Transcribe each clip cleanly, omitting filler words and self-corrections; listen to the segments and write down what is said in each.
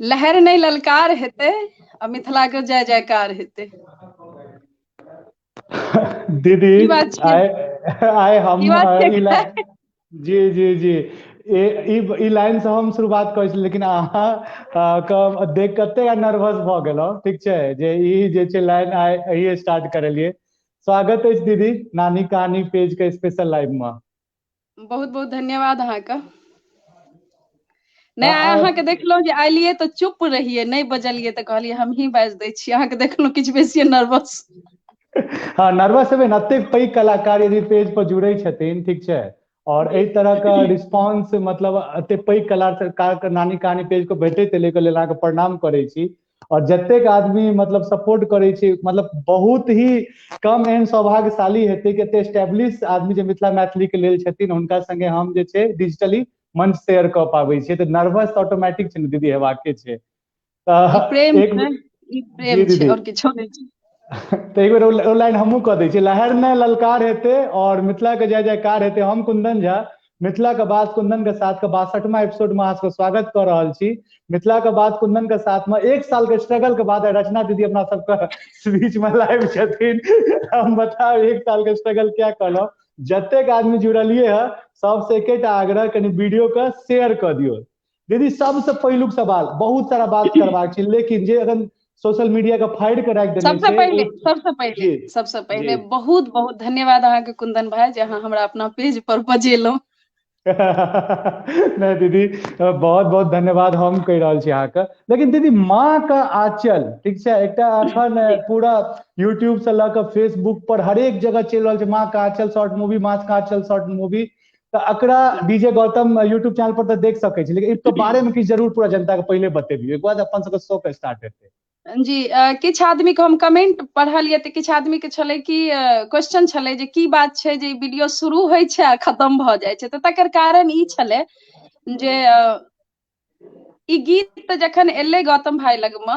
लहर नहि ललकार हेतै आ मिथिला के जय जयकार हेतै। दीदी की बात छै? आइ आइ हम की बात छै? ई लाइन जी जी जी ई लाइन से हम शुरुआत करै छी, लेकिन अहाँ के देख कते नर्वस भऽ गेलहुँ। ठीक छै जे ई जे छै लाइन आइ एहि स्टार्ट करेलियै। स्वागत अछि दीदी नानी कहानी पेज के स्पेशल लाइव में। बहुत बहुत धन्यवाद अहाँके। नहि, आइ अहाँके देखलहुँ जे आइलियै तऽ चुप रहियै, नहि बजलियै, तऽ कहलियै हमही बाजि दै छी। अहाँके देखलहुँ किछु बेसी नर्वस। हँ, नर्वस हेबै ने, एतेक पैघ कलाकार यदि पेज पर जुड़ै छथिन, ठीक छै, और एहि तरह के रिस्पॉन्स मतलब एते पैघ कलाकार नानी कहानी पेज को भेटैत एलै के लेल अहाँके प्रणाम करै छी। और जतेक आदमी मतलब सपोर्ट करै छै, मतलब बहुत ही कम एहन सौभाग्यशाली हेतै कि एते एस्टेब्लिश आदमी जे मिथिला मैथिली के लेल छथिन, हुनका संगे हम जे छै डिजिटली मंच शेयर कऽ पाबै छियै। तऽ नर्वस ऑटोमेटिक छै ने दीदी, हेबाके छै। ई प्रेम छै, ई प्रेम छै और किछो नहि छै। तऽ एक बेर ओ लाइन हमहूँ कऽ दै छियै, लहर ने ललकार हेतै और मिथिला के जय जयकार हेतै। हम कुंदन झा मिथिला के बात कुंदन के साथ के 62वां एपिसोड में अहाँ सबके स्वागत कऽ रहल छी। मिथिला के बात कुंदन के साथ में 1 साल के स्ट्रगल के बाद रचना दीदी अपना सबके बीच में लाइव छथिन। हम बताउ 1 साल के स्ट्रगल क्या कहलहुँ। जतेक आदमी जुड़लियै है सबसे एकेटा आग्रह, कनि वीडियो के शेयर कऽ दियौ। दीदी सबसे पहिलुक सवाल, बहुत सारा बात करबाक छै, लेकिन जे अखन सोशल मीडिया के फाड़ि के राखि देने सबसे छै, पहिले, ओ सबसे पहिले, जी, सबसे पहिले जी। बहुत बहुत धन्यवाद अहाँके कुंदन भाई जे अहाँ हमरा अपना पेज पर बजेलहुँ। नहीं दीदी, बहुत बहुत धन्यवाद हम कहि रहल छी अहाँके। लेकिन दीदी माँ के आंचल, ठीक छै, एकटा अखन पूरा यूट्यूब से लऽ के फेसबुक पर हरेक जगह चलि रहल छै माँ के आंचल शॉर्ट मूवी, माँ के आंचल शॉर्ट मूवी। तऽ एकरा डीजे गौतम यूट्यूब चैनल पर तऽ देख सकै छी, लेकिन एकर बारे में किछु जरूर पूरा जनता के पहिले बतेबियौ, एक बाद अपन सबके शो के स्टार्ट हेतै। जी, किछु आदमी के हम कमेंट पढ़लियै तऽ किछु आदमी के छलै कि क्वेश्चन छलै जे की बात छै जे वीडियो शुरू होइ छै आ खत्म भऽ जाइ छै। तऽ तकर कारण ई छलै जे ई गीत तऽ जखन एलै गौतम भाई लगमे,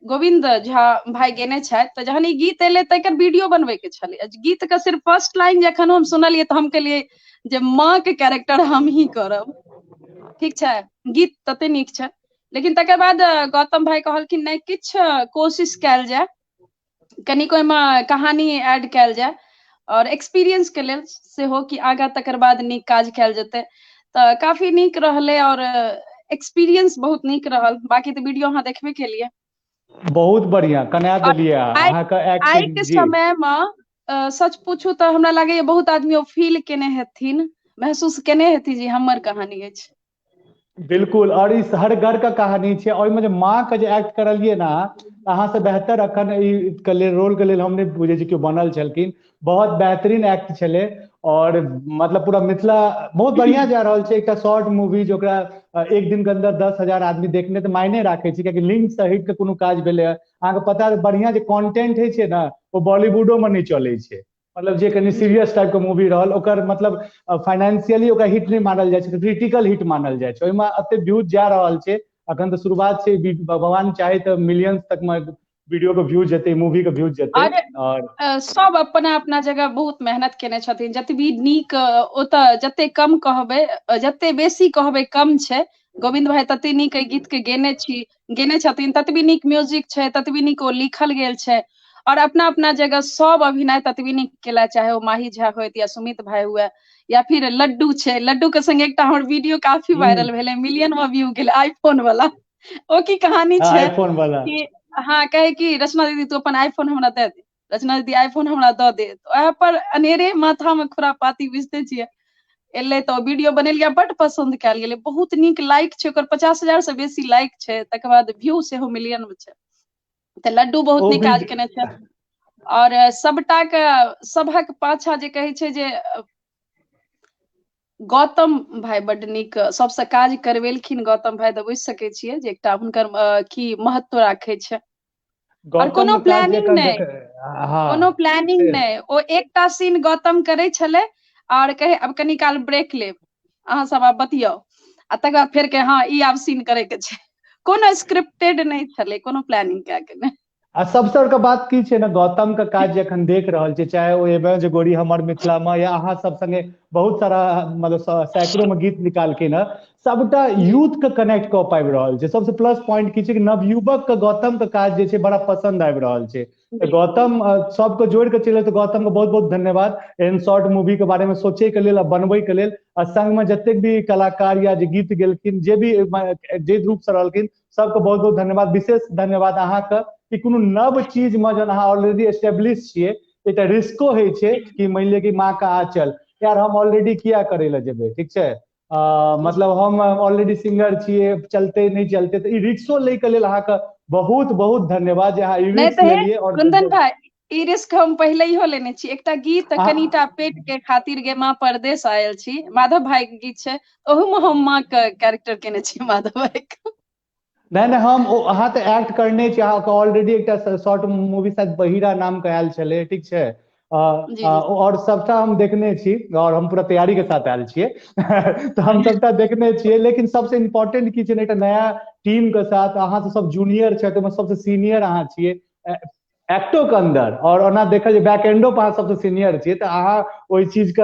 गोविंद झा भाई गेने छथि, तऽ जहन ई गीत एलै तऽ एकर वीडियो बनबै के छलै। गीत के सिर्फ फर्स्ट लाइन जखन हम सुनलियै तऽ हम कहलियै जे माँ के कैरेक्टर हम ही करब। ठीक छै, गीत तते नीक छै, लेकिन तकर बाद गौतम भाई कहलखिन नहि, किछु कोशिश कयल जाय, कनिक ओहिमे कहानी ऐड कयल जाय और एक्सपीरियंस के लेल सेहो कि आगाँ तकर बाद नीक काज कयल जेतै। तऽ काफी नीक रहलै और एक्सपीरियंस बहुत नीक रहल। बाकी तऽ वीडियो अहाँ देखबे केलियै। बहुत बढ़िया कना देलियै अहाँके एक्टिंग। आइ के समय मे सच पूछू तऽ हमरा लागैया बहुत आदमी ओ फील केने हेथिन, महसूस केने हेथिन जे हमर कहानी अछि। बिल्कुल, और ई हर घर के कहानी छै। ओहिमे जे माँ के जे एक्ट करलियै ने, अहाँ से बेहतर अखन ई के लेल रोल के लेल हम नहि बुझै छी केओ बनल छलखिन। बहुत बेहतरीन एक्ट छलै और मतलब पूरा मिथिला बहुत बढ़िया जा रहल छै। एकटा शॉर्ट मूवी जो ओकरा एक दिन के अंदर 10,000 आदमी देखने तऽ मायने राखै छै, कियाकि लिंक से हटि के कोनो काज भेलै हँ। अहाँके पता बढ़िया जे कंटेंट होइ छै ने ओ बॉलीवुडो मे नहि चलै छै। मतलब जे कनि सीरियस टाइप के मूवी रहल ओकर मतलब फाइनेंशियली ओकरा हिट नहि मानल जाइ छै, क्रिटिकल हिट मानल जाइ छै। ओहिमे एते व्यूज जा रहल छै, अखन तऽ शुरुआत छै, भगवान चाहे तऽ मिलियंस तक मे वीडियो के व्यूज जेतै, मूवी के व्यूज जेतै। और सब अपना अपना जगह बहुत मेहनत केने छथिन। जतबी नीक ओतऽ जते कम कहबै, जते बेसी कहबै कम छै। गोविंद भाई तते नीक एहि गीत के गेने छथिन, ततबी नीक म्यूजिक छै, ततबी नीक ओ लिखल गेल छै। और अपना अपना जगह सब अभिनय ततबी नीक केला, चाहे ओ माही झा होइत या सुमित भाई हुए या फिर लड्डू छै। लड्डू के संगे एकटा हमर वीडियो काफी वायरल भेलै, मिलियन में व्यू गेलै, आईफोन वाला। ओ की कहानी छै आईफोन वाला कि हाँ कहे कि रचना दीदी तू अपन आईफोन हमरा दे दे, रचना दीदी आईफोन हमरा दऽ दे। वएह पर अनेरे माथा में खुरापाती बुझते छियै एलै तऽ वीडियो बनेलियै, बड पसन्द कयल गेलै, बहुत नीक लाइक छै ओकर, 50,000 से बेसी लाइक छै, तकर बाद व्यू सेहो मिलियन में छै। तऽ लड्डू बहुत नीक काज केने छै। और सबटा के सबहक पाछा जे कहै छै जे गौतम भाई बड नीक सबसँ काज करवेलखिन गौतम भाई, तऽ बुझि सकै छियै जे एकटा हुनकर की महत्व राखै छै। और कोनो प्लानिंग नहि, कोनो प्लानिंग नहि, ओ एकटा सीन गौतम करै छलै और कहे अब कनी काल ब्रेक लेब, अहाँ सब आब बतियाउ, आ तकर बाद फेर कहे हाँ ई आब सीन करे के छै। कोनो स्क्रिप्टेड नहि छलै, कोनो प्लानिंग कए के नहि। आ सबसे बड़का बात की छै ने, गौतम के काज जे एखन देख रहल छै, चाहे ओ एबे जे गोरी हमर मिथिला में या अहाँ सब संगे बहुत सारा मतलब सैकड़ों में गीत निकालखिन हँ, सबटा यूथ के कनेक्ट कऽ पाबि रहल छै। सबसे प्लस पॉइंट की छै कि नवयुवक के गौतम के काज जे छै बड़ा पसंद आबि रहल छै। तऽ गौतम सबके जोड़ि के चले, तऽ गौतम के बहुत बहुत धन्यवाद एहन शॉर्ट मूवी के बारे में सोचे के लेल आ बनबै के लेल। आ संग में जतेक भी कलाकार या जे गीत गेलखिन, जे भी जे रूप से रहलखिन, सबके बहुत बहुत धन्यवाद। विशेष धन्यवाद अहाँके कि कोनो नव चीज में जहन अहाँ ऑलरेडी एस्टेब्लिश छियै, एकटा रिस्को होइ छै कि मानि लिअ कि माँ के आँचल, यार हम ऑलरेडी किया करै लए जेबै, ठीक छै, मतलब हम ऑलरेडी सिंगर छियै, चलते नहि चलते, तऽ ई रिस्को लै के लेल अहाँके बहुत बहुत धन्यवाद जे अहाँ ई रिस्क लेलियै। और कुंदन भाई, ई रिस्क हम पहिलेहो लेने छी। एकटा गीत कनिटा पेट के खातिर गे माँ परदेश आयल छी, माधव भाई के गीत छै, ओहू में हम माँ के कैरेक्टर केने छी माधव भाई के। नहि नहि, हम ओ अहाँ तऽ एक्ट करने छी, अहाँके ऑलरेडी एकटा शॉर्ट मूवी शायद बहिरा नाम के आयल छलै, ठीक छै, और सबटा हम देखने छी और हम पूरा तैयारी के साथ आयल छियै तऽ हम सबटा देखने छियै। लेकिन सबसे इम्पोर्टेंट की छै ने, एकटा नया टीम के साथ अहाँ सब जूनियर छै, तऽ सबसे सीनियर अहाँ छियै एक्टो के अंदर, और ओना देखल जे बैक एंडो पर अहाँ सबसे सीनियर छियै, तऽ अहाँ ओहि चीज के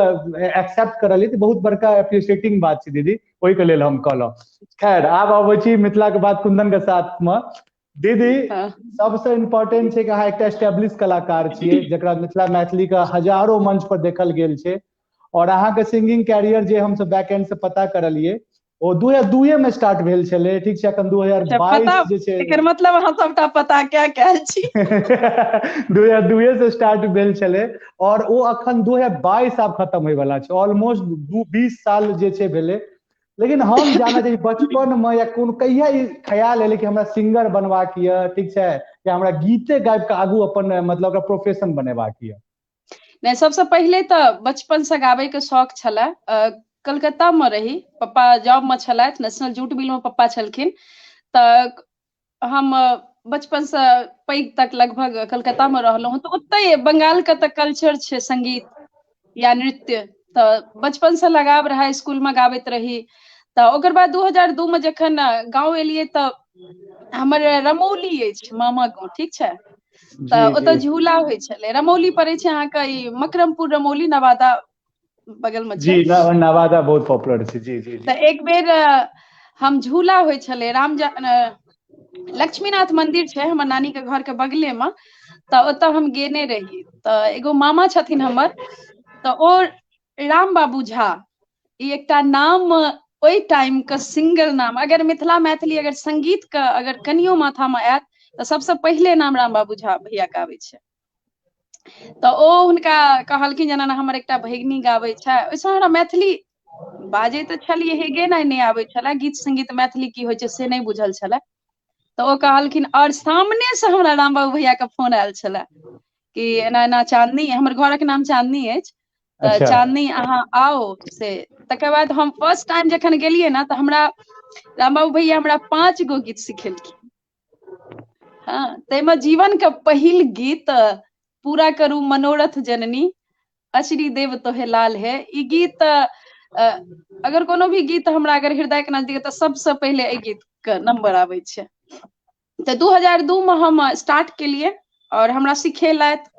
एक्सेप्ट करलियै, तऽ बहुत बड़का एप्रिसिएटिंग बात छै दीदी, ओहि के लेल हम कहलहुँ। खैर, आब अबै छी मिथिला के बात कुंदन के साथ में। दीदी, सबसे इम्पोर्टेंट छै कि अहाँ एकटा एस्टेब्लिश कलाकार छियै, जकरा मिथिला मैथिली के हजारो मंच पर देखल गेल छै, और अहाँके सिंगिंग कैरियर जे हमसब बैक एंड से पता करलियै ओ 2002 में स्टार्ट भेल छलै, ठीक छै, अखन 2022 जे छै, एकर मतलब अहाँ सबटा पता क्या कयल छी। 2002 से स्टार्ट भेल छलै और ओ अखन 2022 आब खत्म होय वाला छै, ऑलमोस्ट 20 साल जे छै भेलै। लेकिन हम जाना चाही बचपन में या कोनो कहिया ई ख्याल एलै कि हमरा सिंगर बनबाक यऽ, ठीक छै, या हमरा गीते गाबि कऽ आगू अपन मतलब ओकरा प्रोफेशन बनेबाक यऽ? नहि, सबसँ पहिले तऽ बचपन से गाबै के शौक छलै। कलकत्ता में रही, पप्पा जॉब में छलथि, नेशनल जूट मिल में पप्पा छलखिन, तऽ हम बचपन से पैघ तक लगभग कलकत्ता में रहलहुँ। तऽ ओतहि बंगाल के तऽ कल्चर छै संगीत या नृत्य, तऽ बचपन से लगाव रहै, स्कूल में गाबैत रही। तऽ ओकर बाद 2002 में जखन गाँव एलियै तऽ हमर रमौली अछि मामा गाँव, ठीक छै, तऽ ओतऽ झूला होइ छलै। रमौली पड़ै छै अहाँके ई मकरमपुर रमौली, नवादा बगल में छै। जी, नवादा बहुत पॉपुलर छै। जी जी। तऽ एक बेर हम झूला होइ छलै, राम लक्ष्मीनाथ मंदिर छै हमर नानी के घर के बगले में, तऽ ओतऽ हम गेने रही। तऽ एगो मामा छथिन हमर, तऽ ओ राम बाबू झा, ई एकटा नाम ओहि टाइम के सिंगल नाम, अगर मिथिला मैथिली अगर संगीत के अगर कनियो माथा में आयत तऽ सबसँ पहिले नाम राम बाबू झा भैया के आबै छै। तऽ ओ हुनका कहलखिन जेना हमर एकटा भगिनी गाबै छै। ओहिसँ हमरा मैथिली बाजै तऽ छलियै हे, गेनाइ नहि आबै छलै, गीत संगीत मैथिली की होइ छै से नहि बुझल छलै। तऽ ओ कहलखिन, और सामने से हमरा राम बाबू भैया के फोन आयल छलै कि एना एना चांदनी, हमर घरक नाम चांदनी अछि, तऽ चांदनी अहाँ आओ से। तकर बाद हम फर्स्ट टाइम जखन गेलियै ने, तऽ हमरा राम बाबू भैया हमरा 5 गो गीत सिखेलखिन। हँ, ताहिमे जीवन के पहिल गीत पूरा करू मनोरथ जननी अश्री देव तोहे लाल है, ई गीत अगर कोनो भी गीत हमरा अगर हृदय के नजदीक तऽ सबसँ पहिले एहि गीत के नंबर आबै छै। तऽ 2002 में हम स्टार्ट केलियै और हमरा सिखेलथि।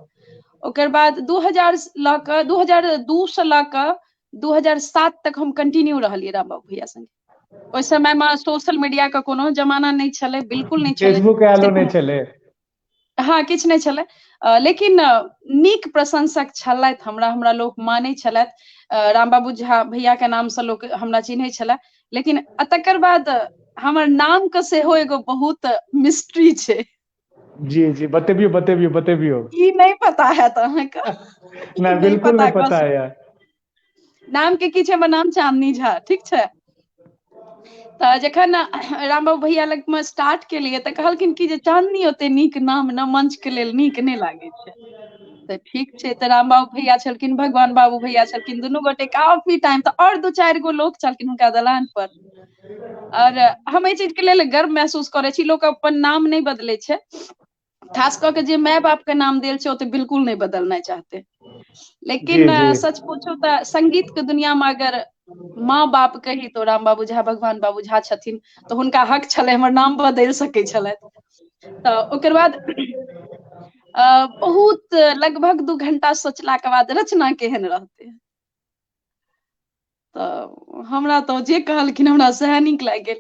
ओकर बाद 2000 लऽ कऽ 2002 से लऽ कऽ 2007 तक हम कंटिन्यू रहलियै राम बाबू भैया संगे। ओहि समय में सोशल मीडिया के कोनो जमाना नहि छलै, बिल्कुल नहि छलै, फेसबुक आयलो नहि छलै, हँ किछु नहि छलै, लेकिन नीक प्रशंसक छलथि हमरा, हमरा लोक मानै छलथि, राम बाबू झा भैया के नाम से लोक हमरा चिन्है छलै। लेकिन तकर बाद हमर नाम के सेहो एगो बहुत मिस्ट्री छै। जी जी, बतेबियो बतेबियो बतेबियो। ई नहि पता है तऽ अहाँके? नहि, बिल्कुल नहि पता है। नाम के की छै, हमर नाम चांदनी झा, ठीक छै। तऽ जखन राम बाबू भैया लग मे स्टार्ट केलियै तऽ कहलखिन कि जे चांदनी ओते नीक नाम न मंच के लेल नीक नहि लागै छै। तऽ ठीक छै, तऽ राम बाबू भैया छलखिन, भगवान बाबू भैया छलखिन, दुनू गोटे काफी टाइम, तऽ और 2-4 गो लोक छलखिन हुनका दलान पर। और हम एहि चीज के लेल गर्व महसूस करै छी, लोक अपन नाम नहि बदलै छै, खास कऽ के जे माय बाप के नाम देल छै ओ तऽ बिल्कुल नहि बदलना चाहते। लेकिन सच पूछू तऽ संगीत के दुनिया में अगर माँ बाप कही तो राम बाबू झा भगवान बाबू झा छथिन, तऽ हुनका हक छलै हमर नाम बदलि सकै छलथि। तऽ ओकर बाद बहुत लगभग 2 घंटा सोचला के बाद रचना केहन रहतै। तऽ हमरा तऽ जे कहलखिन हमरा सएह नीक लागि गेल।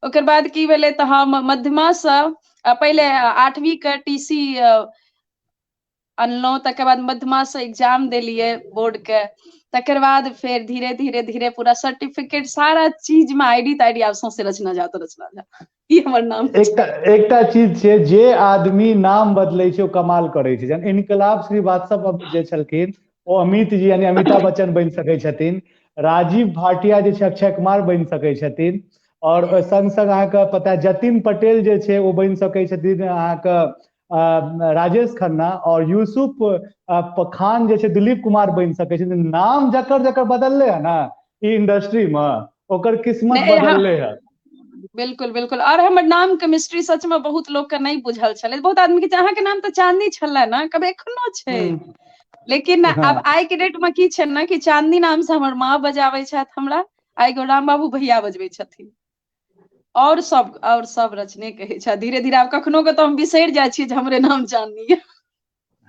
ओकर बाद की भेलै तऽ हम मध्यमासँ पहिले 8वीं के टी सी अनलहुँ, तकर बाद मध्यमासँ एग्जाम देलियै बोर्ड के, तकर बाद फेर धीरे धीरे धीरे पूरा सर्टिफिकेट सारा चीज में आईडी ताईडी आब सौंसे रचना झा तऽ रचना झा, ई हमर नाम। एकटा एकटा चीज छै, जे आदमी नाम बदलै छै ओ कमाल करै छै। जहन इनकलाब श्रीवास्तव जे छलखिन ओ अमित जी यानी अमिताभ बच्चन बनि सकै छथिन, राजीव भाटिया जे छै अक्षय कुमार बनि सकै छथिन, और संग संग अहाँके पता जतिन पटेल जे छै ओ बनि सकै छथिन अहाँके राजेश खन्ना, और यूसुफ खान जे छै दिलीप कुमार बनि सकै छथिन। नाम जकर जकर बदलले है ना ई इंडस्ट्री में, ओकर किस्मत बदलले है। बिल्कुल बिल्कुल। और हमर नाम के मिस्ट्री सच में बहुत लोग के नहीं बुझल छलै। बहुत आदमी के अहाँके नाम तऽ चांदनी छलै ना, कभी एखनो छै, लेकिन आब आइ के डेट में की छै ना कि चांदनी नाम से हमर माँ बजाबै छथि हमरा, आइ गो राम बाबू भैया बजबै छथिन, और सब रचने कहै छथि। धीरे धीरे आब कखनो के तऽ हम बिसरि जाइ छियै जे हमरे नाम चांदनी है।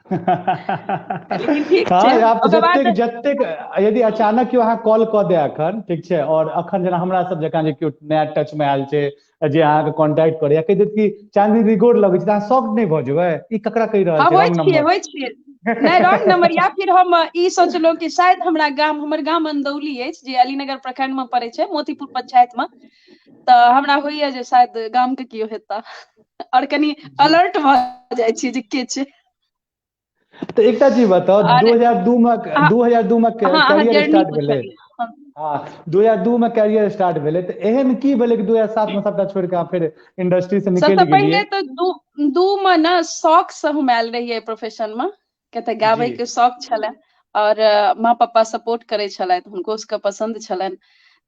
लेकिन ठीक छै। आप जतेक जतेक यदि अचानक केओ अहाँ कॉल कऽ दे अखन, ठीक छै, और अखन जेना हमरा सब जकाँ जे केओ नया टच में आयल छै जे अहाँके कॉन्टैक्ट करैया, कहि देत कि चांदनी दी गोर लगै छै, तऽ अहाँ शॉक नहि भऽ जेबै ई ककरा कहि रहल छै? रॉन्ग नंबर होइ छियै, नहि रॉन्ग नंबर। या फिर हम ई सोचलहुँ कि शायद हमरा गाम, हमर गाम अंदौली अछि जे अलीनगर प्रखंड में पड़ै छै, मोतीपुर पंचायत में, तऽ हमरा होइया जे शायद गाम के केओ हेता, और कनि अलर्ट भऽ जाइ छियै जे के छै। तऽ एकटा चीज बताउ, 2002 में 2002 में कैरियर स्टार्ट भेलै। हाँ, 2002 में कैरियर स्टार्ट भेलै, तऽ एहन की भेलै कि 2007 में सबटा छोड़ि कऽ फेर इंडस्ट्री से निकलि गेलियै? पहिले तऽ 2 में ना शौक से हम आयल रहियै प्रोफेशन में, किया तऽ गाबै के शौक छलै और माँ पापा सपोर्ट करै छलथि, हुनको सबके पसन्द छलनि।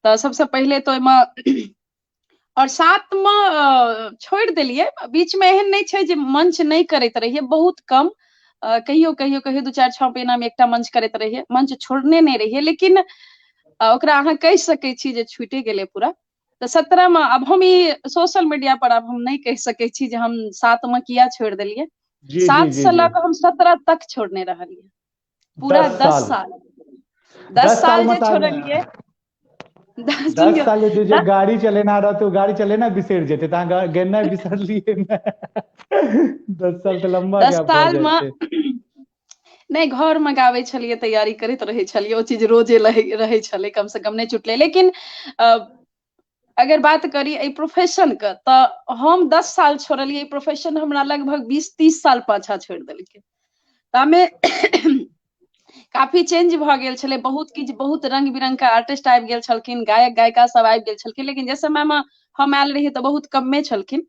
तऽ सबसँ पहिले तऽ ओहिमे और 7 में छोड़ि देलियै। बीच में एहन नहि छै जे मंच नहि करैत रहियै, बहुत कम, कहियो कहियो कहियो 2 4 6 महीना में एकटा मंच करैत रहियै, मंच छोड़ने नहि रहियै, लेकिन ओकरा अहाँ कहि सकै छी जे छूटे गेलै पूरा। तऽ 17 में आब हम ई सोशल मीडिया पर आब हम नहि कहि सकै छी जे हम 7 में किया छोड़ि देलियै। 7 से लऽ कऽ हम 17 तक छोड़ने रहलियै, पूरा 10 साल। 10 साल जे छोड़लियै, 10 साल जे गाड़ी चलेना रहतै ओ गाड़ी चलेना बिसरि जेतै, तऽ अहाँ गेनाइ बिसरलियै? 10 साल तऽ लम्बा। 10 साल में नहि, घर में गाबै छलियै, तैयारी करैत रहै छलियै, ओ चीज रोजे रहै छलै, कम से कम नहि छुटलै। लेकिन अगर बात करी एहि प्रोफेशन के, तऽ हम 10 साल छोड़लियै, प्रोफेशन हमरा लगभग 20-30 साल पाछा छोड़ि देलकै। तामे काफी चेंज भऽ गेल छलै, बहुत किछु, बहुत रंग बिरंग के आर्टिस्ट आबि गेल छलखिन, गायक गायिका सब आबि गेल छलखिन, लेकिन जे समय मे हम आयल रहियै तऽ बहुत कमे छलखिन।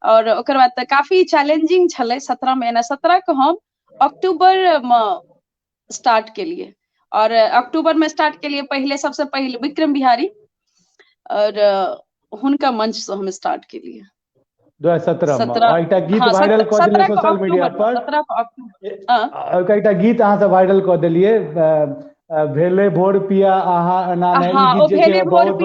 और ओकर बाद तऽ काफी चैलेंजिंग छलै 17 में एना। 17 के हम अक्टूबर मे स्टार्ट केलियै, और अक्टूबर में स्टार्ट केलियै पहिले, सबसे पहिले विक्रम बिहारी और हुनका मंच से हम स्टार्ट केलियै 2017 में। एकटा गीत वायरल कऽ देलियै सोशल मीडिया पर, एकटा गीत अहाँ सब वायरल कऽ देलियै, भेले भोर पिया अहाँ एना नहि, ई गीत जे छै बहुत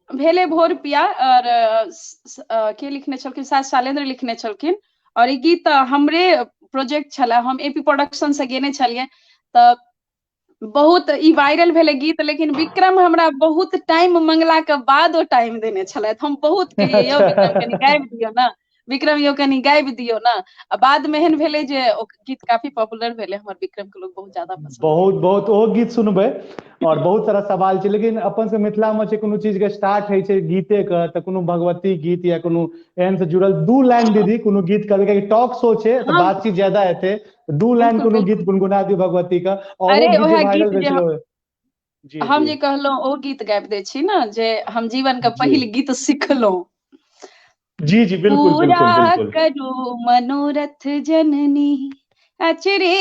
भेले भोर पिया, और के लिखने छलखिन, शायद शैलेंद्र लिखने छलखिन, और ई गीत हमरे प्रोजेक्ट छलै, हम एपी प्रोडक्शन से गेने छलियै, तऽ बहुत ई वायरल भेलै गीत। लेकिन विक्रम हमरा बहुत टाइम मंगला के बाद ओ टाइम देने छलथि। हम बहुत कहियै यौ विक्रम कनि गाबि दियौ ना, विक्रम यौ कनि गाबि दियौ ना, आ बाद में एहन भेलै जे ओ गीत काफी पॉपुलर भेलै, हमर विक्रम के लोग बहुत ज्यादा पसंद। बहुत बहुत ओ गीत सुनबै और बहुत सारा सवाल छै। लेकिन अपन से मिथिला में छै कोनो चीज के स्टार्ट होइ छै गीते के, तऽ कोनो भगवती गीत या कोनो एहन से जुड़ल 2 लाइन दीदी कोनो गीत कहबै, कियाकि टॉक शो छै तऽ बातचीत ज्यादा हेतै, 2 लाइन कोनो गीत गुनगुना दियौ भगवती के। अरे ओएह गीत जे हम जे कहलहुँ ओ गीत गाबि दै छी ने, जे हम जीवन के पहिल गीत सिखलहुँ। जी जी बिल्कुल पूरा करू मनोरथ जननी अचरे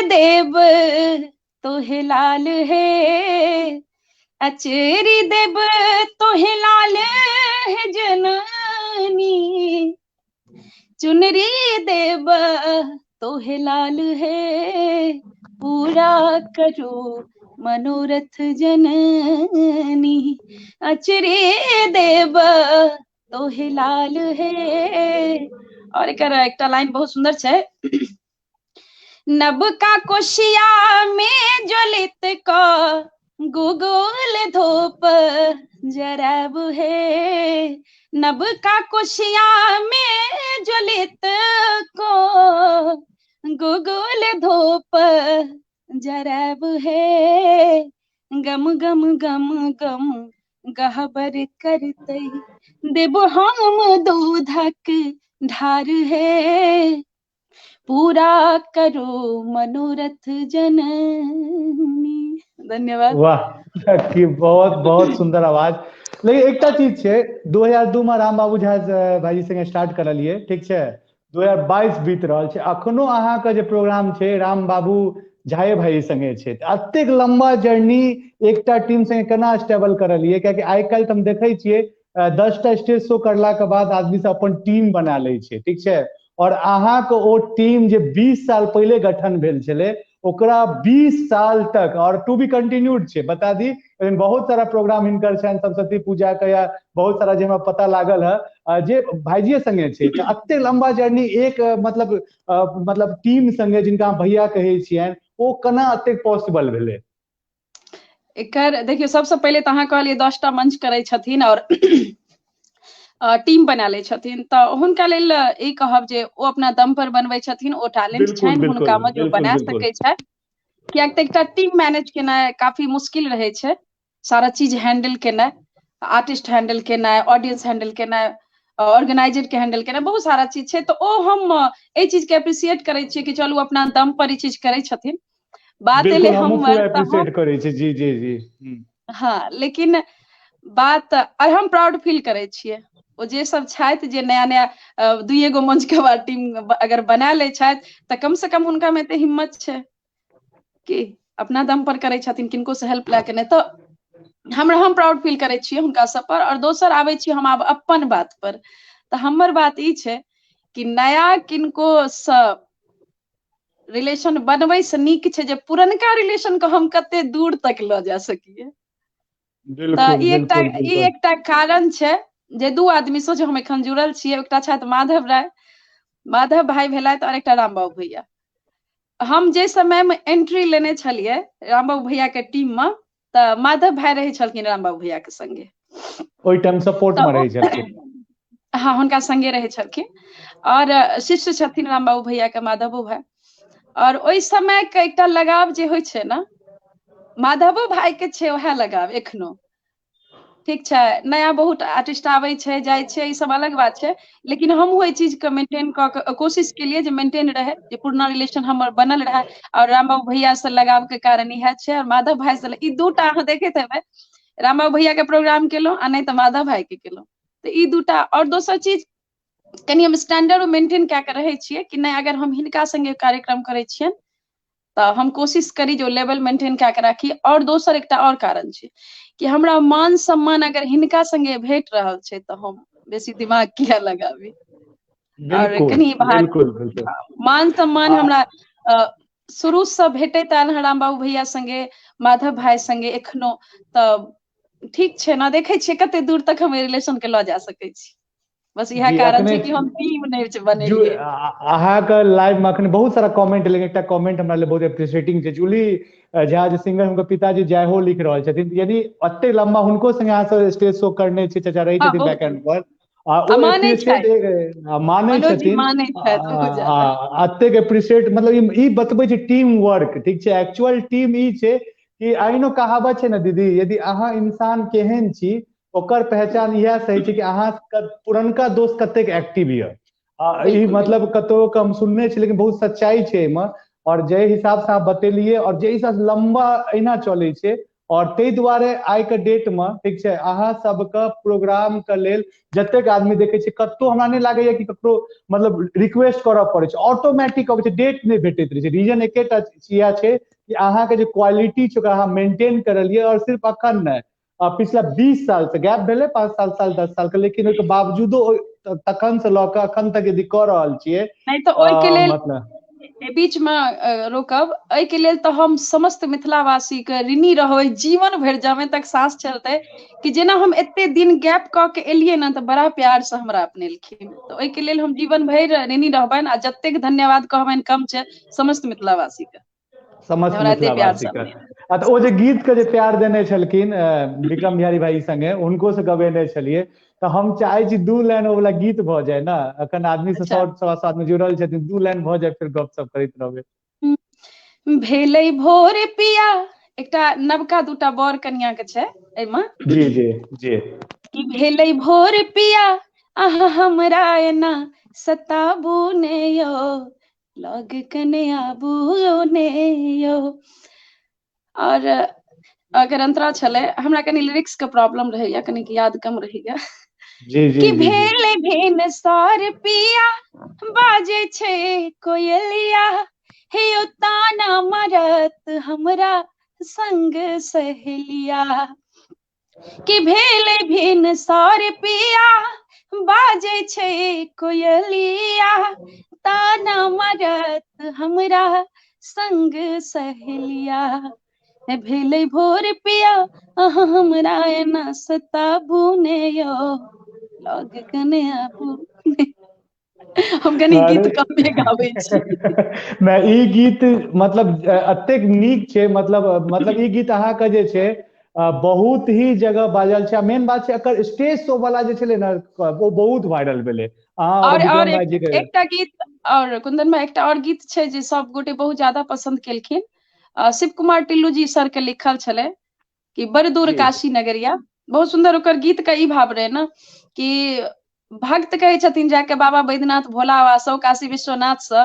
देव तोहे लाल है, अचरी देव तोहे लाल है जननी, चुनरी देव तोहे लाल है, पूरा करो मनोरथ जननी अचरे देव तोहे लाल है। और एकर एकटा लाइन बहुत सुन्दर छै। नबका कोशिया में ज्वलित क गुगुल धूप जराब हे, नबका कोशिया में ज्वलित को गुगुल धूप जराब हे, गम गम गम गम गहबर करतै देब हम दूधक ढार हे, पूरा करो मनोरथ जननी। धन्यवाद। वाह, की बहुत बहुत सुंदर आवाज। लेकिन एकटा चीज छै, 2002 में राम बाबू झा भाईजी संगे स्टार्ट करलियै, ठीक छै, 2022 बीत रहल छै, अखनो अहाँके जे प्रोग्राम छै राम बाबू झाए भाई संगे छै। एतेक लंबा जर्नी एकटा टीम संगे केना स्टेबल करलियै? कियाकि आइ काल्हि तऽ हम देखै छियै 10टा स्टेज शो करला के बाद आदमी सब अपन टीम बना लै छै, ठीक छै, और अहाँके ओ टीम जे 20 साल पहिले गठन भेल छलै ओकरा 20 साल तक और टू बी कंटिन्यूड छै। बता दी, लेकिन बहुत सारा प्रोग्राम हिनकर छनि, सरस्वती पूजा के या बहुत सारा जे हमरा पता लागल है जे भाईजीए संगे छै। तऽ एते लंबा जर्नी एक मतलब टीम संगे जिनका भैया कहै छियनि, ओ केना एतेक पॉसिबल भेलै? एकर देखियौ, सबसँ पहिले तऽ अहाँ कहलियै 10टा मंच करै छथिन और टीम बना लै छथिन, तऽ हुनका लेल ई कहब जे ओ अपना दम पर बनबै छथिन, ओ टैलेंट छनि हुनका मे जे बना सकै छथि। कियाकि तऽ एकटा टीम मैनेज केनाइ काफी मुश्किल रहै छै, सारा चीज हैंडल केनाइ, आर्टिस्ट हैंडल केनाइ, ऑडियंस हैंडल केनाइ, ऑर्गेनाइजर के हैंडल केनाइ, बहुत सारा चीज छै। तऽ ओ हम एहि चीज के अप्रिसिएट करै छियै कि चलू अपना दम पर ई चीज करै छथिन। बात एलै हमर, अप्रिसिएट करै छी। जी जी जी। हाँ, लेकिन बात और हम प्राउड फील करै छियै ओ जे सब छथि जे नया नया दुइए गो मंच के बाद टीम अगर बना लै छथि तऽ कम से कम हुनका मे एते हिम्मत छै कि अपना दम पर करै छथिन, किनको से हेल्प लए के नहि। तऽ हम प्राउड फील करै छियै हुनका सब पर। और दोसर आबै छी हम आब अपन बात पर, तऽ हमर बात ई छै कि नया किनको सँ रिलेशन बनबै से नीक छै जे पुरनका रिलेशन के हम कते दूर तक लऽ जा सकिए। तऽ ई एकटा कारण छै जे दू आदमी से हम एखन जुड़ल छियै, एकटा छथि माधव राय, माधव भाई भेलथि, और एकटा रामबाबू भैया। हम जे समय मे एंट्री लेने छलियै रामबाबू भैया के टीम मे, तऽ माधव भाई रहै छलखिन रामबाबू भैया के संगे, ओहि टाइम सपोर्ट मे रहै छलखिन। हाँ, हुनका संगे रहै छलखिन और शिष्य छथिन रामबाबू भैया के माधवो भाई। और ओहि समय के एकटा लगाव जे होइ छै ने, माधवो भाई के छै वएह लगाव एखनो, ठीक छै। नया बहुत आर्टिस्ट आबै छै जाइ छै, ई सब अलग बात छै, लेकिन हमहूँ एहि चीज के मेंटेन कऽ के कोशिश केलियै जे मेंटेन रहै, जे पुरना रिलेशन हमर बनल रहै। और रामबाबू भैया से लगाव के कारण इएह छै, और माधव भाई से ई दूटा अहाँ देखैत हेबै, रामबाबू भैया के प्रोग्राम केलहुँ आ नहि तऽ माधव भाई के केलहुँ, तऽ ई दूटा। और दोसर चीज कनि हम स्टैंडर्ड मेंटेन कए के रहै छियै कि नहि, अगर हम हिनका संगे कार्यक्रम करै छियनि तऽ हम कोशिश करी जे ओ लेवल मेंटेन कए के राखी। और दोसर एकटा और कारण छै कि हमरा मान सम्मान अगर हिनका संगे भेट रहल छै तऽ हम बेसी दिमाग किया लगाबी। और कनि मान सम्मान हमरा शुरू से भेटैत आयल हँ रामबाबू भैया संगे, माधव भाई संगे एखनो, तऽ ठीक छै ने, देखै छियै कते दूर तक हम रिलेशन के लऽ जा सकै छी। बस इएह कारण छै कि हम टीम नहि बनेलियै। अहाँके लाइव मे अखन बहुत सारा कमेंट, लेकिन एकटा कमेंट हमरा लेल बहुत एप्रिसिएटिंग छै। जूली झा जे सिंगर, हुनकर पिताजी जय हो लिख रहल छथिन। यदि एते लंबा हुनको संगे अहाँ सब स्टेज शो करने छी, चाचा रहै छथिन बैक एंड पर, आ ओ मानै छथिन, एतेक एप्रिसिएट, मतलब ई बतबै छै टीम वर्क, ठीक छै। एक्चुअल टीम ई छै कि आइनो कहावत छै ने दीदी, यदि अहाँ इंसान केहन छी ओकर पहचान इएह सही छै कि अहाँ पुरनका दोस्त कतेक एक्टिव यऽ। ई मतलब कतौ हम सुनने छी, लेकिन बहुत सच्चाई छै एहिमे। और जे हिसाब से अहाँ बतेलियै और जे हिसाब से लंबा एना चलै छै, और ताहि दुआरे आइ के डेट मे, ठीक छै, अहाँ सबके प्रोग्राम के लेल जतेक आदमी देखै छै, कतौ हमरा नहि लागैया कि ककरो मतलब रिक्वेस्ट करऽ पड़ै छै, ऑटोमेटिक अबै छै, डेट नहि भेटैत रहै छै। रीजन एकेटा इएह छै कि अहाँके जे क्वालिटी छै ओकरा अहाँ मेंटेन करलियै, और सिर्फ अखन नहि, पिछला 20 साल से गैप भेलै, 5 साल साल 10 साल के, लेकिन ओहिके बावजूदो तखन से लऽ कऽ अखन तक यदि कऽ रहल छियै नहि, तऽ ओहिके लेल मतलब बीच मे रोकब, एहिके लेल तऽ हम समस्त मिथिलावासी के ऋणी रहबै जीवन भरि, जामे तक साँस चलतै, कि जेना हम एते दिन गैप कऽ के एलियै ने तऽ बड़ा प्यार से हमरा अपनेलखिन, तऽ ओहिके लेल हम जीवन भरि ऋणी रहबनि आ जतेक धन्यवाद कहबनि कम छै समस्त मिथिलावासी के। समस्त मिथिलावासी के। आ तऽ ओ जे गीत के जे प्यार देने छलखिन विक्रम बिहारी भाई संगे, हुनको से गबेने छलियै, तऽ हम चाहै छी 2 लाइन ओ वाला गीत भऽ जाय ने। अखन आदमी से 100-125 आदमी जुड़ल छथिन, 2 लाइन भऽ जाय, फिर गप सप करैत रहबै। भेलै भोर पिया, एकटा नवका दूटा बर कनिया के छै एहिमे। जी जी जी। कि भेलै भोर पिया अहाँ हमरा एना सताबू ने यौ, लग कने आबू ने यौ। और अगर अंतरा छलै, हमरा कनि लिरिक्स के प्रॉब्लम रहैया, कनि याद कम रहैया। जी जी। कि भेल भेन सार पिया बाजे छै कोयलिया, हे यो ताना मारत हमरा संग सहेलिया। कि भेल भेन सार पिया बाजे छै कोयलिया, ताना मारत हमरा संग सहेलिया। भेलै भोर पिया अहाँ हमरा एना सताबू ने यौ, लग कने आबू। हम कनि गीत कमे गाबै छी। नहि, ई गीत मतलब एतेक नीक छै, मतलब ई गीत अहाँके जे छै बहुत ही जगह बाजल छै। मेन बात छै एकर स्टेज शो वाला जे छलै ने, ओ बहुत वायरल भेलै। और एकटा गीत और कुंदन भाई, एकटा और गीत छै जे सब गोटे बहुत ज्यादा पसंद केलखिन, शिव कुमार टिल्लू जी सर के लिखल छलै कि बड़ दूर काशी नगरिया। बहुत सुंदर ओकर गीत के ई भाव रहे ने कि भक्त कहै छथिन जाके बाबा बैद्यनाथ भोला बाबा सौ काशी विश्वनाथ से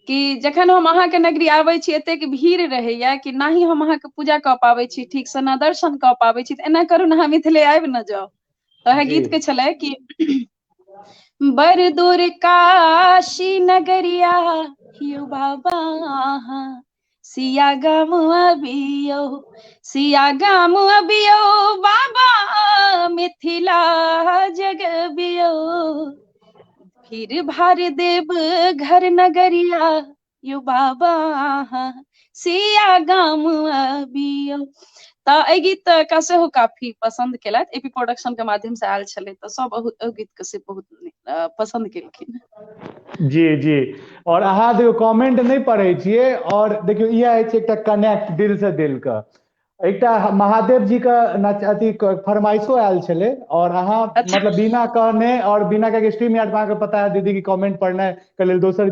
कि जखन हम अहाँके नगरी आबै छी एतेक भीड़ रहैया कि नाही हम अहाँके पूजा कऽ पाबै छी ठीक से, ना दर्शन कऽ पाबै छी, तऽ एना करू ने अहाँ मिथिले आबि ने जाउ। तऽ वएह गीत के छलै कि बड़ दूर काशी नगरिया यौ बाबा अहाँ सिया गाम अबियौ, सिया गाम अबियौ बाबा मिथिला जगबियौ, फिर भार देव घर नगरिया यौ बाबा सिया गाम अबियौ। तऽ एहि गीत के सेहो काफी पसंद केलथि, एपी प्रोडक्शन के माध्यम से आयल छलै, तऽ सब एहि गीत के से बहुत पसंद केलखिन। जी जी। और अहाँ देखियौ कमेंट नहि पढ़ै छियै, और देखियौ इएह होइ छै एकटा कनेक्ट दिल से दिल के। एकटा महादेव जी के अथी फरमाइशो आयल छलै, और अहाँ मतलब बिना कहने और बिना कह स्ट्रीम यार्ड अहाँके पता है दीदी की कमेंट पढ़नाइ के लेल दोसर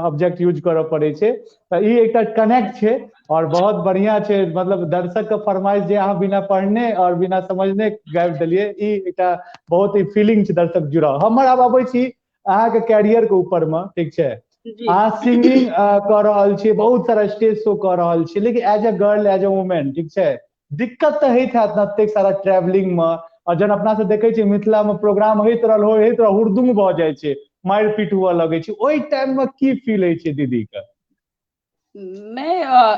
ऑब्जेक्ट यूज करऽ पड़ै छै, तऽ ई एकटा कनेक्ट छै और बहुत बढ़िया छै। मतलब दर्शक के फरमाइश जे अहाँ बिना पढ़ने और बिना समझने गाबि देलियै, ई एकटा बहुत ही फीलिंग छै दर्शक जुड़ाव। हमर आब अबै छी अहाँके कैरियर के ऊपर मे, ठीक छै? अहाँ सिंगिंग कऽ रहल छी, बहुत सारा स्टेज शो कऽ रहल छी, लेकिन as a girl, as a women, ठीक छै, दिक्कत तऽ होइत हैत ने एतेक सारा ट्रेवलिंग मे? और जहन अपना सब देखै छियै मिथिला मे प्रोग्राम होइत रहल होइत रहल हुरदुंग भऽ जाइ छै, मारि पीट हुअ लगै छै, ओहि टाइम मे की फील होइ छै दीदी के? नहि,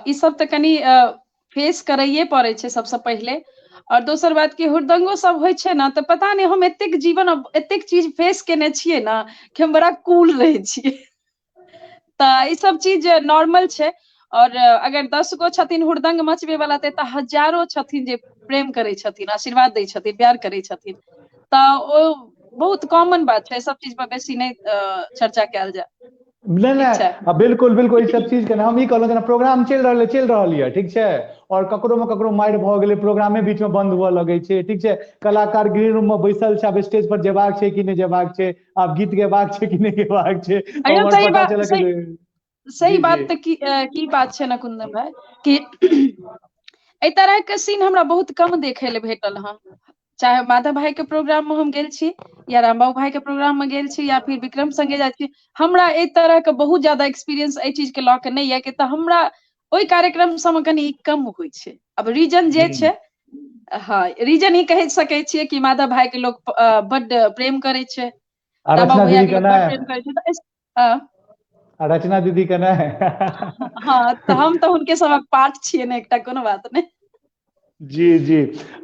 ई सब तऽ कनि फेस करैये पड़ै छै सबसँ पहिले। और दोसर बात कि हुरदंगो सब होइ छै ने, तऽ पता नहि हम एतेक जीवन एतेक चीज फेस केने छियै ने कि हम बड़ा कूल रहै छियै, तऽ ई सब चीज नॉर्मल छै। और अगर 10 गो छथिन हुरदंग मचबे वाला, तऽ एतऽ हजारो छथिन जे प्रेम करै छथिन, आशीर्वाद दै छथिन, प्यार करै छथिन, तऽ ओ बहुत कॉमन बात छै। सब चीज पर बेसी नहि चर्चा कयल जाय। नहि नहि, बिल्कुल बिल्कुल, ई सब चीज के हम ई कहलहुँ जेना प्रोग्राम चलि रहल यऽ, ठीक छै, और ककरो मे ककरो मारि भऽ गेलै, प्रोग्रामे बीच मे बंद हुअ लगै छै, ठीक छै, कलाकार ग्रीन रूम मे बैसल छै, आब स्टेज पर जेबाक छै कि नहि जेबाक छै, आब गीत गेबाक छै कि नहि गेबाक छै। सही बात तऽ की बात छै ने कुंदन भाई, कि एहि तरह के सीन हमरा बहुत कम देखै लए भेटल हँ। चाहे माधव भाई के प्रोग्राम में हम गेल छी, या रामबाबू भाई के प्रोग्राम में गेल छी, या फिर विक्रम संगे जाइ छी, हमरा एहि तरह के बहुत ज्यादा एक्सपीरियंस एहि चीज के लऽ के नहि यऽ, कि तऽ हमरा ओहि कार्यक्रम सबमे कनि कम होइ छै। आब रीजन जे छै, हँ रीजन ई कहि सकै छियै कि माधव भाई के लोक बड्ड प्रेम करै छै, रामबाबू भैया के लोक बड्ड प्रेम करै छै। रचना दीदी के नहि? हँ, तऽ हम तऽ हुनके सबक पार्ट छियै ने, एकटा कोनो बात नहि। जी जी,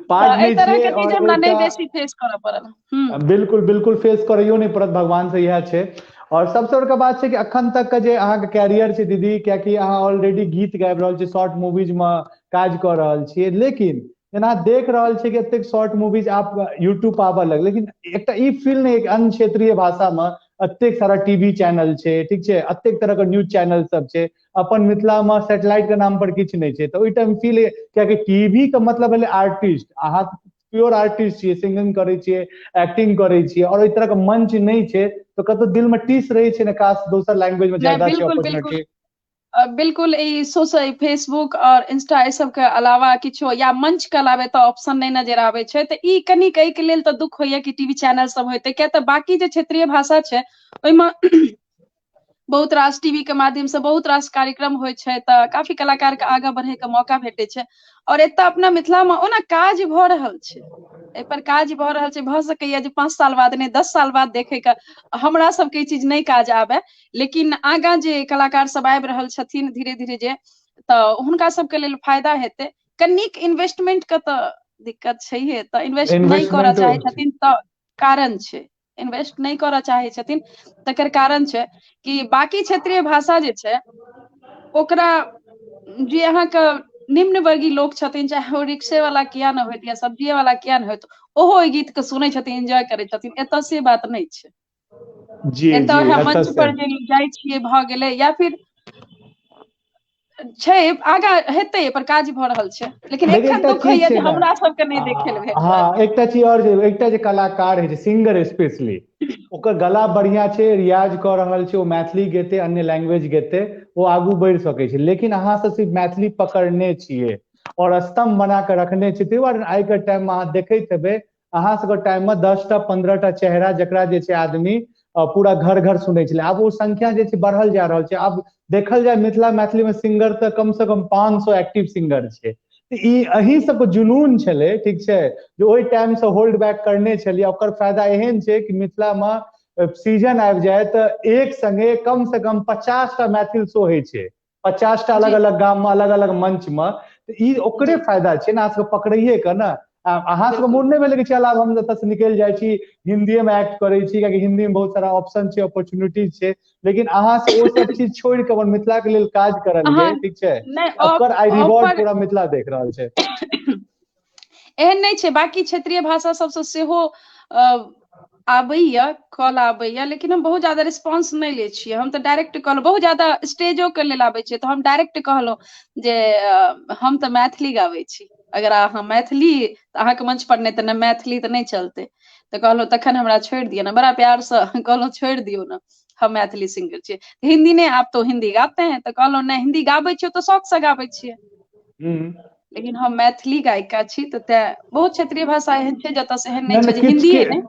पार्ट नहि छियै, और हमरा नहि बेसी फेस करऽ पड़ल। बिल्कुल बिल्कुल, फेस करैयो नहि पड़त, भगवान से इएह छै। और सबसे बड़का बात छै कि अखन तक के जे अहाँके कैरियर छै दीदी, कियाकि अहाँ ऑलरेडी गीत गाबि रहल छी, शॉर्ट मूवीज मे काज कऽ रहल छियै, लेकिन जेना देख रहल छियै कि एतेक शॉर्ट मूवीज आप यूट्यूब आबऽ लगलै, लेकिन एकटा ई फील नहि, एक अन्य क्षेत्रीय भाषा मे एतेक सारा टीवी चैनल छै, ठीक छै, एतेक तरह के न्यूज चैनल सब छै, अपन मिथिला मे सेटेलाइट के नाम पर किछु नहि छै। तऽ ओहि टाइम फील, कियाकि टीवी के मतलब भेलै आर्टिस्ट, अहाँ प्योर आर्टिस्ट छियै, सिंगिंग करै छियै, एक्टिंग करै छियै, और ओहि तरह के मंच नहि छै, तऽ कतौ दिल मे टीस रहै छै ने, काश दोसर लैंग्वेज मे ज्यादा छै अपॉर्चुनिटी। बिल्कुल, ई सोशल फेसबुक और इंस्टा एहि सबके अलावा किछो या मंच के अलावा तऽ ऑप्शन नहि नजर आबै छै। तऽ ई कनिक एहिके लेल तऽ दुख होइया कि टीवी चैनल सब होइते, किया तऽ बाकी जे क्षेत्रीय भाषा छै ओहिमे बहुत रास टीवी के माध्यम से बहुत रास कार्यक्रम होइ छै, तऽ काफी कलाकार के आगाँ बढ़े के मौका भेटै छै। और एतऽ अपना मिथिला मे ओना काज भऽ रहल छै, एहिपर काज भऽ रहल छै, भऽ सकैया जे 5 साल बाद नहि 10 साल बाद देखै के हमरा सबके ई चीज नहि काज आबे, लेकिन आगाँ जे कलाकार सब आबि रहल छथिन धीरे धीरे जे, तऽ हुनका सबके लेल फायदा हेतै। कनिक इन्वेस्टमेंट के तऽ दिक्कत छैहे, तऽ इन्वेस्ट नहि करऽ चाहै छथिन तऽ कारण छै, इन्वेस्ट नहि करऽ चाहै छथिन तकर कारण छै कि बाकी क्षेत्रीय भाषा जे छै ओकरा जे अहाँके निम्न वर्गीय लोक छथिन, चाहे ओ रिक्शे वाला किया ने होइत या सब्जिए वाला किया ने होइत, ओहो ओहि गीत के सुनै छथिन, एंजॉय करै छथिन। एतऽ से बात नहि छै। एतऽ वएह मंच पर जे जाइ छियै भऽ गेलै, या फिर छै आगाँ हेतै, एहि पर काज भऽ रहल छै, लेकिन एखन दुख होइया जे हमरा सबके नहि देखे लए भेट। हँ, एकटा चीज आओर, एकटा जे कलाकार होइ छै सिंगर स्पेशली, ओकर गला बढ़िया छै, रियाज कऽ रहल छै, ओ मैथिली गेतै, अन्य लैंग्वेज गेतै, ओ आगू बढ़ि सकै छै। लेकिन अहाँ सब सिर्फ मैथिली पकड़ने छियै और स्तंभ बना कऽ रखने छियै, ताहि दुआरे आइ के टाइम मे अहाँ देखैत हेबै, अहाँ सबके टाइम मे 10टा 15टा चेहरा जकरा जे छै आदमी पूरा घर घर सुनै छलै, आब ओ संख्या जे छै बढ़ल जा रहल छै। आब देखल जाय मिथिला मैथिली मे सिंगर तऽ कम से कम 500 एक्टिव सिंगर छै। तऽ ई अहीं सबके जुनून छलै, ठीक छै, जे ओहि टाइम से होल्ड बैक करने छलियै। ओकर फायदा एहन छै कि मिथिला मे सीजन आबि जाय तऽ एक संगे कम से कम 50टा मैथिल शो होइ छै, 50टा अलग अलग गाम मे, अलग अलग मंच मे। तऽ ई ओकरे फायदा छै ने, अहाँ सबके पकड़ैये के ने। अहाँ सबके मोन नहि भेलै कि चल आब हम एतऽ से निकलि जाइ छी, हिन्दीए मे एक्ट करै छी, कियाकि हिन्दी मे बहुत सारा ऑप्शन छै, अपॉर्चुनिटी छै, लेकिन अहाँ से ओ सब चीज छोड़ि के अपन मिथिला के लेल काज करलियै, ठीक छै, ओकर आई रिवॉर्ड पूरा मिथिला देख रहल छै। एहन नहि छै, बाकी क्षेत्रीय भाषा सबसँ सेहो आबैया, कॉल आबैया, लेकिन हम बहुत ज्यादा रिस्पॉन्स नहि लै छियै। हम तऽ डायरेक्ट कहलहुँ, बहुत ज्यादा स्टेजो के लेल आबै छै तऽ हम डायरेक्ट कहलहुँ जे हम तऽ मैथिली गाबै छी, अगर अहाँ मैथिली अहाँके मंच पर नहि तऽ मैथिली तऽ नहि चलतै। तऽ कहलहुँ तखन हमरा छोड़ि दिअ ने, बड़ा प्यारसँ कहलहुँ छोड़ि दियौ ने, हम मैथिली सिंगर छियै, हिन्दी नहि, आप तो हिन्दी गाते हैं। तऽ कहलहुँ नहि, हिन्दी गाबै छियै तऽ शौकसँ गाबै छियै, लेकिन हम मैथिली गायिका छी। तऽ तें बहुत क्षेत्रीय भाषा एहन छै जतऽ से एहन नहि छै जे हिन्दी नहि।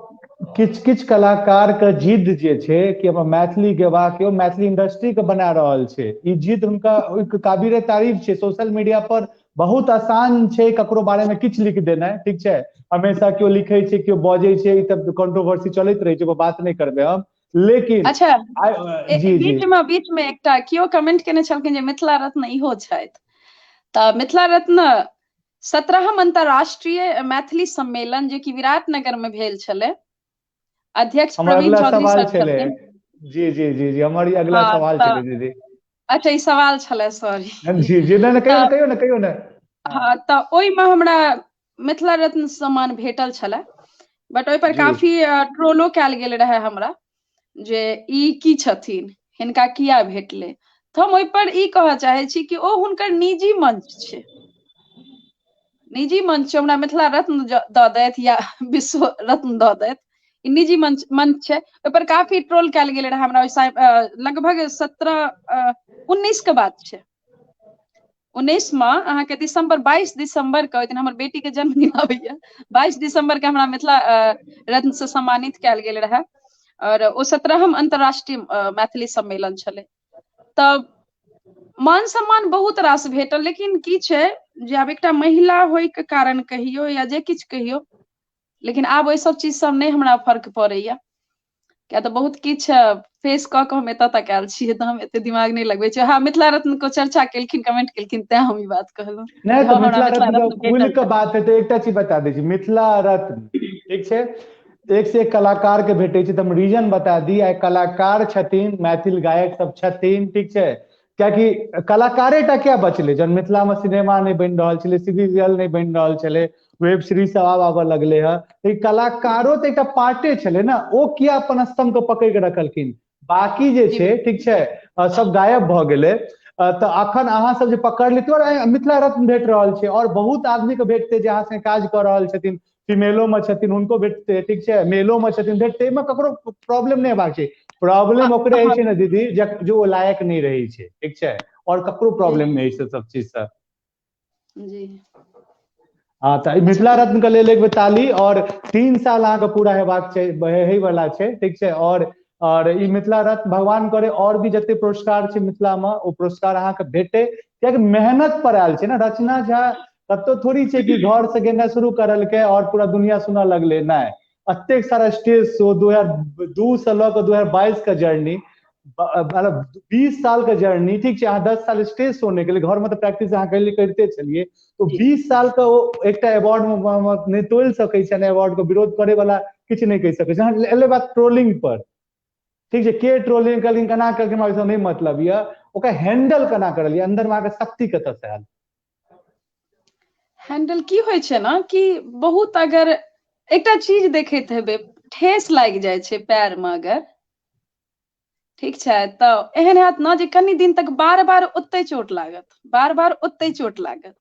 किछु किछु कलाकार के जिद जे छै कि हमरा मैथिली गेबाक, मैथिली इंडस्ट्री के बना रहल छै, ई जिद हुनका काबिले तारीफ छै। सोशल मीडिया पर बहुत आसान छै ककरो बारे में किछु लिख देनाइ, ठीक छै, हमेशा केओ लिखै छै, केओ बजै छै, ई तऽ कंट्रोवर्सी चलैत रहै छै, ओ बात नहि करबै हम। लेकिन अच्छा, जी बीच में एकटा केओ कमेंट केने छलखिन जे मिथिला रत्न इहो छथि, तऽ मिथिला रत्न 17हम अंतर्राष्ट्रीय मैथिली सम्मेलन जे कि विराटनगर में भेल छलै, अध्यक्ष प्रवीण चौधरी सर छलखिन। जी जी जी जी, हमर अगला सवाल छलै दीदी। अच्छा, ई सवाल छलै, सॉरी। जी जी, नहि कहियो कहियो ने, कहियो ने। हँ, तऽ ओहिमे हमरा मिथिला रत्न सम्मान भेटल छलै, बट ओहि पर काफी ट्रोलो कयल गेल रहै हमरा जे ई की छथिन, हिनका किया भेटलै। तऽ हम ओहि पर ई कहऽ चाहै छी कि ओ हुनकर निजी मंच छै, निजी मंच छै, हमरा मिथिला रत्न दऽ दैथ या विश्व रत्न दऽ दैथ, ई निजी मंच मंच छै। ओहि पर काफी ट्रोल कयल गेल रहै हमरा ओहि लगभग 17-19 के बात छै। 19 मे अहाँके दिसंबर 22 दिसंबर के, ओहि दिन हमर बेटी के जन्मदिन आबैया, 22 दिसंबर के हमरा मिथिला रत्न से सम्मानित कयल गेल रहै, और ओ 17हम अंतर्राष्ट्रीय मैथिली सम्मेलन छलै। तऽ मान सम्मान बहुत रास भेटल, लेकिन की छै जे आब एकटा महिला होइके कारण कहियौ या जे किछु कहियौ, लेकिन आब ओहि सब चीज सब नहि हमरा फर्क पड़ैया, किया तऽ बहुत किछु फेस कऽ के हम एतऽ तक आयल छियै, तऽ हम एते दिमाग नहि लगबै छियै। हँ, मिथिला रत्न के चर्चा केलखिन, कमेंट केलखिन, तें हम ई बात कहलहुँ। नहि तऽ मिथिला रत्न खुलि के बात हेतै। एकटा चीज बता दै छी, मिथिला रत्न ठीक छै, एक से एक कलाकार के भेटै छै, तऽ हम रीजन बता दी, आइ कलाकार छथिन, मैथिल गायक सब छथिन, ठीक छै, कियाकि कलाकारे टा किया बचलै, जहन मिथिला मे सिनेमा नहि बनि रहल छलै, सीरियल नहि बनि रहल छलै, वेब सीरीज सब आब आबऽ लगलै हँ, लेकिन कलाकारो तऽ एकटा पार्टे छलै ने, ओ किया अपन स्तंभ के पकड़ि के रखलखिन, बाकी जे छै, ठीक छै, सब गायब भऽ गेलै। तऽ अखन अहाँ सब जे पकड़ लेतियै, और मिथिला रत्न भेट रहल छै, और बहुत आदमी के भेटतै जे अहाँ संगे काज कऽ रहल छथिन, फीमेलो मे छथिन हुनको भेटतै, ठीक छै, मेलो मे छथिन भेटतै, एहिमे ककरो प्रॉब्लम नहि हेबाक छै। प्रॉब्लम ओकरे होइ छै ने दीदी, जे ओ लायक नहि रहै छै, ठीक छै, और ककरो प्रॉब्लम नहि होइ छै सब चीज से। जी। हँ, तऽ मिथिला रत्न के लेल एक बेर ताली। और 3 साल अहाँके पूरा हेबाक छै, हे वाला छै, ठीक छै। और ई मिथिला रत्न भगवान करे और भी जते पुरस्कार छै मिथिला मे, ओ पुरस्कार अहाँके भेटे, कियाकि मेहनत पर आयल छै ने। रचना झा कतौ थोड़ी छै कि घर से गेनाइ शुरू करलकै और पूरा दुनिया सुनऽ लगलै, नहि, एतेक सारा स्टेज शो 2002 से लऽ कऽ 2022 के जर्नी, मतलब 20 साल के जर्नी, ठीक छै। अहाँ 10 साल स्टेज शो नहि केलियै, घर में तऽ प्रैक्टिस अहाँ करिते छलियै, तो 20 साल के ओ एकटा अवार्ड में नहि तोलि सकै छै, अवार्ड के विरोध करे वाला किछु नहि कहि सकै छै। अहाँ एलै बात ट्रोलिंग पर, ठीक छै, के ट्रोलिंग करलखिन, केना करलखिन, हमरा ओहिसँ नहि मतलब यऽ, ओकरा हैंडल केना करलियै, अंदर में अहाँके शक्ति कतऽ से आयल? हैंडल की होइ छै ने कि बहुत अगर एकटा चीज देखैत हेबै, ठेस लागि जाइ छै पैर में अगर, ठीक छै, तऽ एहन हैत ने जे कनि दिन तक बार बार ओतै चोट लागत, बार बार ओतै चोट लागत,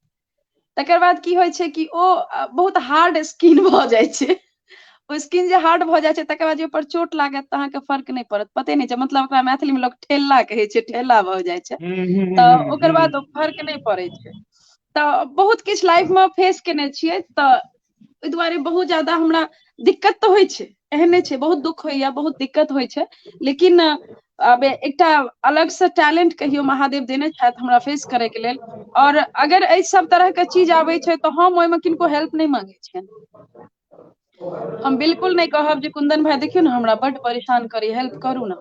तकर बाद की होइ छै कि ओ बहुत हार्ड स्किन भऽ जाइ छै। ओ स्किन जे हार्ड भऽ जाइ छै, तकर बाद जे ओकर चोट लागत तऽ अहाँके फर्क नहि पड़त, पते नहि छै, मतलब ओकरा मैथिली मे लोक ठेला कहै छै, ठेला भऽ जाइ छै, तऽ ओकर बाद ओ फर्क नहि पड़ै छै। तऽ बहुत किछु लाइफ मे फेस केने छियै, तऽ ओहि दुआरे बहुत ज्यादा हमरा दिक्कत तऽ होइ छै, एहन नहि छै, बहुत दुःख होइया, बहुत दिक्कत होइ छै, लेकिन आब एकटा अलग से टैलेंट कहियो महादेव देने छथि हमरा फेस करे के लेल। और अगर एहि सब तरह के चीज आबै छै तऽ हम ओहिमे किनको हेल्प नहि मांगै छियनि। हम बिल्कुल नहि कहब जे कुंदन भाई देखियौ ने हमरा बड्ड परेशान करी, हेल्प करू ने।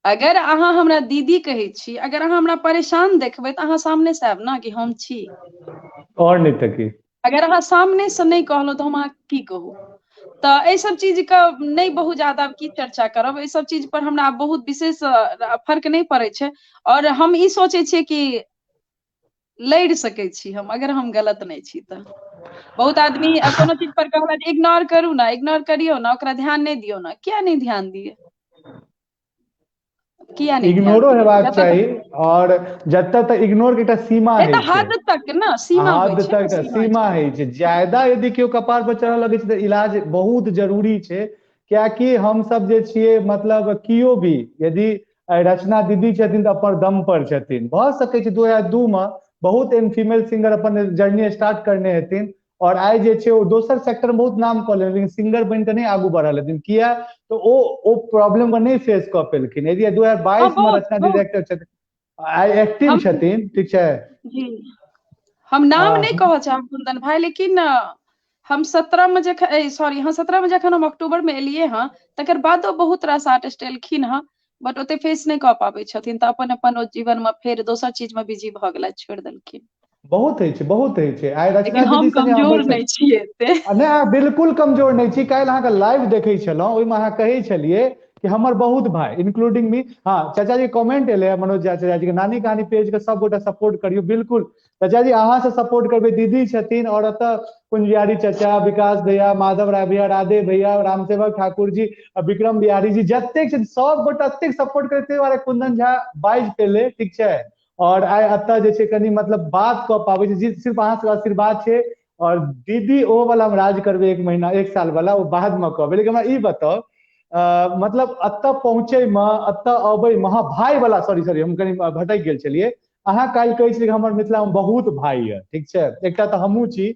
अगर अहाँ हमरा दीदी कहै छी, अगर अहाँ हमरा परेशान देखबै तऽ अहाँ सामने से आयब ने कि हम छी। और नहि तऽ की। अगर अहाँ सामने से नहि कहलहुँ तऽ हम अहाँके की कहू। तऽ एहि सब चीज के नहि बहुत ज्यादा की चर्चा करब, एहि सब चीज पर हमरा बहुत विशेष फर्क नहि पड़ै छै। और हम ई सोचै छियै कि लड़ि सकै छी हम, अगर हम गलत नहि छी तऽ। बहुत आदमी कोनो चीज पर कहलक इग्नोर करू ना, इग्नोर करियौ ना, ओकरा ध्यान नहि दियौ ना, किया नहि ध्यान दियै? किया नहि ध्यान इग्नोरो दियै? हेबाक जतऽ चाही, और जतऽ तक इग्नोर के एकटा सीमा नहि तऽ होइ छै। हद तक ना, सीमा होइ हद छै ने, तक सीमा सीमा छै। होइ छै। ज्यादा यदि केओ कपार पर चढ़ऽ लगै छै तऽ इलाज बहुत जरूरी छै, कियाकि हम सब जे छियै, मतलब केओ भी यदि रचना दीदी छथिन तऽ अपन दम पर छथिन। भऽ सकै छै 2002 मे बहुत एहन फीमेल सिंगर अपन जर्नी स्टार्ट करने हेथिन और आइ जे छै ओ दोसर सेक्टर मे बहुत नाम कऽ लेलखिन, लेकिन सिंगर बनि कऽ नहि आगू बढ़ल हेथिन। किया तऽ ओ प्रॉब्लम के नहि फेस कऽ पेलखिन। यदि 2022 मे रचना दीदी एक्टिव छथिन, आइ एक्टिव छथिन, ठीक छै। जी, हम नाम नहि कहऽ चाहब कुंदन भाई, लेकिन हम 17 मे जखन, सॉरी, हम 17 मे जखन हम अक्टूबर मे एलियै हँ, तकर बादो बहुत रास आर्टिस्ट एलखिन हँ, बट ओते फेस नहि कऽ पाबै छथिन, तऽ अपन अपन ओ जीवन मे फेर दोसर चीज मे बिजी भऽ गेला, छोड़ि देलखिन। बहुत होइ छै, बहुत होइ छै। आइ रचना लेकिन हम दीदी संगे हम कमजोर बैसल नहि छियै एते। नहि, अहाँ बिल्कुल कमजोर नहि छी। काल्हि अहाँके लाइव देखै छलहुँ, ओहिमे अहाँ कहै छलियै कि हमर बहुत भाई इंक्लूडिंग मी। हाँ चाचा जी कमेंट एलै मनोज झा चाचा जी के नानी कहानी पेज के सब गोटा सपोर्ट करियौ। बिल्कुल चाचा जी अहाँ से सपोर्ट करबै, दीदी छथिन और एतऽ कुंजियारी चाचा, विकास भैया, माधव राय भैया, राधे भैया, रामसेवक ठाकुर जी, विक्रम बिहारी जी, जतेक छथिन सब गोटा एतेक सपोर्ट करते दुआरे कुंदन झा बाजि पेलै, ठीक छै। और आइ एतऽ जे छै कनि मतलब बात कऽ पाबै छै, जी सिर्फ अहाँ सबके आशीर्वाद छै। और दीदी ओ वाला हम राज करबै 1 महीना 1 साल वाला, ओ बाद मे कहबै। लेकिन हमरा ई बताउ, मतलब एतऽ पहुँचै मे, एतऽ अबै मे, हाँ भाई वाला, सॉरी सॉरी हम कनि भटकि गेल छलियै। अहाँ काल्हि कहै छलियै हमर मिथिला मे बहुत भाई यऽ, ठीक छै, एकटा तऽ हमहूँ छी,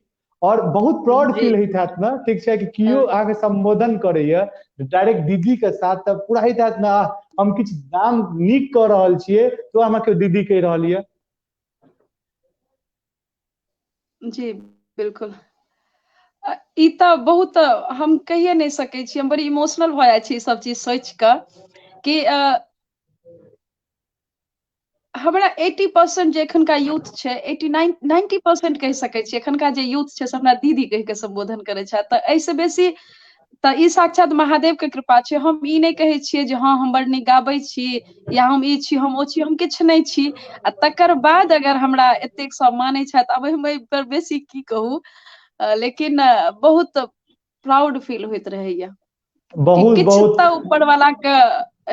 और बहुत प्राउड फील होइत हैत ने, ठीक छै, कि केओ अहाँके सम्बोधन करैया डायरेक्ट दीदी के साथ, तऽ पूरा होइत हैत ने हम किछु नाम नीक कऽ रहल छियै तो हमरा केओ दीदी कहि रहल यऽ। जी बिल्कुल, ई तऽ बहुत हम कहिए नहि सकै छी, हम बड़ी इमोशनल भऽ जाइ छी ई सब चीज सोचि कऽ कि हमरा 80% जे एखनका यूथ छै, 89-90% कहि सकै छी एखनका जे यूथ छै से हमरा दीदी कहि कऽ सम्बोधन करै छथि। तऽ एहिसँ बेसी तऽ ई साक्षात महादेव के कृपा छै। हम ई नहि कहै छियै जे हँ हम बड़ नीक गाबै छी या हम ई छी हम ओ छी, हम किछु नहि छी। आ तकर बाद अगर हमरा एतेक सब मानै छथि, आब हम एहि पर बेसी की कहू, लेकिन बहुत प्राउड फील होइत रहैया। बहुत किछु बहुत तऽ ऊपर वाला के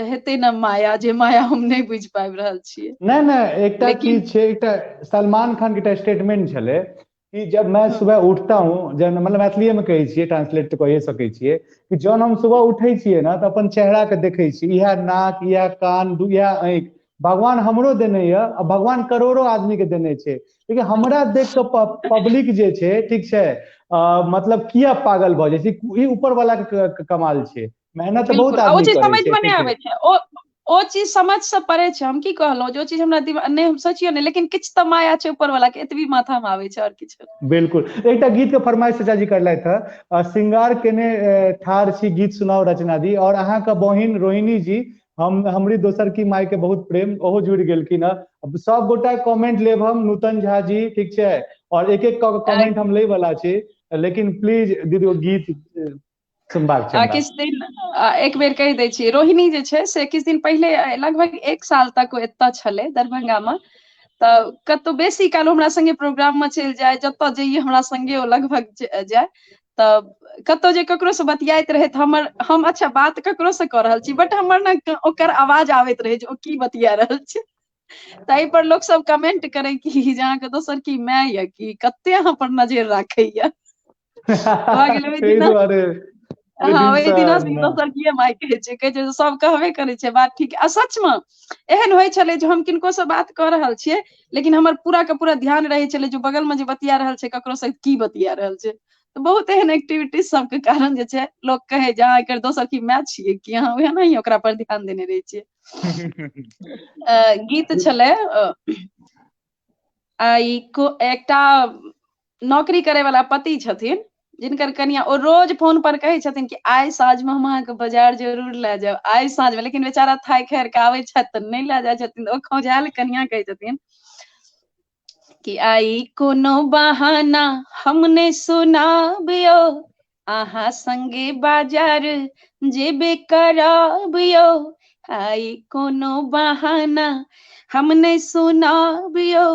हेतै ने माया, जे माया हम नहि बुझि पाबि रहल छियै। नहि नहि, एकटा लेकिन चीज छै, एकटा सलमान खान के एकटा स्टेटमेंट छलै कि जब मैं सुबह उठता हूँ, जब मतलब मैथिलीए में कहै छियै, ट्रांसलेट तऽ कहिए सकै छियै, कि जहन हम सुबह उठै छियै ने तऽ अपन चेहरा के देखै छी, इएह नाक, इएह कान, इएह आँखि भगवान हमरो देने यऽ आ भगवान करोड़ो आदमी के देने छै, लेकिन हमरा देख कऽ पब्लिक जे छै, ठीक छै, मतलब किया पागल भऽ जाइ छै, ई ऊपर वाला के कमाल छै। मेहनत तऽ बहुत बिल्कुल, आ ओ आदमी चीज करै समझ छै, मे नहि ठीक छै। आबै छै, ओ चीज समझ से परे छै। हम की कहलहुँ जे ओ चीज हमरा दिमाग नहि, हम सोचियो नहि, लेकिन किछु तऽ माया छै ऊपर वाला के, एतबी माथा मे आबै छै और किछु। बिल्कुल, एकटा गीत के फरमाइश चाचा जी करलथि हँ, श्रृंगार केने ठाढ़ छी गीत सुनाओ रचना दी, और अहाँके बहिन रोहिणी जी, हमरी दोसर की माय के बहुत प्रेम, ओहो जुड़ि गेलखिन हँ। अब सब गोटा कमेंट लेब हम, नूतन झा जी, ठीक छै, और एक एक कऽ कमेंट हम लै वाला छी, लेकिन प्लीज दीदी ओ गीत सुनबाक छै हमरा। किछु दिन, एक बेर कहि दै छी, रोहिणी जे छै से किछु दिन पहिले, लगभग 1 साल तक ओ एतऽ छलै दरभंगा मे, तऽ कतहु बेसी काल हमरा संगे प्रोग्राम मे चलि जाय, जतऽ जइयै हमरा संगे ओ लगभग जाय, तऽ कतहु जे ककरो से बतियाइत रहै तऽ हम अच्छा बात ककरो से कऽ रहल छी, बट हमर ने ओकर आवाज आबैत रहै जे ओ की बतिया रहल छै। ताहि पर लोक सब कमेंट करै कि जे अहाँके दोसर की my यऽ की, कते अहाँ पर नजर राखैया। भऽ गेलै ओहि ताहि दिना। दुआरे ओहि हँ, दिन ओहि सँ दिना से दोसर किए माय कहै छै, कहै छै सब कहबे करै छै, बात ठीक। आ सच मे एहन होइ छलै जे हम किनको से बात कऽ रहल छियै, लेकिन हमर पूरा के पूरा ध्यान रहै छलै जे बगल मे जे बतिया रहल छै ककरो से की बतिया रहल छै। तऽ बहुत एहन एक्टिविटीज सबके कारण जे छै लोक कहै जे अहाँ एकर दोसर की my छियै कि, अहाँ ओएह नहि ओकरा पर ध्यान देने रहै छियै। गीत छलै ई एकटा नौकरी करे वाला पति छथिन जिनकर कनिया, ओ रोज फोन पर कहै छथिन कि आइ साँझ मे हम अहाँके बाजार जरूर लए जायब, आइ साँझ मे, लेकिन बेचारा थाकि हारि के आबै छथि तऽ नहि लए जाइ छथिन। ओ खौंझायल कनिया कहै छथिन कि आई कोनो बहाना हम नहि सुनाबियौ, अहाँ संगे बाजार जेबे कराबियौ, आई कोनो बहाना हम नहि सुनाबियौ,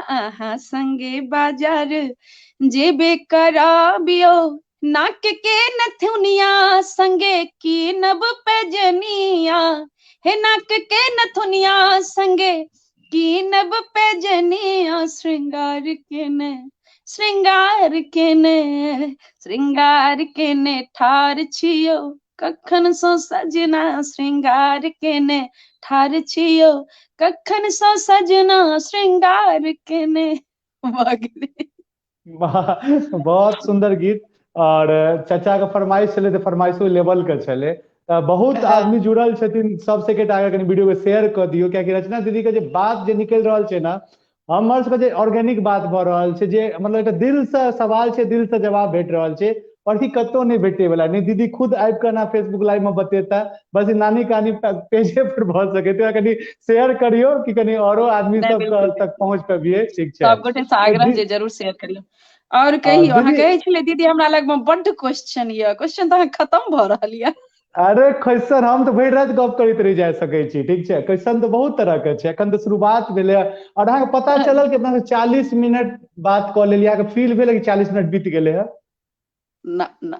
अहाँ संगे बाजार जेबे कराबियौ, नाक के नथुनिया संगे कीनब पैजनिया, हे नाक के नथुनिया संगे कीनब पैजनिया, श्रृंगार केने, श्रृंगार केने, श्रृंगार केने ठार छियौ कखन सो सजना, श्रृंगार केने ठार छियौ कखन सो सजना, श्रृंगार केने। भऽ गेलै। वाह, बहुत सुंदर गीत। और चाचा के फरमाइश छलै तऽ फरमाइशो लेवल के छलै, तऽ बहुत आदमी जुड़ल छथिन। सबसे के आगे कनि वीडियो के शेयर कऽ दियौ, कियाकि रचना दीदी के जे बात जे निकलि रहल छै ने, हमर सबके जे ऑर्गेनिक बात भऽ रहल छै, जे मतलब एकटा दिल से सवाल छै, दिल से जवाब भेट रहल छै, और ई कतौ नहि भेटै वाला नहि। दीदी खुद आबि कऽ ना फेसबुक लाइव में बतेता, बस ई नानी कहानी पेजे पर भऽ सकै। तऽ कनि शेयर करियौ कि कनि औरो आदमी नहि, सब बिल्कुल, तक पहुँच पबियै। ठीक छै, सब गोटे से आग्रह तऽ जे जरूर शेयर करियौ। और कहियौ, अहाँ दीदी कहै छलियै दीदी हमरा लग मे बड्ड क्वेश्चन यऽ, क्वेश्चन तऽ अहाँ खत्म भऽ रहल यऽ। अरे क्वेश्चन हम तऽ भरि राति गप करैत रहि जा सकै छी, ठीक छै। क्वेश्चन तऽ बहुत तरह के छै, एखन तऽ शुरुआत भेलै। और अहाँके पता चलल कि अपना सब 40 मिनट बात कऽ लेलियै, अहाँके फील भेल कि 40 मिनट बीत गेलै हँ? ना, ना,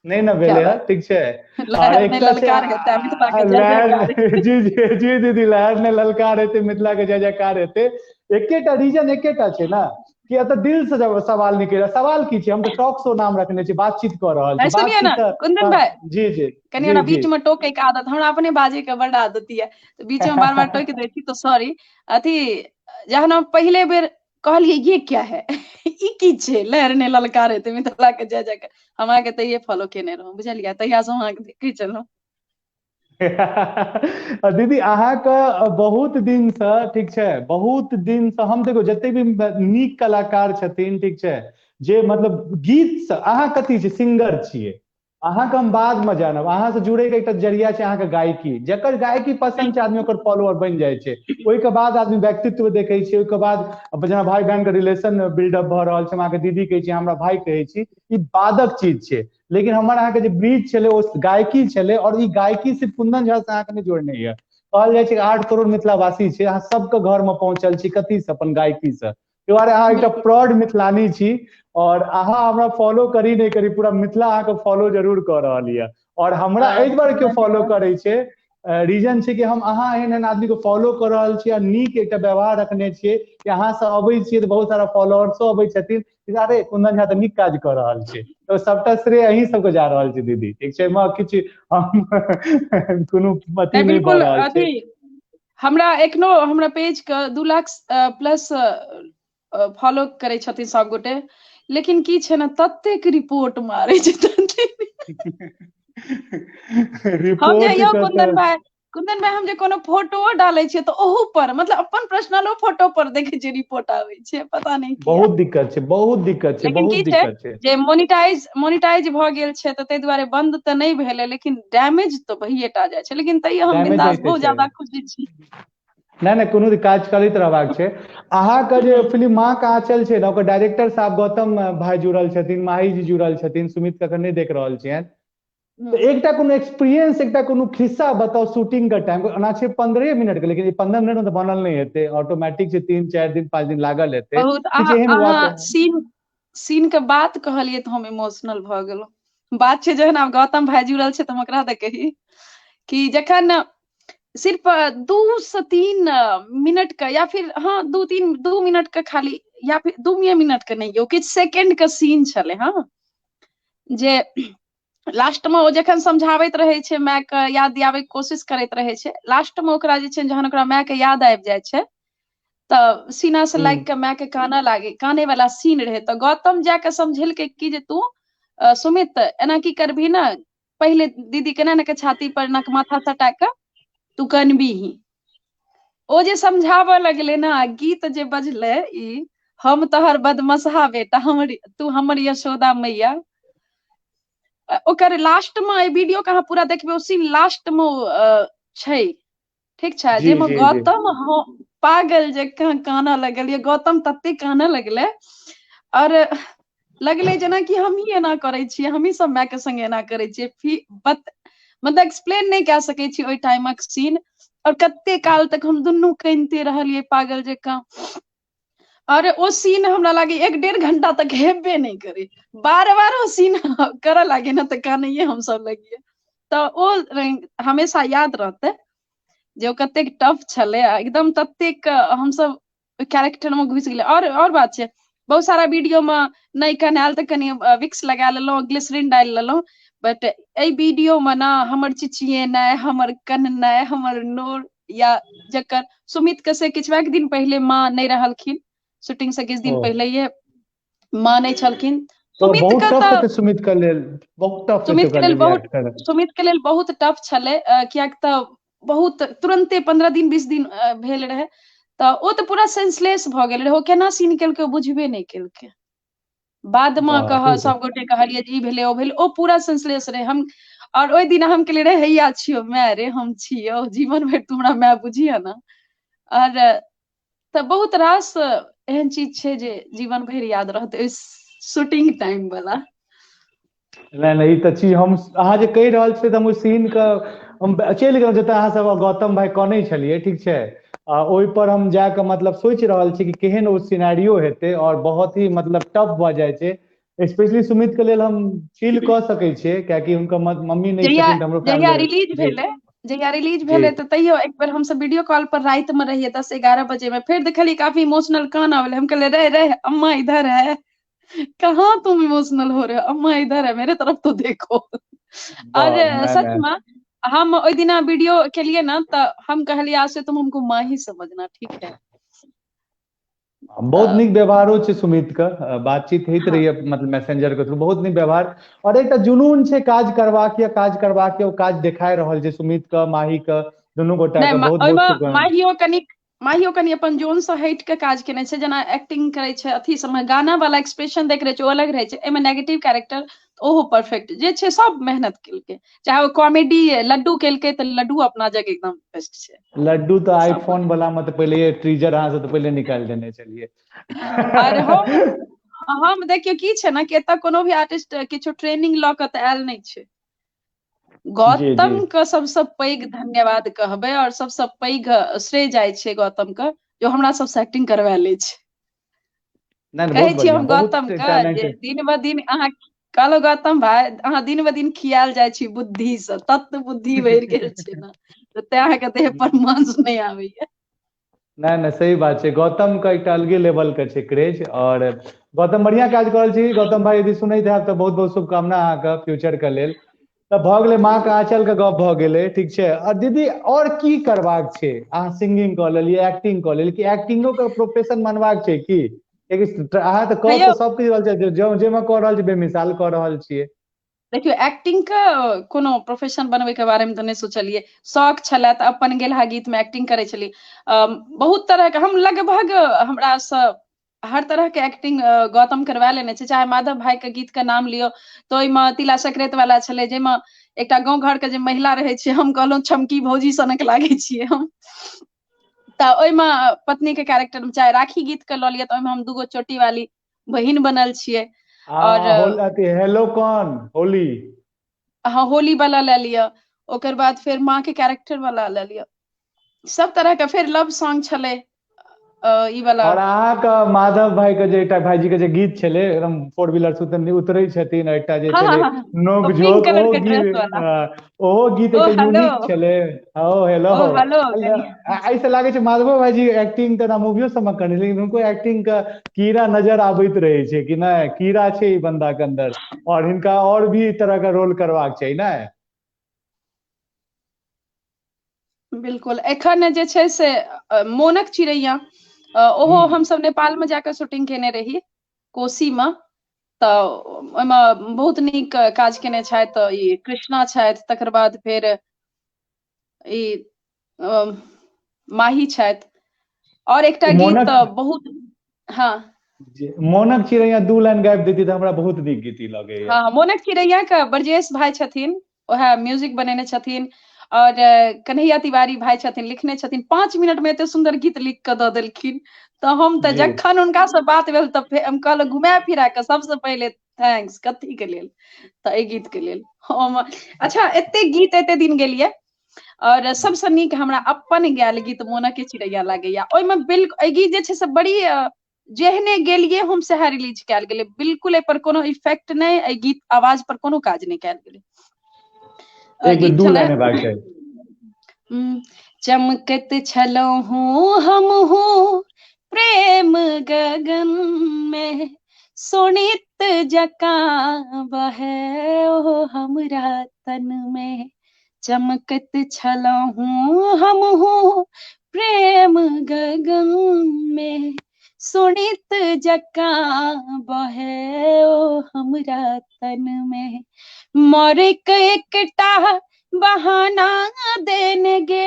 नहि ने क्या भेलै हँ, बात। ठीक छै। लहर और नहि एकटा छै, ललकार हेतै, मिथिला के जय लहर जयकार हेतै। जी, जी, जी दीदी, लहर नहि ललकार हेतै, मिथिला के जय जयकार हेतै। एकेटा रीजन एकेटा छै ने कि एतऽ दिल से जब सवाल निकले, सवाल की छै, हम तऽ टॉक शो नाम रखने छी, बातचीत कऽ रहल छी। सुनिए ना, बातचीत तऽ कुंदन भाई, जी, जी, कनि जी, हमरा जी। बीच में टोके के आदत, हमरा अपने बाजे के बड़ आदत यऽ, तऽ बीच में बार बार टोकि दै छी, तऽ सॉरी। अथी जहन हम पहिले बेर कहलियै ये क्या है, ई की छै, लहर ने ललकार हेतै मिथिला के जय जयकार, हम अहाँके तहिये फॉलो केने रहौं, बुझलियै, तहिया से हम अहाँके देखै छलहुँ। दीदी अहाँके बहुत दिन से, ठीक छै, बहुत दिन से हम देखो जते भी नीक कलाकार छथिन, ठीक छै, जे मतलब गीत से अहाँ कथी छी, सिंगर छियै, अहाँके हम बाद में जानब। अहाँ से जुड़े के एकटा जरिया छै अहाँके गायकी, जकर गायकी पसंद छै आदमी ओकर फॉलोअर बनि जाइ छै। ओहिके बाद आदमी व्यक्तित्व देखै छै, ओहिके बाद जेना भाई बहन के रिलेशन बिल्डअप भऽ रहल छै, हम अहाँके दीदी कहै छी, हमरा भाई कहै छी, ई बादक चीज छै। लेकिन हमर अहाँके जे ब्रिज छलै ओ गायकी छलै, और ई गायकी सिर्फ कुंदन झा से अहाँके नहि जोड़ने यऽ। कहल जाइ छै 8 करोड़ मिथिलावासी छै, अहाँ सबके घर में पहुंचल छी कथी से? अपन गायकी से। दुआरे अहाँ एकटा प्राउड मिथिलानी छी, और अहाँ हमरा फॉलो करी नहि करी, पूरा मिथिला अहाँके फॉलो जरूर कऽ रहल यऽ। और हमरा एहि दुआरे केओ फॉलो करै छै, रीजन छै कि हम अहाँ एहन एहन आदमी के फॉलो कऽ रहल छी आ नीक एकटा व्यवहार रखने छियै कि अहाँ सब अबै छियै तऽ बहुत सारा फॉलोअर्सो अबै छथिन, अरे कुंदन झा तऽ नीक काज कऽ रहल छै। तऽ सबटा श्रेय अहीं सबके जा रहल छै दीदी, ठीक छै? एहिमे किछु हम कोनो अथी नहि भऽ रहल छै। हमरा एखनो हमरा पेज के 2 लाख प्लस फॉलो करै छथिन सब गोटे, लेकिन की छै ने ततेक रिपोर्ट मारै छै हम जे यौ कुंदन भाई, हम जे कोनो फोटो डालै छियै तऽ ओहू पर मतलब अपन पर्सनलो फोटो पर देखै छियै रिपोर्ट आबै छै, पता नहि बहुत दिक्कत छै, बहुत दिक्कत छै, लेकिन बहुत की छै दिक्कत छै। जे मोनिटाइज भऽ गेल छै तऽ ताहि दुआरे बंद तऽ नहि भेलै, लेकिन डैमेज तऽ भइए टा जाइ छै। लेकिन तैयो हम बिंदास बहुत ज्यादा खुशी छी। नहि नहि, कोनो काज करैत रहबाक छै। अहाँके जे फिल्म माँ के आंचल छै ने, ओकर डायरेक्टर साहब गौतम भाई जुड़ल छथिन, माही जी जुड़ल छथिन, सुमित कखन नहि देख रहल छियनि। तऽ एकटा कोनो एक्सपीरियंस, एकटा कोनो खिस्सा बताउ शूटिंग के टाइम। ओना छै 15 मिनट के, लेकिन 15 मिनट में तऽ बनल नहि हेतै, ऑटोमेटिक छै 3-4 दिन 5 दिन लागल हेतै। बहुत अहाँ सीन के बात कहलियै तऽ हम इमोशनल भऽ गेलहुँ। बात छै जहन आब गौतम भाई जुड़ल छै तऽ हम ओकरा दऽ कही कि जखन सिर्फ 2 से 3 मिनट के या फिर हाँ 2 मिनट के खाली, या फिर 2 मिनट के नहीं, किछु सेकेंड के सीन छलै। हाँ, जे लास्ट में ओ जखन समझाबैत रहै छै, माय के याद दियाबै के कोशिश करैत रहै छै, लास्ट में ओकरा जे छै जहन ओकरा माय के याद आबि जाइ छै तऽ सीना से लागि के माय के कानऽ लागे, काने वाला सीन रहै। तऽ गौतम जाके समझेलकै कि जे तू सुमित एना की करबही ने, पहिले दीदी के ना के छाती पर ना माथा सटा के तू कनबीही। ओ जे समझाबऽ लगलै ना, गीत जे बजलै ई हम तोहर बदमसहा बेटा, हमर तू हमर यशोदा मैया, ओकर लास्ट में एहि वीडियो के अहाँ पूरा देखबै, ओ सीन लास्ट में छै, ठीक छै, जाहिमे गौतम पागल जकाँ कानऽ लगलियै। गौतम तते कानऽ लगलै और लगलै जेनाकि हमही एना करै छियै, हमही सब माय के संगे एना करै छियै। मतलब एक्सप्लेन नहि कए सकै छी ओहि टाइमक सीन। और कते काल तक हम दुनू कनिते रहलियै पागल जकाँ। और ओ सीन हमरा लागे 1-1.5 घंटा तक हेबे नहि करे, बार बार ओ सीन करऽ लागे ना तऽ कानैये हमसब लगिए। तऽ ओ हमेशा याद रहतै जे ओ कतेक टफ छलै, एकदम ततेक हमसब कैरेक्टर में घुसि गेलै। और बात छै बहुत सारा वीडियो में नहि कनायल तऽ कनि विक्स लगा लेलहुँ, ग्लिसरीन डालि लेलहुँ, बट एहि वीडियो में ना हमर चिचियेनाइ, हमर कननाइ, हमर नोर, या जकर सुमित के से किछुएक दिन पहिले माँ नहि रहलखिन, शूटिंग से किछु दिन पहिले ये माँ नहि छलखिन। सुमित के लेल बहुत टफ, सुमित के लेल बहुत टफ छलै, कियाक तऽ बहुत तुरंते 15 दिन 20 दिन भेल रहै, तऽ ओ तऽ पूरा सेंसलेस भऽ गेल रहै। ओ केना सीन केलकै बुझबे नहि केलकै। बाद में कह सब गोटे कहलियै जे ई भेलै ओ भेलै, ओ पूरा सेंसलेस रहै। हम और ओहि दिन हम कहलियै रे हैया छियौ माय रे, हम छियौ जीवन भरि तू हमरा माय बुझिह ना। और तऽ बहुत रास एहन चीज छै जे जीवन भरि याद रहतै शूटिंग टाइम वाला। नहि नहि, ई तऽ चीज हम अहाँ जे कहि रहल छियै तऽ हम ओहि सीन के हम चलि गेलहुँ जतऽ अहाँ सब गौतम भाई कहने छलियै, ठीक छै, ओहि पर हम जाके मतलब सोचि रहल छी कि केहन ओ सिनेरियो हेतै, और बहुत ही मतलब टफ भऽ जाइ छै। स्पेशली सुमित के लेल हम फील कऽ सकै छियै, कियाकि हुनकर मम्मी नहि छथिन। हमरो जहिया रिलीज भेलै, जहिया रिलीज भेलै तऽ तैयो एक बेर हमसब वीडियो कॉल पर राति में रहियै 10-11 बजे में, फेर देखलियै काफी इमोशनल कान आबले। हम कहलियै रे रे अम्मा इधर है, कहाँ तुम इमोशनल हो रहे हो, अम्मा इधर है, मेरे तरफ तो देखो। और सच में हम ओहि दिना वीडियो केलियै ना तऽ हम कहलियै आज से तुम हमको माँ ही समझना, ठीक है। बहुत नीक व्यवहारो छै सुमित के, बातचीत होइत रहैया मतलब मैसेंजर के थ्रू, बहुत नीक व्यवहार। और एकटा जुनून छै काज करबाक या काज करबाक, ओ काज देखाय रहल छै सुमित के, माही के, दुनू गोटा के। बहुत बहुत माहियो कनि अपन जोन से हटि के काज केने छै, जेना एक्टिंग करै छै अथी समय गाना वाला एक्सप्रेशन देख रहे छै ओ अलग रहै छै, एहिमे नेगेटिव कैरेक्टर ओहो परफेक्ट जे छै, सब मेहनत केलकै, चाहे ओ कॉमेडी लड्डू केलकै तऽ लड्डू अपना जगह एकदम बेस्ट छै। लड्डू तऽ आईफोन वाला मे तऽ पहिले ट्रीजर अहाँ से तऽ पहिले निकालि देने छलियै। आर हम देखियौ की छै ने कि एतऽ कोनो भी आर्टिस्ट किछु ट्रेनिंग लऽ कऽ तऽ आयल नहि छै। गौतम के सबसँ पैघ धन्यवाद कहबै और सबसँ पैघ श्रेय जाइ छै गौतम के, जो हमरा सबसँ एक्टिंग करवा लै छै। कहै छियै हम गौतम के जे दिन ब दिन अहाँ कहलहुँ गौतम भाई अहाँ दिन ब दिन खियाल जाइ छी बुद्धि से, तत्व बुद्धि बढ़ि गेल छै ने, तऽ तें अहाँके देह पर मांस नहि आबैया। नहि नहि सही बात छै, गौतम के एकटा अलगे लेवल के छै क्रेज। और गौतम बढ़िया काज कर रहल छी। गौतम भाई यदि सुनैत हैब तऽ बहुत बहुत शुभकामना अहाँके फ्यूचर के लेल। तऽ भऽ गेलै माँ के आंचल के गप भऽ गेलै, ठीक छै। और दीदी और की करबाक छै? अहाँ सिंगिंग कऽ लेलियै, एक्टिंग कऽ लेलियै, कि एक्टिंगो के प्रोफेशन मानबाक छै की? अहाँ तऽ कऽ सब किछु रहल छै, जाहिमे कऽ रहल छी बेमिसाल कऽ रहल छियै। देखियौ एक्टिंग के कोनो प्रोफेशन बनबै के बारे मे तऽ नहि सोचलियै, शौक छलै तऽ अपन गेलहा गीत मे एक्टिंग करै छलियै। बहुत तरह के हम लगभग हमरा सँ हर तरह के एक्टिंग गौतम करवा लेने छै। चाहे माधव भाई के गीत के नाम लियौ तऽ ओहिमे तिला संक्रांति वाला छलै, जाहिमे एकटा गाँव घर के जे महिला रहै छै, हम कहलहुँ छमकी भौजी सनक लागै छियै हम, तऽ ओहिमे पत्नी के कैरेक्टर। चाहे राखी गीत के लऽ लिअ तऽ ओहिमे हम दूगो चोटी वाली बहिन बनल छियै। और हेलो कौन होली, हाँ होली वाला लऽ लिअ, ओकर बाद फेर माँ के कैरेक्टर वाला लऽ लिअ, सब तरह के। फेर लव सॉन्ग छलै ई वाला। और अहाँके माधव भाई के जे एकटा भाईजी के जे गीत छलै एकदम फोर व्हीलर से उतरै छथिन, एकटा जे छलै नोक झोंक, ओहो गीत, ओहो गीत एकटा यूनिक छलै। ओ हेलो एहिसँ लागै छै माधवो भाईजी एक्टिंग तऽ मूवियो सबमे करने, लेकिन हुनको एक्टिंग के कीड़ा नजर आबैत रहै छै कि नहि, कीड़ा छै ई बंदा के अंदर और हिनका और भी तरह के रोल करबाक चाही ने। बिल्कुल। एखन जे छै से मोनक चिड़ैया, ओहो हमसब नेपाल में जाकऽ शूटिंग केने रही कोसी मे, तऽ ओहिमे बहुत नीक काज केने छथि ई कृष्णा छथि, तकर बाद फेर ई माही छथि, और एकटा गीत बहुत, हाँ मोनक चिड़ैया दू लाइन गाबि देती तऽ हमरा बहुत नीक गीत लगैया। हाँ मोनक चिड़ैया के ब्रजेश भाई छथिन, वएह म्यूजिक बनेने छथिन, और कन्हैया तिवारी भाई छथिन लिखने छथिन। 5 मिनट में एते सुंदर गीत लिख कऽ दऽ देलखिन, तऽ हम तऽ जखन हुनका से बात भेल तऽ हम कहलहुँ घुमा फिरा कऽ सबसँ पहिले thanks कथी के लेल, तऽ एहि गीत के लेल हम। अच्छा एते गीत एते दिन गेलियै और सबसँ नीक हमरा अपन गायल गीत मोनक चिड़ैया लागैया। ओहिमे बिल्कुल एहि गीत जे छै से बड़ी जेहने गेलियै हम सएह रिलीज कयल गेलै, बिल्कुल एहि पर कोनो इफेक्ट नहि, एहि गीत आवाज पर कोनो काज नहि कयल गेलै। चमकत छलहुँ हम हूँ प्रेम गगन में, सोनित जकाँ बहे ओ हमरा तन में, चमकत छलहुँ हम हूँ प्रेम गगन में, सोनित जकाँ बहे ओ हमरा तन में, मरे के एकटा बहाना देन गे,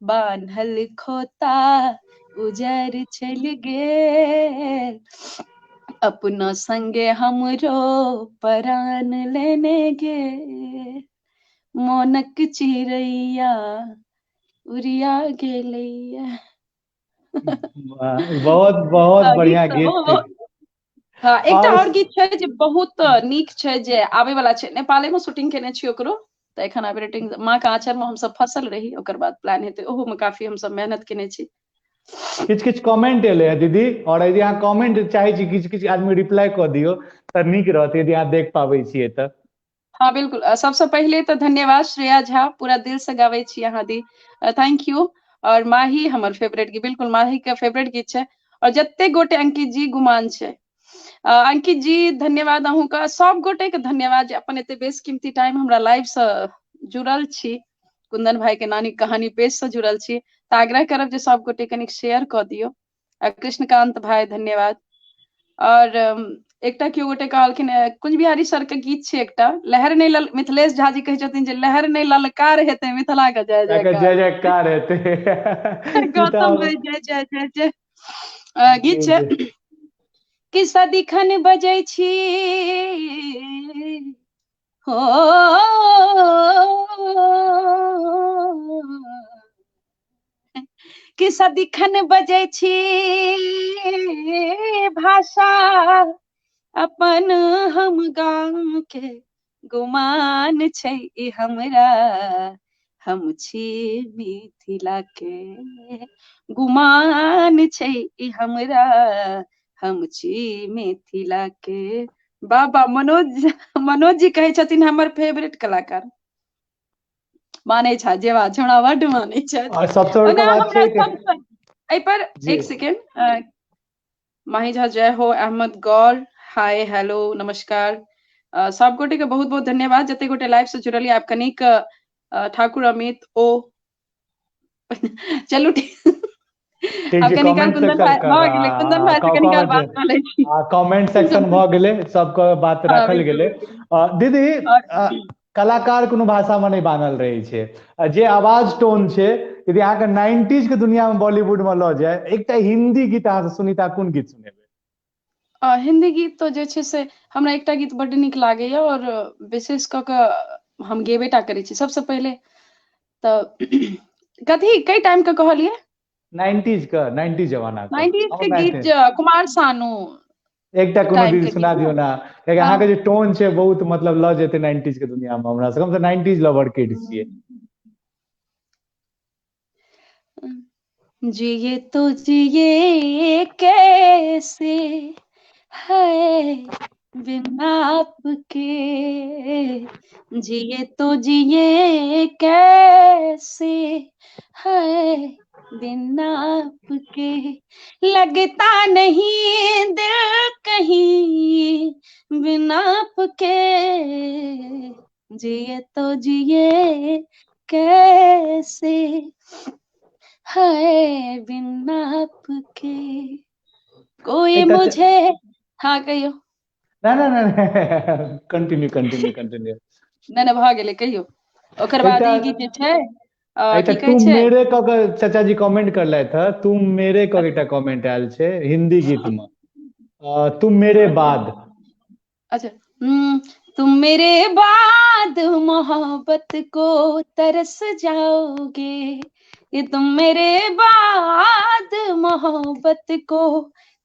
बान्हल खोता उजर चल गेल, अपना संगे हमरो परान लेने गे, मोनक चिड़ैया उड़िया गेलैया। बहुत बहुत बढ़िया गीत। हाँ एकटा और गीत छै जे बहुत नीक छै जे आबे वाला छै, नेपाले में शूटिंग केने छी ओकरो, तऽ एखन अपडेटिंग माँ के आंचर में हमसब फसल रही, ओकर बाद प्लान हेतै, ओहो में काफी हमसब मेहनत केने छी। किछु किछु कमेंट एलै है दीदी, और यदि अहाँ कमेंट चाहै छी किछु किछु आदमी रिप्लाई कऽ दियौ तऽ नीक रहत, यदि अहाँ देख पाबै छियै तऽ। हाँ बिल्कुल। सबसँ पहिले तऽ धन्यवाद श्रेया झा, पूरा दिल से गाबै छी अहाँ दी, thank you. और माही हमर फेवरेट गीत, बिल्कुल माही के फेवरेट गीत छै। और जते गोटे अंकित जी गुमान छै, अंकित जी धन्यवाद अहूँके, सब गोटे के धन्यवाद जे अपन एते बेस कीमती टाइम हमरा लाइव से जुड़ल छी, कुंदन भाई के नानी कहानी पेज से जुड़ल छी, तऽ आग्रह करब जे सब गोटे कनिक शेयर कऽ दियौ। कृष्णकांत भाई धन्यवाद। और एकटा केओ गोटे कहलखिन कुंज बिहारी सर के गीत छै एकटा लहर नहि लल, मिथिलेश झा जी कहै छथिन जे लहर नहि ललकार हेतै मिथिला के जय जयकार, जय जयकार हेतै। गौतम भाई जय जय जय जय गीत छै। कि सदिखन बजै छी हो, कि सदिखन बजै छी भाषा अपन हम गाम के, गुमान छै ई हमरा हम छी मिथिला के, गुमान छै ई हमरा हम छी मिथिला के। बाबा मनोज, मनोज जी कहै छथिन हमर फेवरेट कलाकार, मानै छथि जे बात छै, हमरा बड्ड मानै छथि। और सबसँ बड़का ओना बात हमरा छै कि सबसँ एहि पर जी। एक सेकेंड, माही झा जय हो, अहमद गौर हाय हेलो नमस्कार, सब गोटे के बहुत बहुत धन्यवाद जते गोटे लाइव से जुड़लियै। आब कनिक ठाकुर अमित ओ चलू ठीक। ठीक आब छै, कनी काल कमेंट कुंदन सेक्शन भाई भऽ गेलै, कुंदन भाई से कनी काल बात कऽ लै छी। कमेंट सेक्शन भऽ गेलै, सबके बात हँ, राखल बिल्कुल, गेलै। बिल्कुल। दीदी, और कलाकार कोनो भाषा मे नहि बान्हल रहै छै, जे आवाज टोन छै, यदि अहाँके 90s के दुनिया मे बॉलीवुड मे लऽ जाय, एकटा हिंदी गीत अहाँ से सुनी तऽ कोन गीत सुनेबै? हिंदी गीत तऽ जे छै से हमरा एकटा गीत बड्ड नीक लागैया और विशेष कऽ कऽ हम गेबे टा करै छी सबसँ पहिले। तऽ कथी कई टाइम के कहलियै? 90s के, 90s जमाना के। 90s के गीत जे कुमार सानू एकटा कोनो टाइम गीत के सुना गीत दियौ ने। ना, कियाकि हँ। अहाँके जे टोन छै बहुत मतलब लऽ जेतै 90s के दुनिया मे हमरा सब, हम तऽ 90s lover kid छियै। जिए तो जिए कैसे है बिना आपके, जिए तो जिए कैसे है बिना आपके, लगता नहीं दिल कहीं बिना आपके, जिए तो जिए कैसे है बिना आपके, कोई एकटा मुझे, हाँ कहियो। ना ना ना, कंटिन्यू कंटिन्यू कंटिन्यू। नहि नहि भऽ गेलै, कहियो। ओकर बाद एकटा ई गीत जे छै, एकटा की कहै तुम छै, मेरे कऽ के चाचा जी कमेंट करलथि हँ, तुम मेरे कऽ के एकटा कमेंट आयल छै हिंदी गीत मे, तुम मेरे बाद। अच्छा, तुम मेरे बाद मोहब्बत को तरस जाओगे, ये तुम मेरे बाद मोहब्बत को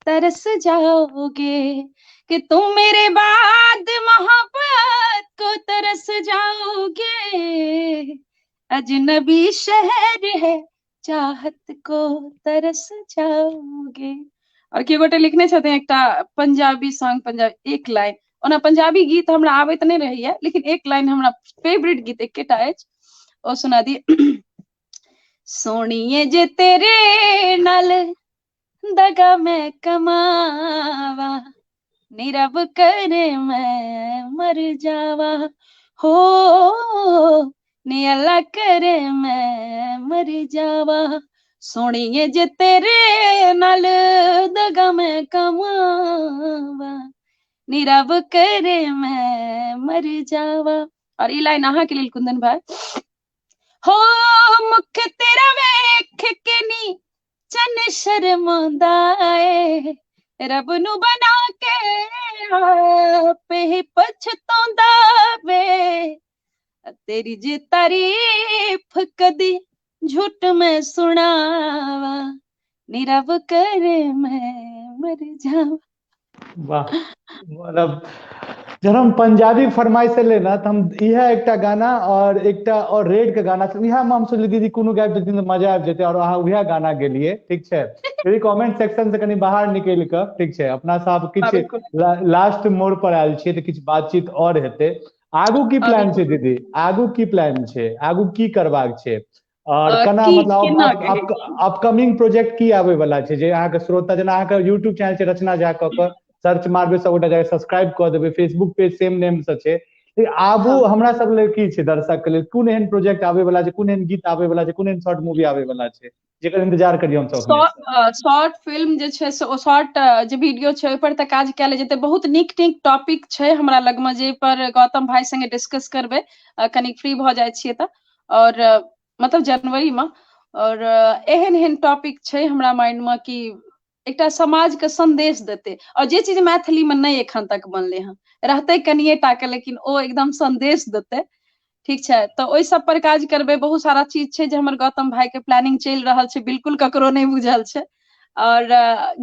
तरस जाओगे, कि तुम मेरे बाद मोहब्बत को तरस जाओगे, अजनबी शहर है चाहत को तरस जाओगे। और के गोटे लिखने छथिन एकटा पंजाबी सॉन्ग, पंजाबी एक लाइन, ओना पंजाबी गीत हमरा आबैत नहि रहैया, लेकिन एक लाइन हमरा फेवरेट गीत एकेटा अछि, ओ सुना दी। सोनिए जे तेरे नाल दगा मैं कमावा, नी रब करे मैं मर जावा, हो नी अल्लाह करे मैं मर जावा, सोनिए जे तेरे नाल दगा मैं कमावा, नी रब करे मैं मर जावा। और ई लाइन अहाँ के लेल कुंदन भाई, हो मुख तेरा वेख के नी चन शर्मांदा ए, रब नू बना के आप ही पछतांदा वे, तेरी जे तारीफ कदी झूठ मैं सुनावा, नी रब करे मैं मर जावा। वाह, मतलब जब हम पंजाबी फरमाइश एलै ना, तऽ हम इएह एकटा गाना और एकटा और रेड के गाना, इएह मे हम सोचलियै दीदी कोनो गाबि देथिन तऽ मजा आबि जेतै, और अहाँ उएह गाना गेलियै। ठीक छै, दीदी कमेंट सेक्शन से कनि बाहर निकलि कऽ, ठीक छै, अपना सब किछु बिल्कुल। लास्ट मोड़ पर आयल छियै तऽ किछु बातचीत और हेतै। आगू की प्लान छै बिल्कुल। दीदी? आगू की प्लान छै? आगू की करबाक छै? और केना की मतलब केना कहै छी? अपकमिंग प्रोजेक्ट की आबै वाला छै जे अहाँके श्रोता, जेना अहाँके यूट्यूब चैनल छै रचना झा कऽ के सर्च मारबै, सबगोटा जाके सब्सक्राइब कऽ देबै, फेसबुक पेज सेम नेम से छै, आबू हँ। हमरा सब लेल की छै दर्शक के लेल, कोन एहन प्रोजेक्ट आबै वाला छै, कोन एहन गीत आबै वाला छै, कोन एहन शॉर्ट मूवी आबै वाला छै जेकर इंतजार करियौ हम सब अपने से? शॉर्ट फिल्म जे छै से ओ शॉर्ट जे वीडियो छै ओहि पर तऽ काज कयल जेतै। बहुत नीक नीक टॉपिक छै हमरा लगमे जे पर गौतम भाई संगे डिस्कस करबै, कनि फ्री भऽ जाइ छियै तऽ, और मतलब जनवरी मे, और एहन एहन टॉपिक छै हमरा माइंड मे कि एकटा समाज के संदेश देतै, और जे चीज मैथिली में नहि एखन तक बनलै हँ, रहतै कनिये टा के, लेकिन ओ एकदम संदेश देतै। ठीक छै, तऽ ओहि सब पर काज करबै। बहुत सारा चीज छै जे हमर गौतम भाई के प्लानिंग चलि रहल छै, बिल्कुल ककरो नहि बुझल छै। और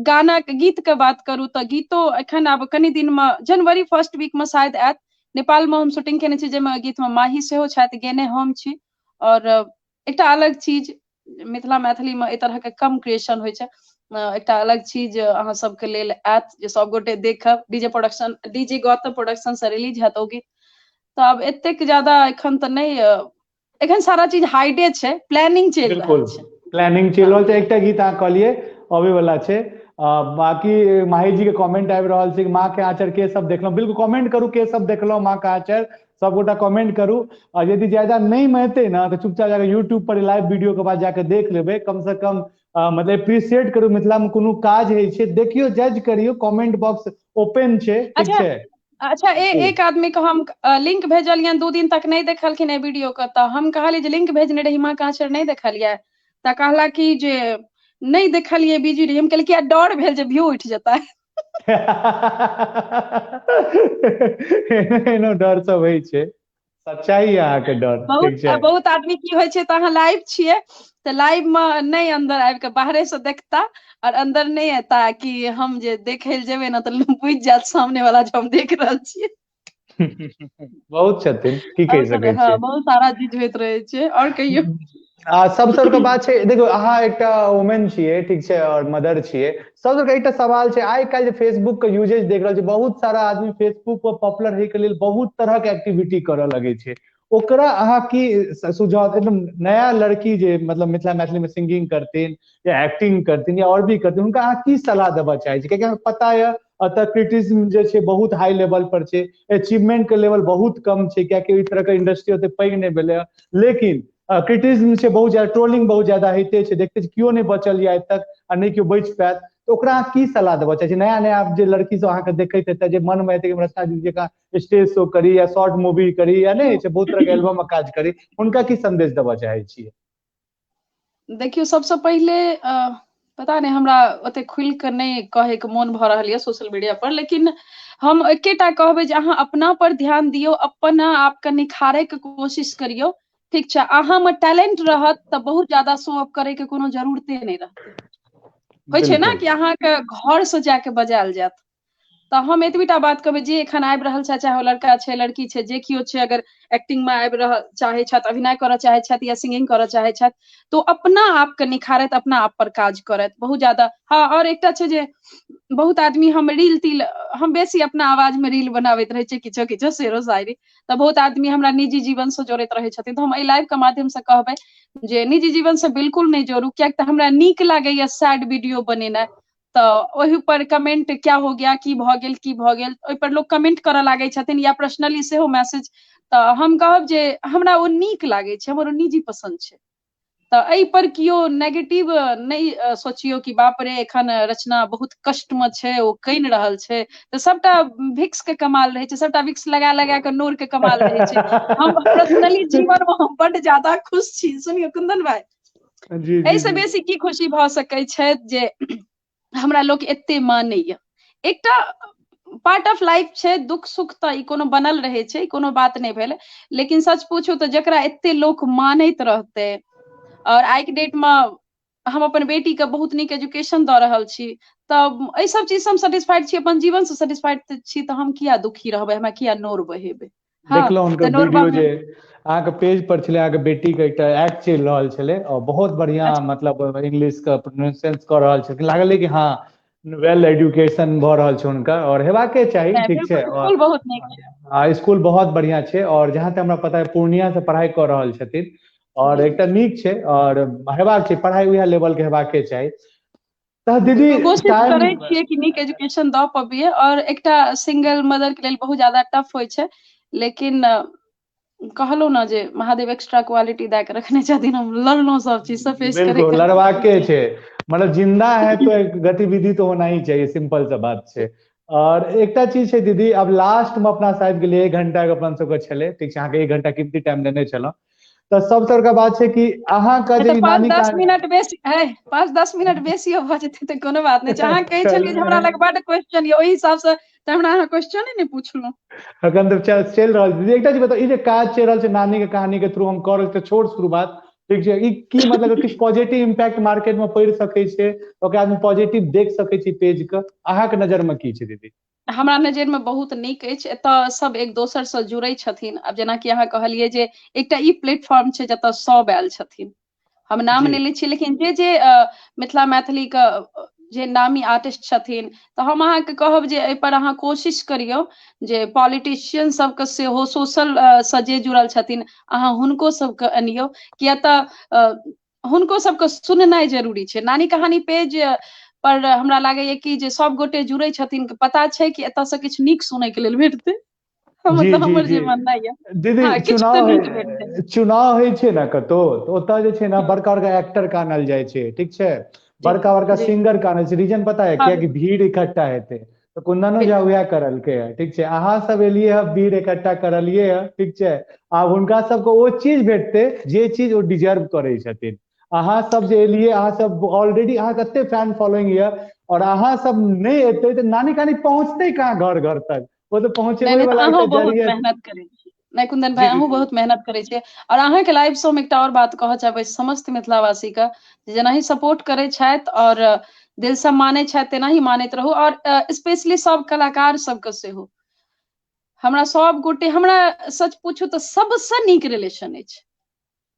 गाना के, गीत के बात करू तऽ गीतो एखन आब कनि दिन मे जनवरी फर्स्ट वीक में शायद आयत। नेपाल में हम शूटिंग केने छी, जाहिमे गीत में माही सेहो छथि, गेने हम छी। और एकटा अलग चीज मिथिला मैथिली में एहि तरह के कम क्रिएशन होइ छै, एकटा अलग चीज अहाँ सबके लेल आयत जे सब गोटे देखब। DJ production, DJ Gautam production से रिलीज हैत ओ गीत। तऽ आब एतेक ज्यादा एखन तऽ नहि, एखन सारा चीज हाइडे छै, प्लानिंग चलि रहल छै। प्लानिंग चलि रहल छै। एकटा गीत अहाँ कहलियै अबै वाला छै। बाकी माही जी के कमेंट आबि रहल छै, माँ के आंचर के सब देखलहुँ? बिल्कुल कमेंट करू के सब देखलहुँ माँ के आंचर, सबगोटा कमेंट करू। और यदि ज्यादा नहीं हेतै ना तऽ चुपचाप जाके यूट्यूब पर लाइव वीडियो के बाद जाके देख लेबै, कम से कम मतलब एप्रिशिएट करू। मिथिला में कोनो काज होइ छै, देखियौ, जज करियौ, कमेंट बॉक्स ओपन छै। ठीक छै। अच्छा, एक आदमी के हम लिंक भेजलियनि, 2 दिन तक नहि देखलखिन एहि वीडियो के, तऽ हम कहलियै जे लिंक भेजने रही माँ के आँचर नहि देखलियै, तऽ कहला कि जे नहि देखलियै, बिजी रही। हम कहलियै कि डर भेल जे व्यू उठि जेतै। एहनो डर सब होइ छै, सच्चाई अहाँके डर। बहुत बहुत आदमी की होइ छै तऽ अहाँ लाइव छियै तऽ लाइव मे नहि अंदर आबि कऽ बाहरे से देखता और अंदर नहि एता, कि हम जे देखे लए जेबै ने तऽ बुझि जायत सामने वाला जे हम देख रहल छियै। बहुत छथिन, की कहि सकै छियै, बहुत सारा चीज होइत रहै छै। और कहियौ। आ सबसँ बड़का बात छै, देखियौ अहाँ एकटा वुमेन छियै, ठीक छै, और मदर छियै। सबसँ बड़का एकटा सवाल छै, आइ काल्हि जे फेसबुक के यूजेज देख रहल छै, बहुत सारा आदमी फेसबुक पर पॉपुलर होय के लेल बहुत तरह के एक्टिविटी करऽ लगै छै। ओकरा अहाँ की सुझाव, एकदम नया लड़की जे मतलब मिथिला मैथिली में सिंगिंग करथिन या एक्टिंग करथिन या और भी करथिन, हुनका अहाँ की सलाह देबऽ चाहै छी? कियाकि अहाँके पता यऽ एतऽ क्रिटिसिज्म जे छै बहुत हाई लेवल पर छै, अचीवमेंट के लेवल बहुत कम छै, कियाकि ओहि तरह के इंडस्ट्री ओते पैघ नहि भेलै। लेकिन क्रिटिसिज्म छै बहुत ज्यादा, ट्रोलिंग बहुत ज्यादा होइते छै, देखते छी केओ नहि बचल यऽ आइ तक आ नहि केओ बचि पायत। तऽ ओकरा अहाँ की सलाह देबऽ चाहै छी? नया नया जे लड़की सब अहाँके देखैत हेतै, जे मन मे हेतै कि रचना जी जकाँ स्टेज शो करी या शॉर्ट मूवी करी या नहि छै बहुत तरह के एल्बम मे काज करी, हुनका की संदेश देबऽ चाहै छियै? देखियौ, सबसँ पहिले पता नहि हमरा ओते खुलि कऽ नहि कहैके मोन भऽ रहल यऽ सोशल मीडिया पर, लेकिन हम एकेटा कहबै जे अहाँ अपना पर ध्यान दियौ, अपना आपके निखारे के कोशिश करियौ। ठीक छै, अहाँ मे टैलेंट रहत तऽ बहुत ज्यादा शो अप करे के कोनो जरूरते नहि रहतै। होइ छै ने कि अहाँके घर से जाके बजायल जायत। तऽ हम एतबीटा बात कहबै जे एखन आबि रहल छै, चाहे ओ लड़का छै लड़की छै, जे केओ छै, अगर एक्टिंग मे आबि रहल चाहे छथि, अभिनय करऽ चाहे छथि या सिंगिंग करऽ चाहे छथि, तो अपना आपके निखारैत अपना आप पर काज करैत बहुत ज्यादा। हाँ, और एकटा छै जे बहुत आदमी हम रील तिल, हम बेसी अपना आवाज में रील बनाबैत रहै छियै, किछो किछो शेरो शायरी, तऽ बहुत आदमी हमरा निजी जीवन से जोड़ैत रहै छथिन। तऽ हम एहि लाइव के माध्यम से कहबै जे निजी जीवन से बिल्कुल नहि जोड़ू, कियाकि तऽ हमरा नीक लागैया सैड वीडियो बनेनाइ, तऽ ओहि पर कमेंट क्या हो गया, की भऽ गेल, की भऽ गेल, ओहि पर लोक कमेंट करऽ लागै छथिन या पर्सनली सेहो मैसेज। तऽ हम कहब जे हमरा ओ नीक लागै छै, हमर ओ निजी पसन्द छै। तऽ एहि पर केओ नेगेटिव नहि सोचियौ कि बाप रे एखन रचना बहुत कष्ट मे छै, ओ कानि रहल छै। तऽ सबटा भिक्स के कमाल रहै छै, सबटा भिक्स लगा लगा के नोर के कमाल रहै छै। हम पर्सनली जीवन मे हम बड ज्यादा खुश छी। सुनियौ कुंदन भाई, एहिसँ बेसी की खुशी भऽ सकै छै जे हमरा लोक एते मानैया। एकटा पार्ट ऑफ लाइफ छै, दुख सुख तऽ ई कोनो बनल रहै छै, कोनो बात नहि भेलै। लेकिन सच पूछू तऽ जकरा एते लोक मानैत रहतै, और आइ के डेट मे हम अपन बेटी के बहुत नीक एजुकेशन दऽ रहल छी, तऽ एहि सब चीज से हम सेटिस्फाइड छी, अपन जीवन से सेटिस्फाइड छी, तऽ हम किया दुखी रहबै, हमरा किया नोर बहेबै। देखलहुँ हुनकर वीडियो जे अहाँके पेज पर छलै, अहाँके बेटी के एकटा एक्ट चलि रहल छलै और बहुत बढ़िया मतलब इंग्लिश के प्रोनाउंसिएशन कऽ रहल छलखिन, लागलै कि हाँ वेल एजुकेशन भऽ रहल छै हुनका और हेबाके चाही। ठीक छै, स्कूल बहुत नीक छै, स्कूल बहुत बढ़िया छै और जहाँ तक हमरा पता है पूर्णिया से पढ़ाई कऽ रहल छथिन और एकटा नीक छै और हेबाक छै, पढ़ाई उएह लेवल के हेबाके चाही। तऽ दीदी कोशिश करै छियै कि नीक एजुकेशन दऽ पबियै, और एकटा सिंगल मदर के लेल बहुत ज्यादा टफ होइ छै, लेकिन कहलहुँ ने जे महादेव एक्स्ट्रा क्वालिटी दए के रखने छथिन, हम लड़लहुँ सब चीज से फेस करे। बिल्कुल लड़बाके छै, मतलब जिंदा है तो गतिविधि तो होना ही चाहिए, सिंपल सा बात छै। और एकटा चीज छै दीदी, अब लास्ट में अपना साहब के लिए 1 घंटा के अपन सबके छलै, ठीक छै, अहाँके 1 घंटा कीमती टाइम देने छलहुँ। तऽ सबसँ बड़का बात छै कि अहाँके जे तऽ पाँच नानी दस मिनट बेसी है, 5-10 मिनट बेसियो भऽ जेतै तऽ कोनो बात नहि छै। अहाँ कहै छलियै जे हमरा लग बड क्वेश्चन यऽ, ओहि हिसाबसँ तऽ हमरा अहाँ क्वेश्चने नहि पुछलहुँ। अखन तऽ चलि रहल छै। एकटा चीज बताउ, ई जे काज चलि रहल छै नानी के कहानी के थ्रू हम कऽ रहल छी, छोट शुरुआत, ठीक छै, ई की मतलब किछु पॉजिटिव इम्पैक्ट मार्केट में पड़ि सकै छै, ओकरा आदमी पॉजिटिव देख सकै छै पेज के, अहाँके नजर में की छै दीदी? हमरा नजर में बहुत नीक अछि। एतऽ सब एक दोसर से जुड़ै छथिन। आब जेनाकि अहाँ कहलियै जे एकटा ई प्लेटफॉर्म छै जतऽ सब आयल छथिन, हम नाम नहि लै छियै, लेकिन जे जे मिथिला मैथिली के जे नामी आर्टिस्ट छथिन, तऽ हम अहाँके कहब जे एहिपर अहाँ कोशिश करियौ जे पॉलिटिशियन सबके सेहो, सोशल से जे जुड़ल छथिन, अहाँ हुनको सबके अनियौ, किया तऽ हुनको सबके सुननाइ जरूरी छै। नानी कहानी पेज पर हमरा लागैया कि जे सब गोटे जुड़ै छथिन, पता छै कि एतऽ से किछु नीक सुनय के लेल भेटतै। मतलब हमर जे माननाइ यऽ दीदी, चुनाव चुनाव होइ छै ने कतौ, तऽ ओतऽ जे छै ने बड़का बड़का एक्टर के आनल जाइ छै, ठीक छै, बड़का बड़का सिंगर के आनल छै। रीजन पता है? कियाकि भीड़ इकट्ठा हेतै। तऽ कुंदनो झा उएह करलकै है, ठीक छै, अहाँ सब एलियै है, भीड़ इकट्ठा करलियै है, ठीक छै, आब हुनका सबके ओ चीज भेटतै जे चीज ओ डिजर्व करै छथिन। अहाँ सब जे एलियै, अहाँ सब ऑलरेडी अहाँ कते फैन फॉलोइंग यऽ, और अहाँ सब नहि एतै तऽ नानी कहानी पहुँचतै कहाँ घर घर तक? ओ तऽ पहुँचेबै वाला अहाँ बहुत मेहनत करै छी। नहि कुंदन भाई, अहूँ बहुत मेहनत करै छियै। और अहाँके लाइव से हम एकटा और बात कहऽ चाहबै समस्त मिथिलावासी के, जेनाही सपोर्ट करै छथि और दिल से मानै छथि, तेनाही मानैत रहू। और स्पेशली सब कलाकार सबके सेहो, हमरा सब गोटे, हमरा सच पूछू तऽ सबसँ नीक रिलेशन अछि।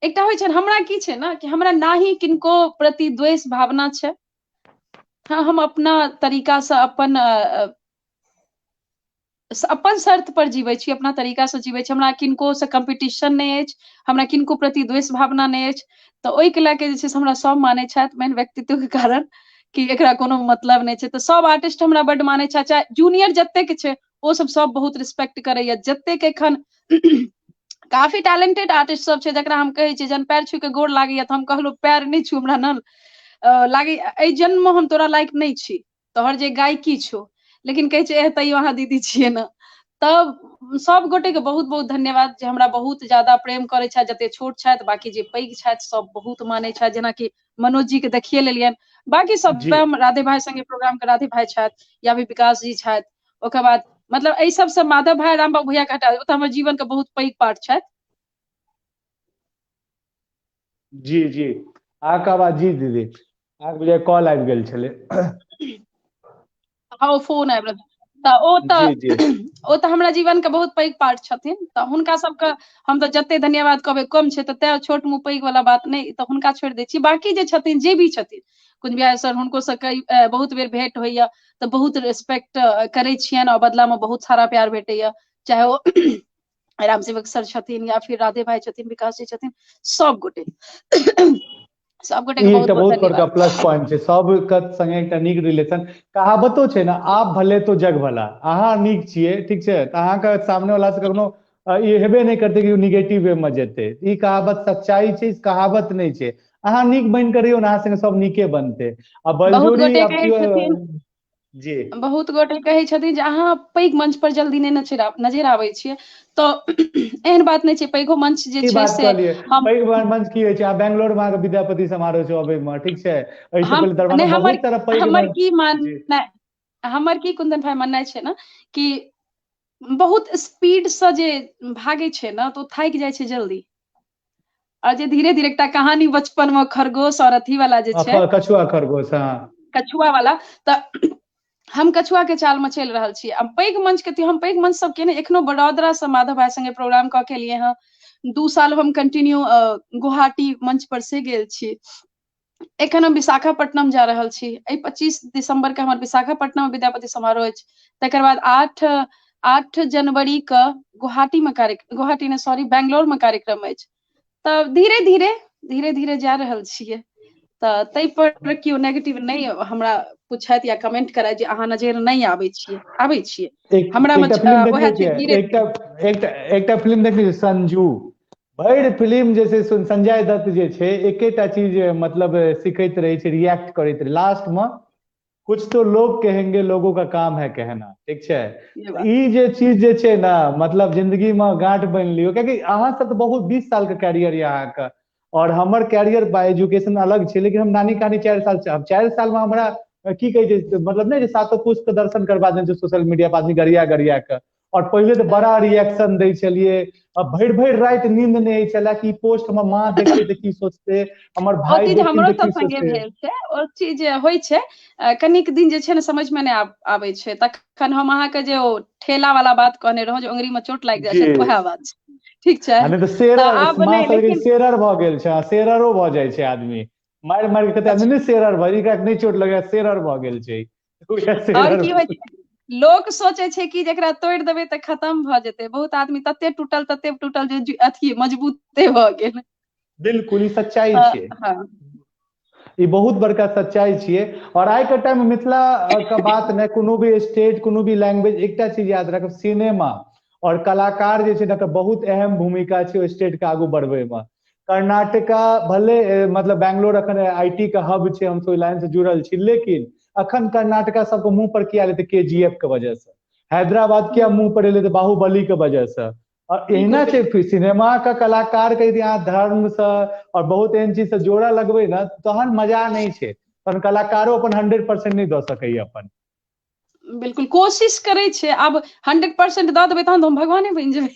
एकटा होइ छै, हमरा की छै ने कि हमरा ना ही किनको प्रति द्वेष भावना छै। हाँ, हम अपना तरीकासँ अपन अपन शर्त पर जीबै छी, अपना तरीकासँ जीबै छी। हमरा किनको से कम्पीटिशन नहि अछि, हमरा किनको प्रति द्वेष भावना नहि अछि। तऽ ओहिके लए के जे छै से हमरा सब मानै छथि मेन व्यक्तित्व के कारण, कि एकरा कोनो मतलब नहि छै। तऽ सब आर्टिस्ट हमरा बड्ड मानै छथि, चाहे जूनियर जतेक छै, ओ सब सब बहुत रिस्पेक्ट करैया। जतेक एखन काफी टैलेंटेड आर्टिस्ट सब छै, जकरा हम कहै छियै, जहन पैर छू के गोर लागैया, तऽ हम कहलहुँ पैर नहि छू, हमरा न लागै एहि जन्म मे हम तोरा लायक नहि छी, तोहर जे गायकी छौ, लेकिन कहै छै एह तैयो अहाँ दीदी छियै ने। तब सब गोटे के बहुत बहुत धन्यवाद जे हमरा बहुत ज्यादा प्रेम करै छथि, जते छोट छथि, बाकी जे पैघ छथि सब बहुत मानै छथि। जेनाकि मनोज जी के देखिए लेलियनि, बाकी सब हम राधे भाई संगे प्रोग्राम के राधे भाई छथि या भी विकास जी छथि, ओकर बाद मतलब एहि सबसँ माधव भाई, रामबाबू भैया के हटा, ओ तऽ हमर जीवन के बहुत पैघ पार्ट छथि। जी जी, अहाँके आवाज, जी दीदी, अहाँके बुझाइ कॉल आबि गेल छलै। हँ, ओ फोन आबि रहल। तऽ ओ तऽ ओ तऽ हमरा जीवन के बहुत पैघ पार्ट छथिन, तऽ हुनका सबके हम तऽ जते धन्यवाद कहबै कम छै। तऽ तैं छोट मुँह पैघ वाला बात नहि, तऽ हुनका छोड़ि दै छी। बाकी जे छथिन, जे भी छथिन, कुंज बिहारी सर, हुनको से कई बहुत बेर भेंट होइया, तऽ बहुत रिस्पेक्ट करै छियनि और बदला मे बहुत सारा प्यार भेटैया। चाहे ओ राम सेवक सर छथिन या फिर राधे भाई छथिन, विकास जी छथिन, सब गोटे, सब गोटे के बहुत बहुत बड़का प्लस पॉइंट छै, सबके संगे एकटा नीक रिलेशन। कहावतो छै ने, आप भले तो जग भला। अहाँ नीक छियै, ठीक छै, तऽ अहाँके सामने वाला से कखनो ई हेबे नहि करतै कि निगेटिव वे में जेतै। ई कहावत सच्चाई छै, कहावत नहि छै। अहाँ नीक बनि कऽ रहियौ ने, अहाँ संगे सब नीके बनतै। आ बलजोरी जी, बहुत गोटे कहै छथिन जे अहाँ पैघ मंच पर जल्दी नहि नजर आबै छियै, तऽ एहन बात नहि छै, पैघो मंच जे छै से हम पैघ मंच की होइ छै? बेंगलोर में अहाँके विद्यापति समारोह छै अबै मे, ठीक छै, एहि से पहिले दरभंगा, बहुत सारा पैघ। हमर की माननाइ, हमर की कुंदन भाई माननाइ छै ने कि बहुत स्पीड से जे भागै छै ने, तऽ ओ थाकि जाइ छै जल्दी, और जे धीरे धीरे, एकटा कहानी बचपन मे खरगोश और अथी वाला जे छै, कछुआ खरगोश, हँ, कछुआ वाला, तऽ हम कछुआ के चाल में चलि रहल छी। आ पैघ मंच के, हम पैघ मंच सब केने, एखनो बड़ोदरा से माधव भाई संगे प्रोग्राम कऽ के एलियै हँ। 2 साल हम कंटिन्यू गुवाहाटी मंच पर से गेल छी। एखन हम विशाखापट्टनम जा रहल छी। एहि 25 दिसंबर के हमर विशाखापट्टनम में विद्यापति समारोह अछि। तकर बाद 8 जनवरी के गुवाहाटी में कार्य, गुवाहाटी नहि, सॉरी, बैंगलोर में कार्यक्रम अछि। तऽ धीरे धीरे धीरे धीरे जा रहल छियै। तऽ ताहि पर केओ नेगेटिव नहि हमरा पूछथि या कमेंट करथि जे अहाँ नजर नहि आबै छियै, आबै छियै। हमरा मे वएह छै धीरे। एकटा एकटा एकटा फिल्म देखली, संजू। भरि फिल्म जे छै, संजय दत्त जे छै, एकेटा चीज मतलब सिखैत रहै छै, रिएक्ट करैत रहै, लास्ट मे कुछ तो लोग कहेंगे, लोगों का काम है कहना। ठीक छै, ई जे चीज जे छै ने, मतलब जिंदगी में गांठ बनि लियौ, कियाकि अहाँ सब तऽ बहुत 20 साल के कैरियर यऽ अहाँके, और हमर कैरियर बाय एजुकेशन अलग छै, लेकिन हम नानी कहानी 4 साल छै, 4 साल में हमरा की कहै छै, मतलब नहि जे सातो पुष्प के दर्शन करबा देने छै सोशल मीडिया पर आदमी गरिया गरिया के। और पहिले तऽ बड़ा रिएक्शन दै छलियै, भरि भरि राति नींद नहि होइ छलै कि पोस्ट हमर माँ देखते तऽ की सोचते, हमर भाई देखते हमरो सब संगे भेल छै। ओ चीज होइ छै, कनिक दिन जे छै ने समझ में नहि आबै छै। तखन हम अहाँके जे ओ ठेला वाला बात कहने रहौं जे उंगरी में चोट लागि जाइ छै, वएह बात छै। ठीक छै, नहि तऽ शेरर, माँ सब शेरर भऽ गेल छै, शेररो भऽ जाइ छै आदमी, मारि मारि के कते आदमी नहि शेरर भऽ, एकरा नहि चोट लगै, शेरर भऽ गेल छै। और की होइ छै, लोक सोचै छै कि जेकरा तोड़ि देबै तऽ खतम भऽ जेतै। बहुत आदमी तते टूटल तते टूटल जे अथी मजबूते भऽ गेल। बिल्कुल, ई सच्चाई छै। ई बहुत बड़का सच्चाई छियै। और आइ के टाइम में मिथिला के बात नहि, कोनो भी स्टेट, कोनो भी लैंग्वेज, एकटा चीज याद राखब, सिनेमा और कलाकार जे छै ने बहुत अहम भूमिका छै ओहि स्टेट के आगू बढ़बै में। कर्नाटका भले मतलब बैंगलोर अखन IT के हब छै, हम सब लाइन से जुड़ल छी, लेकिन अखन कर्नाटका सबके मुंह पर किया एलै केजीएफ के वजह से, हैदराबाद किया मुंह पर एलै बाहुबली के वजह से। और एहिना छै सिनेमा के कलाकार के यदि अहाँ धर्म से और बहुत एहन चीज से जोड़ा लगबै ने तहन मजा नहि छै, तहन कलाकारो अपन 100% नहि दऽ सकैया अपन। बिल्कुल कोशिश करै छै, आब 100% दऽ देबै तहन तऽ हम भगवाने बनि जेबै।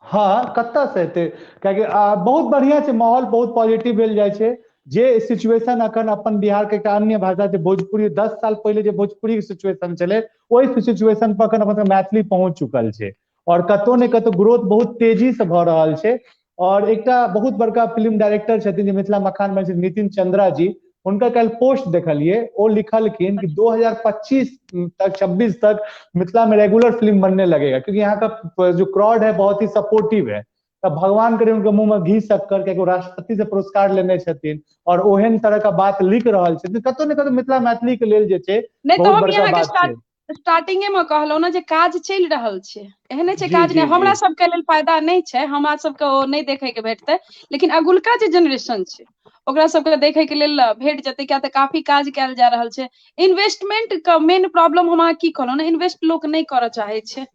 हाँ, कतऽ से हेतै, कियाकि बहुत बढ़िया छै माहौल, बहुत पॉजिटिव भेल जाइ छै। जे सिचुएशन अखन अपन बिहार के एकटा अन्य भाषा छै भोजपुरी, 10 साल पहिले जे भोजपुरी के सिचुएशन छलै ओहि सिचुएशन पर अखन अपन मैथिली पहुंच चुकल छै, और कतौ ने कतौ ग्रोथ बहुत तेजी से भऽ रहल छै। और एकटा बहुत बड़का फिल्म डायरेक्टर छथिन जे मिथिला मखान में नितिन चंद्रा जी, हुनका काल्हि पोस्ट देखलियै, ओ लिखलखिन कि 2025 तक 26 तक मिथिला में रेगुलर फिल्म बनने लगेगा, क्योंकि यहाँ का जो क्राउड है बहुत ही सपोर्टिव है। तब भगवान करे उनके मुंह में घी शक्कर, कियाकि राष्ट्रपति से पुरस्कार लेने छथिन और ओहन तरह का बात लिख रहल छथिन। कतौ ने कतौ मिथिला मैथिली के लेल जे छै बहुत बड़का बात छै। स्टार्टिंगे में कहलहुँ ने जे काज चलि रहल छै, एहन नहि छै काज नहि, हमरा सबके लेल फायदा नहि छै, हमरा सबके ओ नहि देखे के भेटतै, लेकिन अगुलका जे जनरेशन छै ओकरा सबके देखे के लेल भेट जेतै, किया तऽ काफी काज कयल जा रहल छै। इन्वेस्टमेंट के मेन प्रॉब्लम हम अहाँ की कहलहुँ ने, इन्वेस्ट लोक नहि करऽ चाहे छै,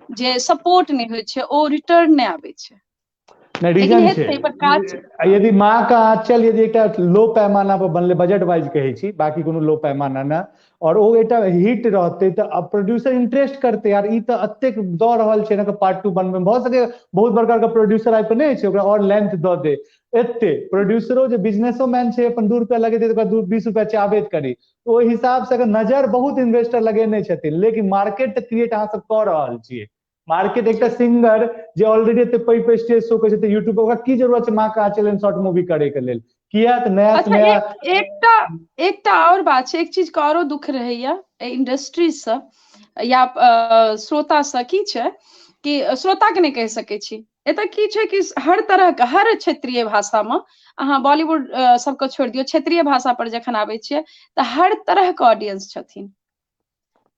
जे सपोर्ट नहि होइ छै, ओ रिटर्न नहि आबै छै। रीजन छै, यदि माँ का आंचल यदि एकटा लो पैमाना पर बनलै, बजट वाइज कहै छी, बाकी कोनो लो पैमाना ना, और ओ एकटा हिट रहतै तऽ प्रोड्यूसर इंटरेस्ट करतै, यार ई तऽ एतेक दऽ रहल छै ने पार्ट 2 बनबै में, भऽ सकै बहुत बड़का बड़का प्रोड्यूसर आबि कऽ नहि छै ओकरा और लेंथ दऽ दे, एते प्रोड्यूसरो जे बिजनेसो मैन छै अपन 2 रुपया लगेतै तऽ ओकरा 20 रुपया चाहबे करी, ओहि हिसाब से अगर नजर बहुत इन्वेस्टर लगेने छथिन, लेकिन मार्केट तऽ क्रिएट अहाँ सब कऽ रहल छियै। मार्केट एकटा सिंगर जे ऑलरेडी एते पैघ पैघ स्टेज शो करै छै यूट्यूब पर, ओकरा की जरूरत छै माँ के आंचल शॉर्ट मूवी करे के लेल, किया तऽ नया अच्छा, नया एकटा एकटा और बात छै, एक चीज के औरो दुख रहैया इंडस्ट्री से या श्रोता से, की छै कि श्रोता के नहि कहि सकै छी, एतऽ की छै कि हर तरह के हर क्षेत्रीय भाषा में अहाँ बॉलीवुड सबके छोड़ि दियौ, क्षेत्रीय भाषा पर जखन आबै छियै तऽ हर तरह के ऑडियंस छथिन।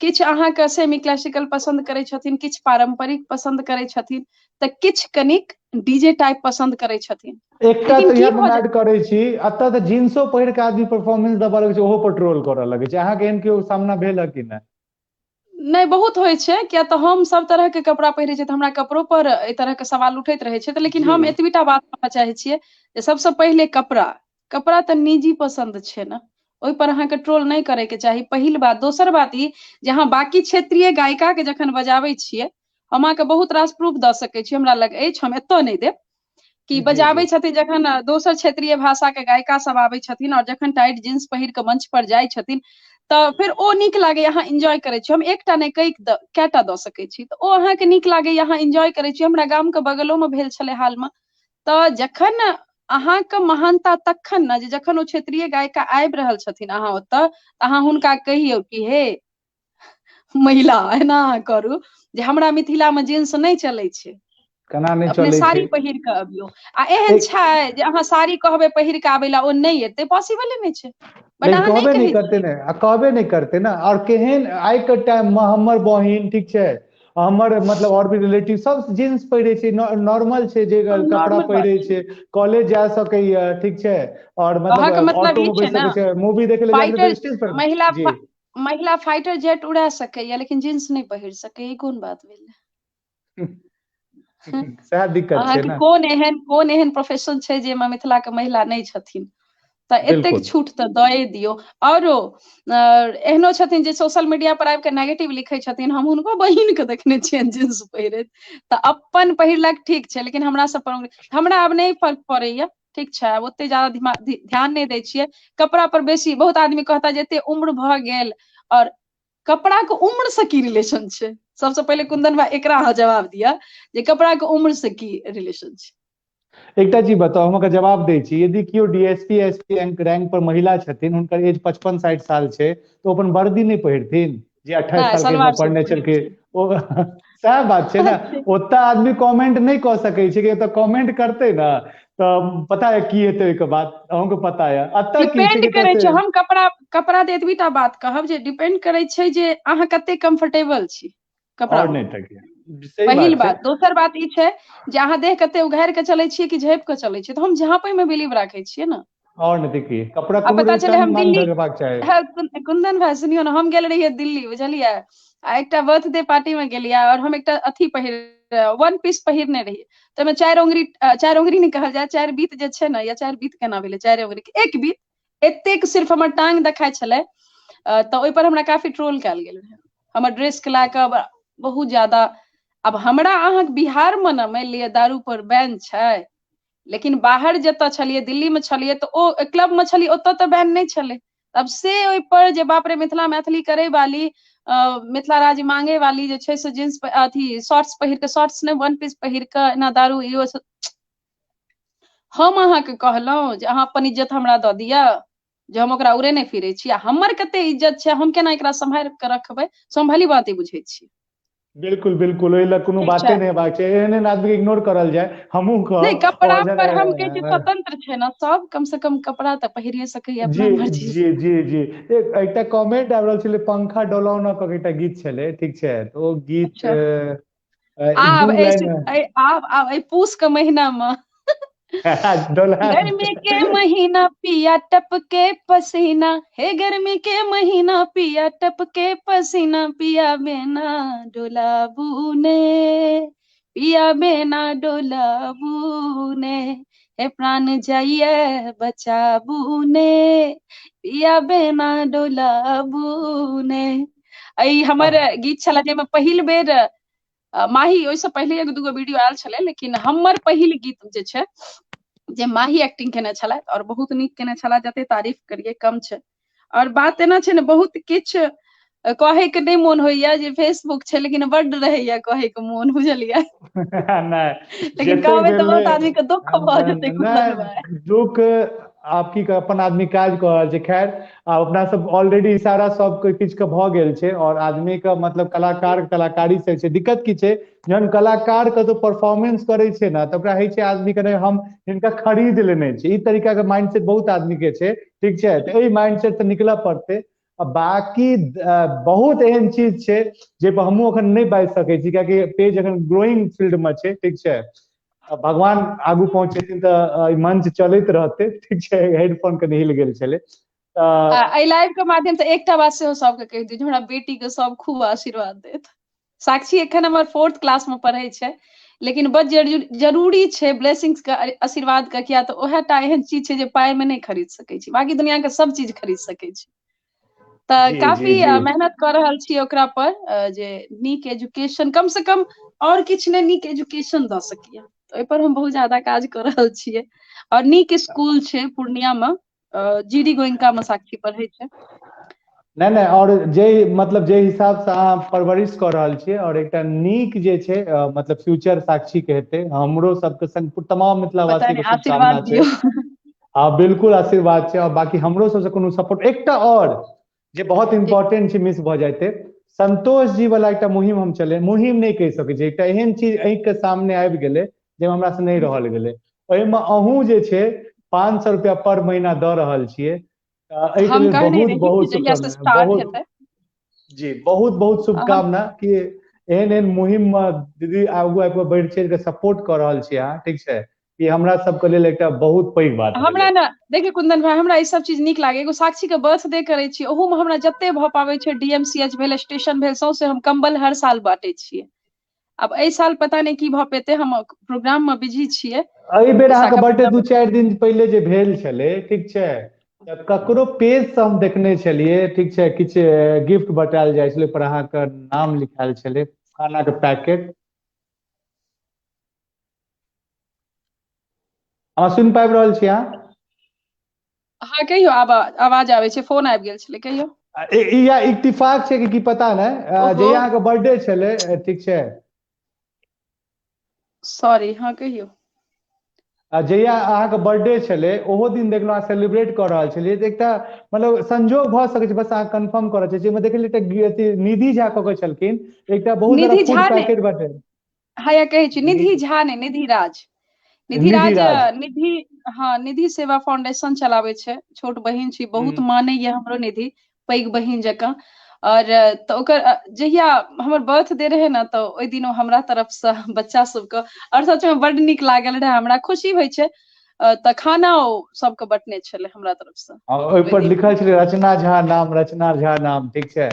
किछु अहाँके सेमी क्लासिकल पसन्द करै छथिन, किछु पारंपरिक पसन्द करै छथिन, तऽ किछु कनिक डीजे टाइप पसन्द करै छथिन। एकटा तऽ इएह हम ऐड करै छी, एतऽ तऽ जींसो पहिर के आदमी परफॉर्मेंस देबऽ लगै छै, ओहो पर ट्रोल करऽ लगै छै। अहाँके एहन केओ सामना भेल है कि नहि? नहि, बहुत होइ छै, किया तऽ हम सब तरह के कपड़ा पहिरै छियै तऽ हमरा कपड़ो पर एहि तरह के सवाल उठैत रहै छै। तऽ लेकिन हम एतबीटा बात कहऽ चाहै छियै जे सबसँ पहिले कपड़ा, कपड़ा तऽ निजी पसन्द छै ने, ओहि पर अहाँके ट्रोल नहि करे के चाही, पहिल बात। दोसर बात ई जे अहाँ बाकी क्षेत्रीय गायिका के जखन बजाबै छियै, हम अहाँके बहुत रास प्रूफ दऽ सकै छी, हमरा लग अछि, हम एतऽ नहि देब, कि बजाबै छथिन जखन दोसर क्षेत्रीय भाषा के गायिका सब आबै छथिन और जखन टाइट जींस पहिर के मंच पर जाइ छथिन तऽ फेर ओ नीक लागैया, अहाँ एन्जॉय करै छी। हम एकटा नहि कएटा दऽ सकै छी, तऽ ओ अहाँके नीक लागैया, अहाँ एन्जॉय करै छी। हमरा गाम के बगलो मे भेल छलै हाल मे, तऽ जखन अहाँके महानता तखन ने जे जखन ओ क्षेत्रीय गायिका आबि रहल छथिन अहाँ ओतऽ, अहाँ हुनका कहियौ कि हे महिला, एना अहाँ करू जे हमरा मिथिला मे जींस नहि चलै छै, केना नहि अपने चलै साड़ी छै, पहिर कऽ अबियौ। आ एहन छै जे अहाँ साड़ी कहबै पहिर कऽ आबै लए, ओ नहि एतै, पॉसिबले नहि छै। बट अहाँ नहि कहबे नहि कहै करते छियै। ने, आ कहबे नहि करते ने। और केहन आइ के टाइम मे हमर बहिन, ठीक छै, हमर मतलब और भी रिलेटिव सब जींस पहिरे छै, नॉर्मल छै जे कपड़ा पहिरे छै, कॉलेज जा सकैया, ठीक छै, और अहाँके मतलब मतलब ऑटो ई में छै बैस ने, सकै छै, मूवी देखे लए जा सकै फाइटर स्टेज पर। महिला जी। महिला फाइटर जेट उड़ा सकैया लेकिन जींस नहि पहिर सकैया, ई कोन बात भेलै? सएह दिक्कत छै अहाँके ने। कोन एहन प्रोफेशन छै जाहिमे मिथिला के महिला नहि छथिन? तऽ एतेक छूट तऽ दए दियौ। औरो एहनो छथिन जे सोशल मीडिया पर आबि कऽ नेगेटिव लिखै छथिन, हम हुनको बहिन के देखने छियनि जींस पहिरैत। तऽ अपन पहिरलक ठीक छै, लेकिन हमरा सब पर हमरा आब नहि फर्क पड़ैया, ठीक छै? आब ओते ज्यादा ध्यान नहि दै छियै कपड़ा पर बेसी। बहुत आदमी कहता जे एते उम्र भऽ गेल, और कपड़ा के उम्र से की रिलेशन छै? सबसँ पहिले कुंदन भाई, एकरा अहाँ जवाब दिअ जे कपड़ा के उम्र से की रिलेशन छै? एकटा चीज बताउ, हम ओकर जवाब दै छी। यदि केओ डीएसपी, एसपी रैंक पर महिला छथिन, हुनकर एज 55-60 साल छै, तऽ ओ अपन वर्दी नहि पहिरथिन? जे 28 नहि साल के सलवार सूट पढ़ने पहिरै छलखिन छै। ओ सएह बात छै ने। ओतऽ आदमी कमेंट नहि कऽ सकै छै कि एतऽ कमेंट करतै ने तऽ पता है की हेतै ओहिके बाद, अहूँके पता यऽ। एतऽ की छै डिपेंड कि करै छै। हम कपड़ा कपड़ा दे एतबीटा बात कहब जे डिपेंड करै छै जे अहाँ कते कम्फर्टेबल छी कपड़ा आओर मे। नहि तऽ की, सही पहिल बात छै। बात। दोसर बात ई छै जे अहाँ देह कते उघारि के चलै छियै कि झाँपि के चलै छियै। तऽ हम झाँपै मे बिलीव राखै छियै ने। आओर नहि तऽ की, कपड़ा आ कोनो पता चले तन हम मन दिल्ली ढकबाक चाही। हँ, कुंदन भाई, सुनियौ ने, हम गेल रहियै दिल्ली, बुझलियै? आ एकटा बर्थडे पार्टी मे गेलियै और हम एकटा अथी पहिर वन पीस पहिरने रहियै, तऽ ओहिमे चारि ओंगरी, चारि ओंगरी नहि कहल जाय, चारि बीत जे छै ने, या चारि बीत केना भेलै, चारि ओंगरी, एक बीत एतेक सिर्फ हमर टांग देखाइ छलै। तऽ ओहिपर हमरा काफी ट्रोल कयल गेल रहै हमर ड्रेस के लए कऽ बहुत ज्यादा। आब हमरा अहाँके बिहारमे ने मानि लिअ दारू पर बैन छै, लेकिन बाहर जतऽ छलियै, दिल्लीमे छलियै, तऽ ओ क्लब मे छलियै, ओतऽ तऽ बैन नहि छलै। आब से ओहिपर जे बाप रे, मिथिला मैथिली करे वाली, मिथिला राज्य मांगे वाली जे छै से जींस अथी शॉर्ट्स पहिर कऽ, शॉर्ट्स नहि, वन पीस पहिर कऽ एना दारू इहो सब। हम अहाँके कहलहुँ जे अहाँ अपन इज्जत हमरा दऽ दिअ जे हम ओकरा उड़ेने फिरै छी, आ हमर कते इज्जत छै, हम केना एकरा सम्हारि कऽ रखबै, से हम भली भांति बुझै छी। बिल्कुल बिल्कुल, ओहि लए कोनो ठीक बाते छै। नहि हेबाक छै। एहन एहन आदमी के इग्नोर करल जाय, हमहूँ नहि कहब कपड़ा और पर हम कहै छी स्वतंत्र छै ने सब, कम से कम कपड़ा तऽ पहिरिये सकैया अपना मर्जी से। जी, एकटा कमेंट आबि रहल छलै, पंखा डोलाउ न कऽ के एकटा गीत छलै, ठीक छै? तऽ ओ गीत आब दू एहि लाइन आब आब एहि पूस के महीना मे डोला गर्मी के महीना पिया टपके पसीना, हे गर्मी के महीना पिया टपके पसीना, पिया बेना डोलाबू ने, पिया बेना डोलाबू ने, हे प्राण जाइए बचाबू ने, पिया बेना डोलाबू ने। ई हमर गीत छले जाहिमे पहिल बेर माही, ओहिसँ पहिले एक दूगो वीडियो आयल छलै, लेकिन हमर पहिल गीत जे छै जे माही एक्टिंग केने छलथि और बहुत नीक केने छलाह, जते तारीफ करियै कम छै। और बात एना छै ने, बहुत किछु कहै के नहि मोन होइया जे फेसबुक छै, लेकिन बड्ड रहैया कहै के मोन, बुझलियै? नहि लेकिन जतेक कहबै तऽ बहुत भेलै आदमी के दुःख भऽ जेतै कुंदन भाई। नहि, दुःख आब की अपन आदमी काज कऽ रहल छै। खैर, आब अपना सब ऑलरेडी इशारा सब कोइ किछु के भऽ गेल छै और आदमी के मतलब कलाकार कलाकारी से छै। दिक्कत की छै, जहन कलाकार कतौ परफॉर्मेंस करै छै ने, तऽ ओकरा होइ छै आदमी के नहि, हम हिनका खरीद लेने छी। ई तरीका के माइंडसेट बहुत आदमी के छै, ठीक छै? तऽ एहि माइंडसेट से निकलऽ पड़तै। आ बाकी बहुत एहन चीज छै जे पर हमहूँ अखन नहि बाजि सकै छी, कियाकि पेज अखन ग्रोइंग फील्ड मे छै, ठीक छै? भगवान आगू पहुँचेथिन तऽ ई मंच चलैत रहतै, ठीक छै? हेडफोन कनि हिल गेल छलै। आ एहि लाइव के माध्यम से एकटा बात सेहो सबके कहि दियौ जे हमरा बेटी के सब खूब आशीर्वाद देत। साक्षी एखन हमर फोर्थ क्लास मे पढ़ै छै, लेकिन बड जरूरी छै ब्लेसिंग्स के, आशीर्वाद के, किया तऽ उएह टा एहन चीज छै जे पाइ मे नहि खरीद सकै छी, बाकी दुनिया के सब चीज खरीद सकै छी। तऽ काफी मेहनत कऽ रहल छी ओकरा पर जे नीक एजुकेशन, कम से कम और किछु नहि, नीक एजुकेशन दऽ सकिए। तऽ ओहि पर हम बहुत ज्यादा काज कऽ रहल छियै और नीक स्कूल छै पूर्णिया मे, जी डी गोयनका मे साक्षी पढ़ै छै। नहि नहि, और जे मतलब जे हिसाब से अहाँ परवरिश कऽ रहल छियै और एकटा नीक जे छै मतलब फ्यूचर साक्षी के हेतै, हमरो सबके संग तमाम पता मिथिलावासी नहि के शुभकामना आशीर्वाद छै। दियौ। हँ, बिल्कुल आशीर्वाद छै। और बाकी हमरो सबसे कोनो सपोर्ट, एकटा और जे बहुत इम्पोर्टेंट छै, मिस भऽ जाइते, संतोष जी वाला एकटा मुहिम हम चले, मुहिम नहि कहि सकै छी, एकटा एहन चीज आँखि के सामने आबि गेलै जाहिमे हमरा से नहि रहल गेलै। ओहिमे अहूँ जे छै 500 रुपया पर महीना दऽ रहल छियै, एहिके हम लेल कहने बहुत रही बहुत कि जहिया से शुभकामना। स्टार्ट बहुत हेतै जी, बहुत बहुत हम शुभकामना कि एहन एहन मुहिम मे दीदी आगू आबि कऽ बढ़ि चढ़ि कऽ सपोर्ट कऽ रहल छी अहाँ, ठीक छै? ई हमरा सबके लेल एकटा बहुत पैघ बात हमरा ने देखियौ कुंदन भाई, हमरा ई सब चीज नीक लागे। एगो साक्षी के बर्थडे करै छी, ओहू में हमरा जते भऽ पाबै छै, डीएमसीएच भेल, स्टेशन भेल, सौंसे हम कंबल हर साल बांटै छियै। आब एहि साल पता नहि की भऽ पेतै, हम प्रोग्राम में बिजी छियै। एहि बेर अहाँके बर्थडे 2-4 दिन पहिले जे भेल छलै, ठीक छै, तऽ ककरो पेज से हम देखने छलियै, ठीक छै, किछु गिफ्ट बटायल जाइ छलै, पर अहाँके नाम लिखायल छलै, खाना के पैकेट। अहाँ सुनि पाबि रहल छी अहाँ? हाँ कहियौ, आब आवाज आबै छै, फोन आबि गेल छलै, कहियौ। ई इत्तेफाक छै कि पता नहि, जे अहाँके बर्थडे छलै, ठीक छै। सॉरी, हाँ कहियौ। जहिया अहाँके बर्थडे छलै ओहो दिन देखलहुँ अहाँ सेलिब्रेट कऽ रहल छलियै, तऽ एकटा मतलब संजोग भऽ सकै छै, बस अहाँ कन्फर्म करऽ चाहै छी। देखलियै एकटा निधि झा कऽ के छलखिन, एकटा बहुत सारा फूड पैकेट बाटे। हाँ कहै छी, निधि झा नहि, निधि राज। निधि राज, निधि, हाँ निधि सेवा फाउंडेशन चलाबै छै, छोट बहिन छी, बहुत मानैया हमरो निधि, पैघ बहिन जकाँ। और तऽ ओकर जहिया हमर बर्थडे रहै ने, तऽ ओहि दिन ओ हमरा तरफसँ बच्चा सबके, और सच में बड नीक लागल रहै, हमरा खुशी होइ छै, तऽ खाना ओ सबके बटने छलै हमरा तरफसँ। ओहि पर लिखल छलै रचना झा नाम, रचना झा नाम, ठीक छै।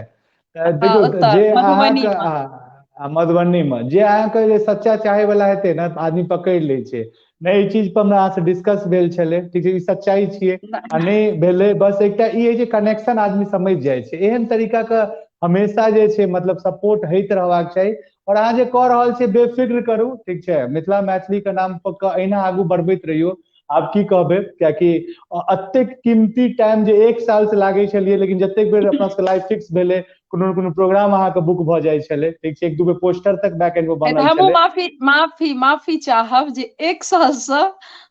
देखियौ जे अहाँके मधुबनी में जे अहाँके जे सच्चा चाहे वाला हेतै ने, आदमी पकड़ि लै छै। नहि, ई चीज पर हमरा अहाँ से डिस्कस भेल छलै, ठीक छै, ई सच्चाई छियै आ नहि भेलै, बस एकटा ई होइ छै कनेक्शन आदमी समझि जाइ छै। एहन तरीका के हमेशा जे छै मतलब सपोर्ट होइत रहबाक चाही। और अहाँ जे कऽ रहल छियै बेफिक्र करू, ठीक छै, मिथिला मैथिली के नाम पर एहिना आगू बढ़बैत रहियौ। आब की कहबै, कियाकि एतेक कीमती टाइम जे 1 साल से लागै छलियै, लेकिन जतेक बेर अपना सबके लाइफ फिक्स भेलै, कोनो ने कोनो प्रोग्राम अहाँके बुक भऽ जाइ छलै, ठीक छै, 1-2 बेर पोस्टर तक बैक एंड मे बनल छलै। हमहूँ माफी माफी माफी चाहब जे 1 साल से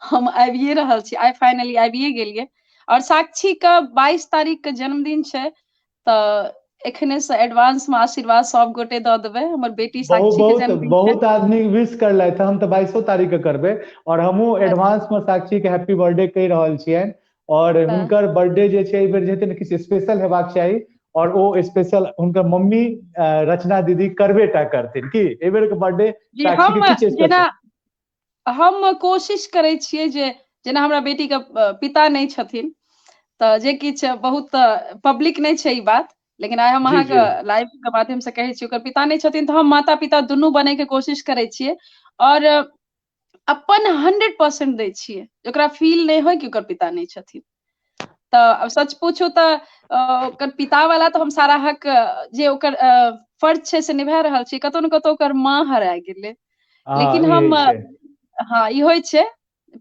हम आबिये रहल छी, आइ फाइनली आबिये गेलियै। और साक्षी के 22 तारीख के जन्मदिन छै, तऽ एखने से एडवांस में आशीर्वाद सब गोटे दऽ देबै हमर बेटी साक्षी के जन्मदिन। बहुत आदमी विश करलथि, हम तऽ 22 तारीख के करबै, और हमहूँ एडवांस में साक्षी के हैप्पी बर्थडे कहि रहल छियनि। और हुनकर बर्थडे जे छै एहि बेर जे हेतै ने, किछु स्पेशल हेबाक चाही, और ओ स्पेशल हुनकर मम्मी रचना दीदी करबे टा करथिन। की एहि बेर के बर्थडे साक्षी के किछु स्पेशल? हम कोशिश करै छियै जे जेना हमरा बेटी के पिता नहि छथिन, तऽ जे किछु बहुत पब्लिक नहि छै ई बात, लेकिन आइ हम अहाँके लाइव के माध्यम से कहै छी, ओकर पिता नहि छथिन, तऽ हम माता पिता दुनू बने के कोशिश करै छियै और अपन 100% दै छियै, ओकरा फील नहि होय कि ओकर पिता नहि छथिन। तऽ आब सच पूछू तऽ ओकर पिता वाला तऽ हम सारा हक जे ओकर फर्ज छै से निभा रहल छी, कतौ ने कतौ ओकर माँ हरा गेलै, लेकिन हम हाँ ई होइ छै,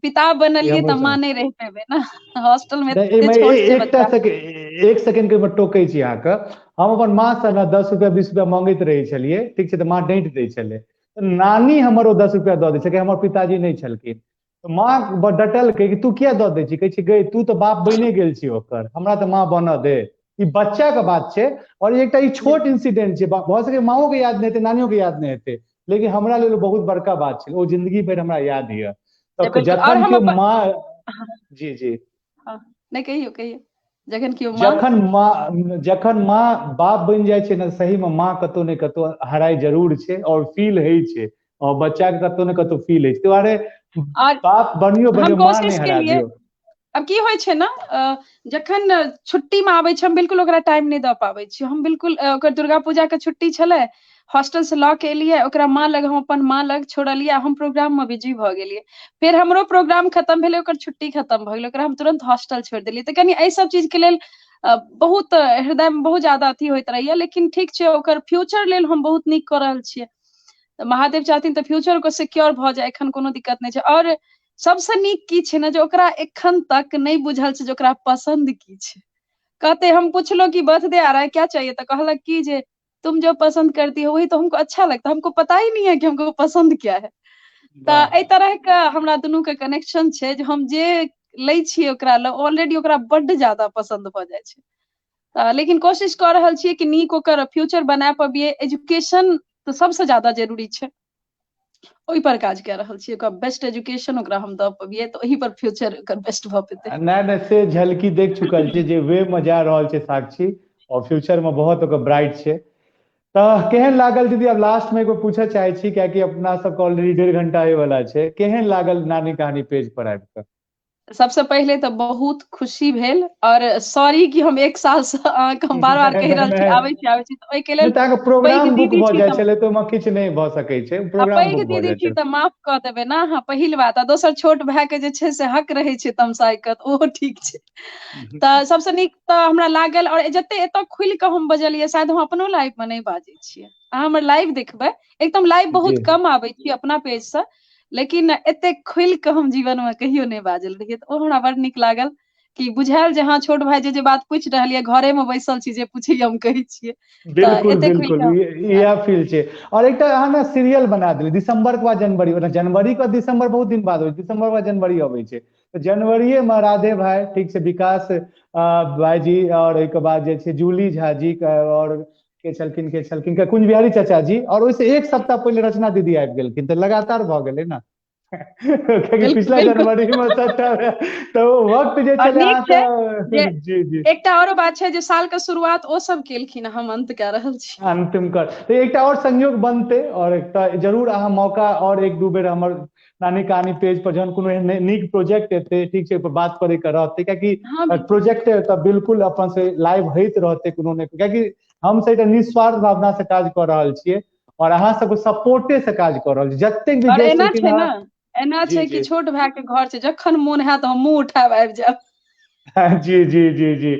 पिता बनलियै तऽ माँ नहि रहि पेबै ने हॉस्टल में। एकटा एक सेकंड के टोकै छी अहाँके, हम अपन माँ से ने 10 रुपया 20 रुपया मंगैत रहै छलियै, ठीक छै, तऽ माँ डाँटि दै छलै, नानी हमर ओ 10 रुपया दऽ दै छलै, हमर पिताजी नहि छलखिन। माँ डटलकै कि तू किया दऽ दै छी, कहै छै गै तू तऽ बाप बने गेल छी ओकर, हमरा तऽ माँ बनऽ दे। ई बच्चा के बात छै, और एकटा ई छोट इंसिडेंट छै, भऽ सकै माँओ के याद नहि हेतै, नानियो के याद नहि हेतै, लेकिन हमरा लेल बहुत बड़का बात छै, ओ जिंदगी भरि हमरा याद यऽ। तऽ जखन केओ माँ, जी जी नहि कहियौ कहियौ, जखन केओ जखन माँ बाप बनि जाइ छै ने, सही में माँ कतौ ने कतौ हराइ जरूर छै, और फील होइ छै, और बच्चा के कतौ ने कतौ फील होइ छै। दुआरे बाप बनियो बनियो माँ नहि हरा दियौ। अब की होइ छै ने, जखन छुट्टी में आबै छै, हम बिल्कुल ओकरा टाइम नहि दऽ पाबै छी। हम बिल्कुल ओकर दुर्गा पूजा के छुट्टी छलै, हॉस्टल से लऽ के एलियै, ओकरा माँ लग, हम अपन माँ लग छोड़लियै, हम प्रोग्राम में बिजी भऽ गेलियै। फेर हमरो प्रोग्राम खतम भेलै, ओकर छुट्टी खतम भऽ गेलै, ओकरा हम तुरंत हॉस्टल छोड़ि देलियै। तऽ कनि एहि सब चीज के लेल बहुत हृदय में बहुत ज्यादा अथी होइत रहैया, लेकिन ठीक छै, ओकर फ्यूचर लेल हम बहुत नीक कऽ रहल छियै। तऽ महादेव चाहथिन तऽ फ्यूचर ओकर सिक्योर भऽ जाय, एखन कोनो दिक्कत नहि छै। और सबसँ नीक की छै ने, जे ओकरा एखन तक नहि बुझल छै जे ओकरा पसन्द की छै। कहते हम पुछलो कि बर्थडे आ रहा है क्या चाहिए, तऽ कहलक की जे तुम जो पसंद करती हो वही तो हमको अच्छा लगता है, हमको पता ही नहीं है कि हमको पसंद क्या है। तऽ एहि तरह के हमरा दुनू के कनेक्शन छै, जे हम जे लै छियै ओकरा लए ऑलरेडी ओकरा बड्ड ज्यादा पसंद भऽ जाइ छै। तऽ लेकिन कोशिश कऽ रहल छियै कि नीक ओकर फ्यूचर बना पबियै। एजुकेशन तऽ सबसँ ज्यादा जरूरी छै, ओहि पर काज कऽ रहल छियै, ओकरा बेस्ट एजुकेशन ओकरा हम दऽ पबियै, तऽ ओहि पर फ्यूचर ओकर बेस्ट भऽ पेतै। नहि नहि, से झलकी देख चुकल छी जे वे में जा रहल छै साक्षी, और फ्यूचर में बहुत ओकर ब्राइट छै। तऽ केहन लागल दीदी? आब लास्ट मे एगो पूछऽ चाहे छी, कियाकि अपना सबके ऑलरेडी 1.5 घंटा होय वाला छै, केहन लागल नानी कहानी पेज पर आबि कऽ? सबसे पहिले तऽ बहुत खुशी भेल, और सॉरी कि हम 1 साल से अहाँके हम बार बार कहि रहल छी आबै छी आबै छी, तऽ ओहिके लेल प्रोग्राम बुक भऽ जाइ छलै तऽ ओहिमे किछु नहि भऽ सकै छै, प्रोग्राम पैघ दीदी छी तऽ माफ कऽ देबै ने अहाँ, पहिल बात। आ दोसर छोट भाय के जे छै से हक रहै छै तमसाइ के, तऽ ओहो ठीक छै। तऽ सबसँ नीक तऽ हमरा लागल, और जते एतऽ खुलि कऽ हम बजलियै, शायद हम अपनो लाइफ मे नहि बाजै छियै। अहाँ हमर लाइव देखबै, एकदम लाइव बहुत कम आबै छी अपना पेज से, लेकिन एते खुलि कऽ हम जीवन मे कहियो नहि बाजल रहियै, तऽ ओ हमरा बड़ नीक लागल कि बुझायल जे हँ छोट भाय जे जे बात पूछि रहल यऽ, घरे मे बैसल छी, जे पूछैया हम कहै छियै। बिल्कुल बिल्कुल, इएह फील छै। और एकटा अहाँ ने सीरियल बना देली, दिसंबर के बाद जनवरी, जनवरी के बाद दिसंबर बहुत दिन बाद होइ छै, दिसंबर के बाद जनवरी अबै छै, तऽ जनवरीए मे राधे भाई, ठीक छै, विकास भाईजी, और ओहिके बाद जे छै जूली झा जी, और के छलखिन के छलखिन कुंज बिहारी चाचा जी, और ओहिसँ 1 सप्ताह पहिले रचना दीदी आबि गेलखिन, तऽ लगातार भऽ गेलै ने। पिछला जनवरी मे सबटा तऽ वक्त जे छलै। जी जी, एकटा औरो बात छै जे साल के शुरुआत ओ सब केलखिन, हम अंत कऽ रहल छी, अंतिम कर, तऽ एकटा और संयोग बनतै, और एकटा जरूर अहाँ मौका और 1-2 बेर हमर नानी कहानी पेज पर जहन कोनो एहन नीक प्रोजेक्ट एतै, ठीक छै, पर बात करे के रहतै, कियाकि प्रोजेक्ट तऽ बिल्कुल अपन से लाइव होइत रहतै कोनो ने, कियाकि हम सब एकटा निस्वार्थ भावना से काज कऽ रहल छियै और अहाँ सबके सपोर्टे से काज कऽ रहल छी, जतेक भी गेस्ट छथिन। एना छै ने, एना छै कि छोट भाय के घर छै, जखन मोन हैत हम मुंह उठायब आबि जायब। जी जी जी जी,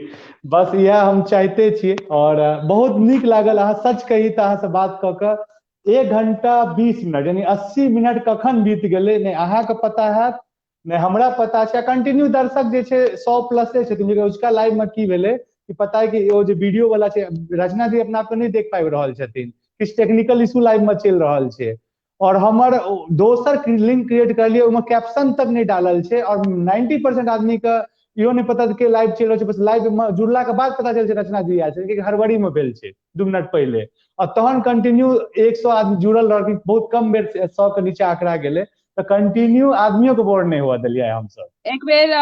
बस इएह हम चाहते छियै। और बहुत नीक लागल, अहाँ सच कही तऽ अहाँ से बात कऽ कऽ 1 घंटा 20 मिनट यानी 80 मिनट कखन बीत गेलै नहि अहाँके पता हैत नहि हमरा पता छै। कंटिन्यू दर्शक जे छै 100 प्लसे छथिन। उसका लाइव में की भेलै कि पता है कि ओ जे वीडियो वाला छै रचना जी अपना आपके नहि देख पाबि रहल छथिन, किछु टेक्निकल इशू लाइव में चलि रहल छै, और हमर दोसर लिंक क्रिएट करलियै ओहिमे कैप्शन तक नहि डालल छै, और 90% आदमी के इहो नहि पता के लाइव चलि रहल छै, बस लाइव में जुड़ला के बाद पता चल छै रचना जी आयल छै, कियाकि हड़बड़ी में भेल छै 2 मिनट पहिले, और तहन कंटिन्यू 100 आदमी जुड़ल रहलखिन, बहुत कम बेर 100 के नीचे आंकड़ा गेलै, तऽ कंटिन्यू आदमियों के बोर नहि हुआ देलियै हमसब। एक बेर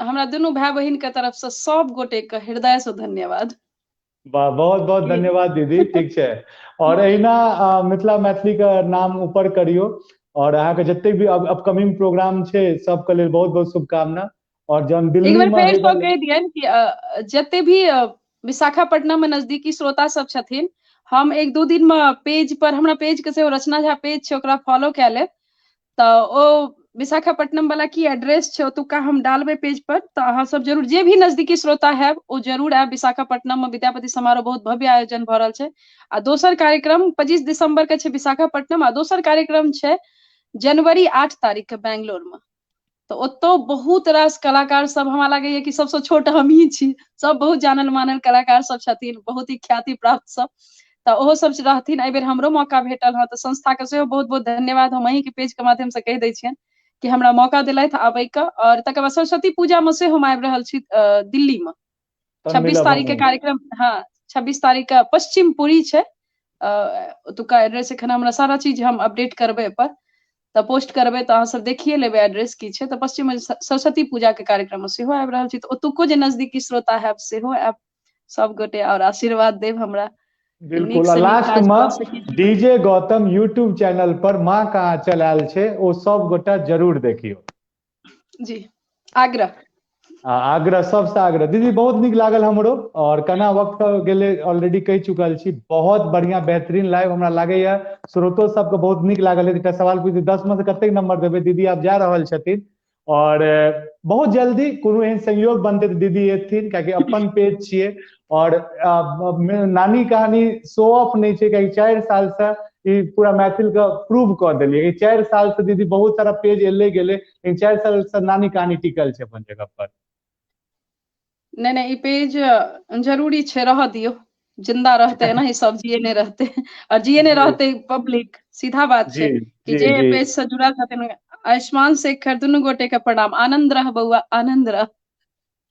हमरा दुनू भाय बहिन के तरफ से सब गोटे के हृदय से धन्यवाद। वाह, बहुत बहुत धन्यवाद दीदी। ठीक छै, और एहिना मिथिला मैथिली के नाम ऊपर करियो, और अहाँके जतेक भी अपकमिंग प्रोग्राम छै सबके लेल बहुत बहुत शुभकामना। और जहन दिल्ली एक बेर फेर सँ कहि दियनि कि जते भी विशाखापट्टनम में नजदीकी श्रोता सब छथिन, हम 1-2 दिन में पेज पर, हमरा पेज के सेहो रचना झा पेज छै, ओकरा फॉलो कए लेब, तऽ ओ विशाखापट्टनम वाला की एड्रेस छै ओतुका हम डालबै पेज पर, तऽ अहाँ सब जरूर जे भी नजदीकी श्रोता हैब ओ जरूर आयब। विशाखापट्टनम में विद्यापति समारोह बहुत भव्य आयोजन भऽ रहल छै, आ दोसर कार्यक्रम 25 दिसंबर के छै विशाखापट्टनम, आ दोसर कार्यक्रम छै जनवरी 8 तारीख के बैंगलोर में। तऽ ओतौ बहुत रास कलाकार सब, हमरा लागैया कि सबसँ छोट हमही छी, सब बहुत जानल मानल कलाकार सब छथिन, बहुत ही ख्याति प्राप्त सब, तऽ ओहो सब रहथिन। एहि बेर हमरो मौका भेटल हँ, तऽ संस्था के सेहो बहुत बहुत धन्यवाद। हम अहींके पेज के माध्यम से कहि दै छियनि कि हमरा मौका देलथि आबैके। और तकर बाद सरस्वती पूजा मे सेहो हम आबि रहल छी दिल्ली मे, 26 तारीख के कार्यक्रम। हाँ, 26 तारीख के पश्चिमपुरी छै ओतुका एड्रेस, एखन हमरा सारा चीज हम अपडेट करबै पर, तऽ पोस्ट करबै तऽ अहाँ सब देखिए लेबै एड्रेस की छै। तऽ पश्चिम सरस्वती पूजा के कार्यक्रम मे सेहो आबि रहल छी, तऽ ओतुको जे नजदीकी श्रोता हैब सेहो आयब सब गोटे, और आशीर्वाद देब हमरा। बिल्कुल। लास्ट में डीजे गौतम यूट्यूब चैनल पर माँ कहाँ चल आयल छै, ओ सब गोटा जरूर देखियो। जी, आग्रह आग्रह, सबसे आग्रह। दीदी बहुत नीक लागल हमरो, और केना वक्त गेलै ऑलरेडी कहि चुकल छी। बहुत बढ़िया बेहतरीन लाइव हमरा लागैया, श्रोतो सबके बहुत नीक लागल। एकटा सवाल पूछि, 10 में से कतेक नंबर देबै दीदी? आप जा रहल छथिन और बहुत जल्दी कोनो एहन संयोग बनतै तऽ दीदी एथिन, कियाकि अपन पेज छियै और नानी कहानी शो ऑफ नहि छै, कियाकि 4 साल से ई पूरा मैथिल के प्रूव कऽ देलियै। 4 साल से दीदी बहुत सारा पेज एलै गेलै, लेकिन 4 साल से नानी कहानी टिकल छै अपन जगह पर। नहि नहि, ई पेज जरूरी छै, रह दियौ, जिंदा रहते, एना ही सब जिए नहि रहते, और जिए नहि रहते पब्लिक, सीधा बात छै कि जे पेज से जुड़ल छथिन। आयुष्मान शेखर दुनू गोटे के प्रणाम, आनंद रह बौआ, आनंद रह।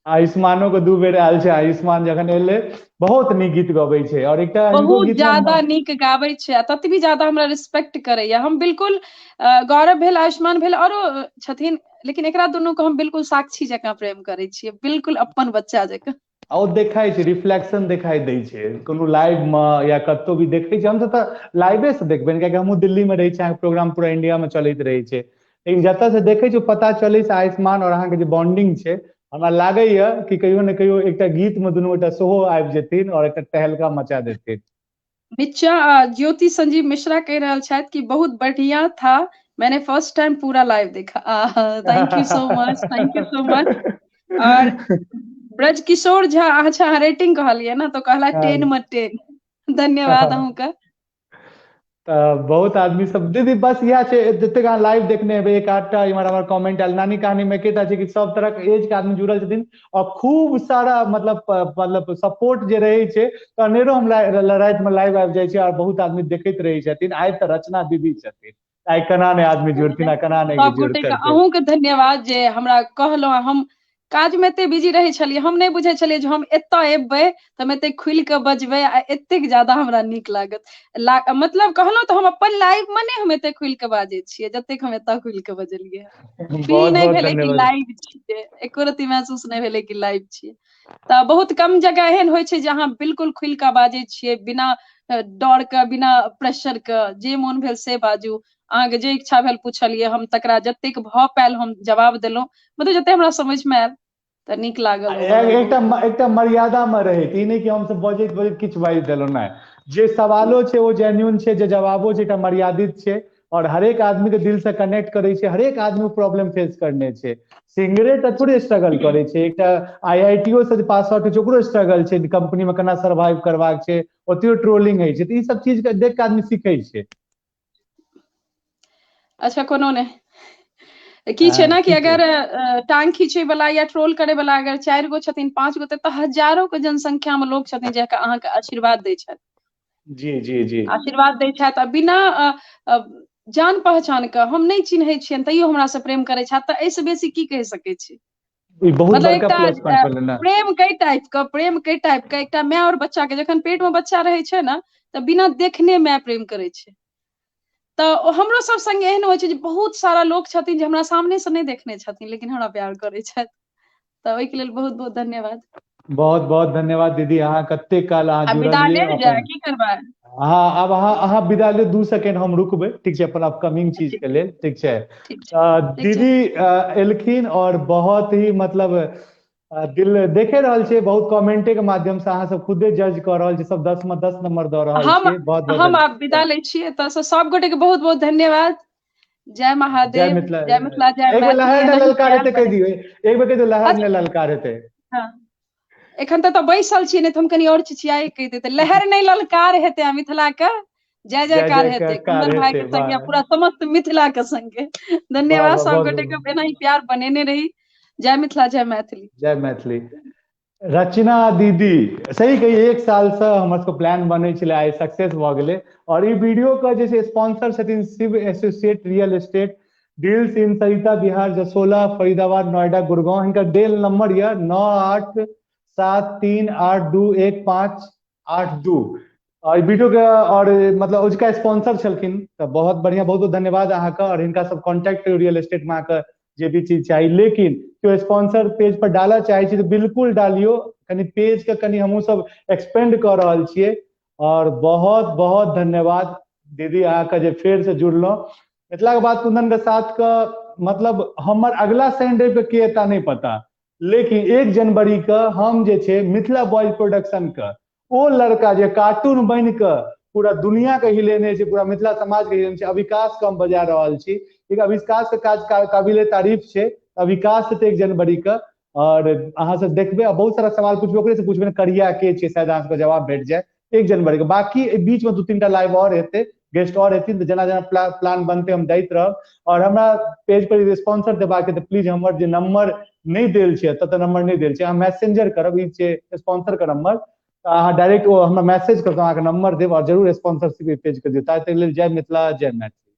आयुष्मानो के 2 बेर आयल छै। आयुष्मान जखन एले बहुत नीक गीत गबै छै, और एकटा बहुत ज्यादा नीक गाबै छै, आ ततबी ज्यादा हमरा रिस्पेक्ट करैया। हम बिल्कुल गौरव भेल, आयुष्मान भेल, औरो छथिन, लेकिन एकरा दुनू के हम बिल्कुल साक्षी जकाँ प्रेम करै छियै, बिल्कुल अपन बच्चा जकाँ। आ ओ देखाइ छै, रिफ्लेक्शन देखाइ दै छै कोनो लाइव मे या कतौ भी देखै छै। हमसब तऽ लाइवे से देखबै, कियाकि हमहूँ दिल्ली मे रहै छी, अहाँके प्रोग्राम पूरा इंडिया मे चलैत रहै छै, लेकिन जतऽ से देखै छी पता चलै छै आयुष्मान और अहाँके जे बॉन्डिंग छै। हमरा लागैया कि कहियो ने कहियो एकटा गीत मे दुनू गोटा सेहो आबि जेथिन और एकटा तहलका मचा देथिन। निचा ज्योति संजीव मिश्रा कहि रहल छथि कि बहुत बढ़िया था, मैंने फर्स्ट टाइम पूरा लाइव देखा। Thank you so much, thank you so much. और ब्रज किशोर झा, अच्छा अहाँ रेटिंग कहलियै ने, तो कहला 10 में 10। धन्यवाद अहूँके। तऽ बहुत आदमी सब दीदी बस इएह छै, जतेक अहाँ लाइव देखने हेबै एक आधटा इम्हर हमर कमेंट आयल। नानी कहानी मे एकेटा छै कि सब तरह के एज के आदमी जुड़ल छथिन और खूब सारा मतलब सपोर्ट जे रहै छै, तऽ अनेरो हम राति मे लाइव आबि जाइ छै और बहुत आदमी देखैत रहै छथिन। आइ तऽ रचना दीदी छथिन, आइ केना नहि आदमी जुड़थिन आ केना नहि जुड़तै। अहूँके धन्यवाद जे हमरा कहलहुँ। हम काज मे एते बिजी रहै छलियै, हम नहि बुझै छलियै जे हम एतऽ एबै तऽ हम एते खुलि कऽ बजबै आ एतेक ज्यादा हमरा नीक लागत। मतलब कहलहुँ तऽ हम अपन लाइव मे नहि हम एते खुलि कऽ बाजै छियै जतेक हम एतऽ खुलि कऽ बजलियै। फील नहि भेलै कि लाइव छियै, एको रति महसूस नहि भेलै कि लाइव छियै। तऽ बहुत कम जगह एहन होइ छै जे अहाँ बिल्कुल खुलि कऽ बाजै छियै, बिना डर के, बिना प्रेशर के, जे मोन भेल से बाजू। अहाँके जे इच्छा भेल पूछलियै, हम तकरा जतेक भऽ पायल हम जवाब देलहुँ, मतलब जते हमरा समझ मे आयल तऽ नीक लागल। एकटा एकटा मर्यादा मे रहैत, ई नहि कि हमसब बजैत बजैत किछु बाजि देलहुँ, नहि, जे सवालो छै ओ जेन्युइन छै, जे जवाबो छै एकटा मर्यादित छै और हरेक आदमी के दिल से कनेक्ट करै छै। हरेक आदमी प्रॉब्लम फेस करने छै, सिंगरे तऽ थोड़े स्ट्रगल करै छै, एकटा आईआईटीओ से पास आउट होइ छै ओकरो स्ट्रगल छै, कंपनी मे केना सर्वाइव करबाक छै, ओतयो ट्रोलिंग होइ छै। तऽ ई सब चीज के देख के आदमी सीखै छै। अच्छा कोनो नहि की छै ना कि अगर टांग खींचे वाला या ट्रोल करे वाला अगर 4 गो छथिन 5 गो, तऽ हजारों के जनसंख्या में लोग छथिन जे अहाँके आशीर्वाद दै छथि। जी जी जी, आशीर्वाद दै छथि आ बिना जान पहचान के, हम नहि चिन्है छियनि तैयो हमरा से प्रेम करै छथि, तऽ एहिसँ बेसी की कहि सकै छी। बहुत मतलब बड़का प्लस पॉइंट भेलै ना। प्रेम कई टाइप के, प्रेम कई टाइप के। एकटा माय और बच्चा के जखन पेट में बच्चा रहै छै ने तऽ बिना देखने माय प्रेम करै छै। तऽ हमरो सब संगे एहन होइ छै जे बहुत सारा लोक छथिन जे हमरा सामने से नहि देखने छथिन लेकिन हमरा प्यार करै छथि, तऽ ओहिके लेल बहुत बहुत धन्यवाद। बहुत बहुत धन्यवाद दीदी, अहाँ कते काल अहाँ विदा लेल जाय, की करबै। हाँ, आब अहाँ विदा लियौ, 2 सेकेंड हम रुकबै, ठीक छै, अपन अपकमिंग चीज के लेल, ठीक छै। दीदी एलखिन और बहुत ही मतलब दिल देखे रहल छै, बहुत कमेंटे के माध्यम से अहाँ सब खुदे जज कऽ रहल छी, सब 10 में 10 नंबर दऽ रहल छी। बहुत बहुत हम आब विदा लै छी एतऽ से, सब गोटे के बहुत बहुत धन्यवाद। जय महादेव, जय मिथिला, जय मिथिला, जय एक बेर लहर ने ललकार हेतै कहि दियौ, एक बेर कहि दियौ लहर ने ललकार हेतै। हाँ, एखन तऽ बैसल छी, नहि तऽ हम कनि और चिचियाई कहि देतै, लहर नहि ललकार हेतै आ मिथिला के जय जयकार हेतै, कुंदन भाई के संगे पूरा समस्त मिथिला के संगे। धन्यवाद सब गोटे के, एना ही प्यार बनेने रही। जय मिथिला, जय मैथिली। जय मैथिली। रचना दीदी सही कही, 1 साल से हमर सबके प्लान बनै छलै, आइ सक्सेस भऽ गेलै। और ई वीडियो के जे छै स्पॉन्सर छथिन Shiv associate real estate deals in Sarita Vihar, Jasola, Faridabad, Noida, Gurgaon. हिनकर डेल नंबर यऽ 9873821582। और वीडियो के और मतलब उसका स्पॉन्सर छलखिन, तऽ बहुत बढ़िया, बहुत बहुत धन्यवाद अहाँके। और हिनका सब कॉन्टैक्ट करू रियल एस्टेट में अहाँके जे भी चीज चाही। लेकिन केओ स्पॉन्सर पेज पर डालऽ चाहै छी तऽ बिल्कुल डालियौ, कनि पेज के कनि हमहूँ सब एक्सपेंड कऽ रहल छियै। और बहुत बहुत धन्यवाद दीदी अहाँके जे फेर से जुड़लहुँ मिथिला के बात कुंदन के साथ के। मतलब हमर अगला शनि रवि के एता नहीं पता, लेकिन 1 जनवरी के हम जे छै मिथिला बॉयज प्रोडक्शन के ओ लड़का जे कार्टून बनि के पूरा दुनिया के हिलेने छै, पूरा मिथिला समाज के हिलेने छै, अविकास के हम बजा रहल छी। एक अविकास के काज काबिले तारीफ छै। अविकास से 1 जनवरी के और अहाँ सब देखबै आ बहुत सारा सवाल पूछबै, ओकरे से पूछबै करिया के छै, शायद अहाँ सबके जवाब भेट जाए 1 जनवरी के। बाकी बीच में 2-3 टा लाइव और हेतै, गेस्ट और हेथिन, तऽ जेना जेना प्लान बनतै हम दैत रहब। और हमरा पेज पर स्पॉन्सर देबाक तऽ प्लीज हमर जे नंबर नहि देल छै, एतऽ तऽ नंबर नहि देल छै, अहाँ मैसेंजर करब, ई छै स्पॉन्सर के नंबर, तऽ अहाँ डायरेक्ट ओ हमरा मैसेज करब, अहाँके नंबर देब और जरूर स्पॉन्सरशिप पेज के दियौ। ताहि लेल जय मिथिला, जय मैथिली।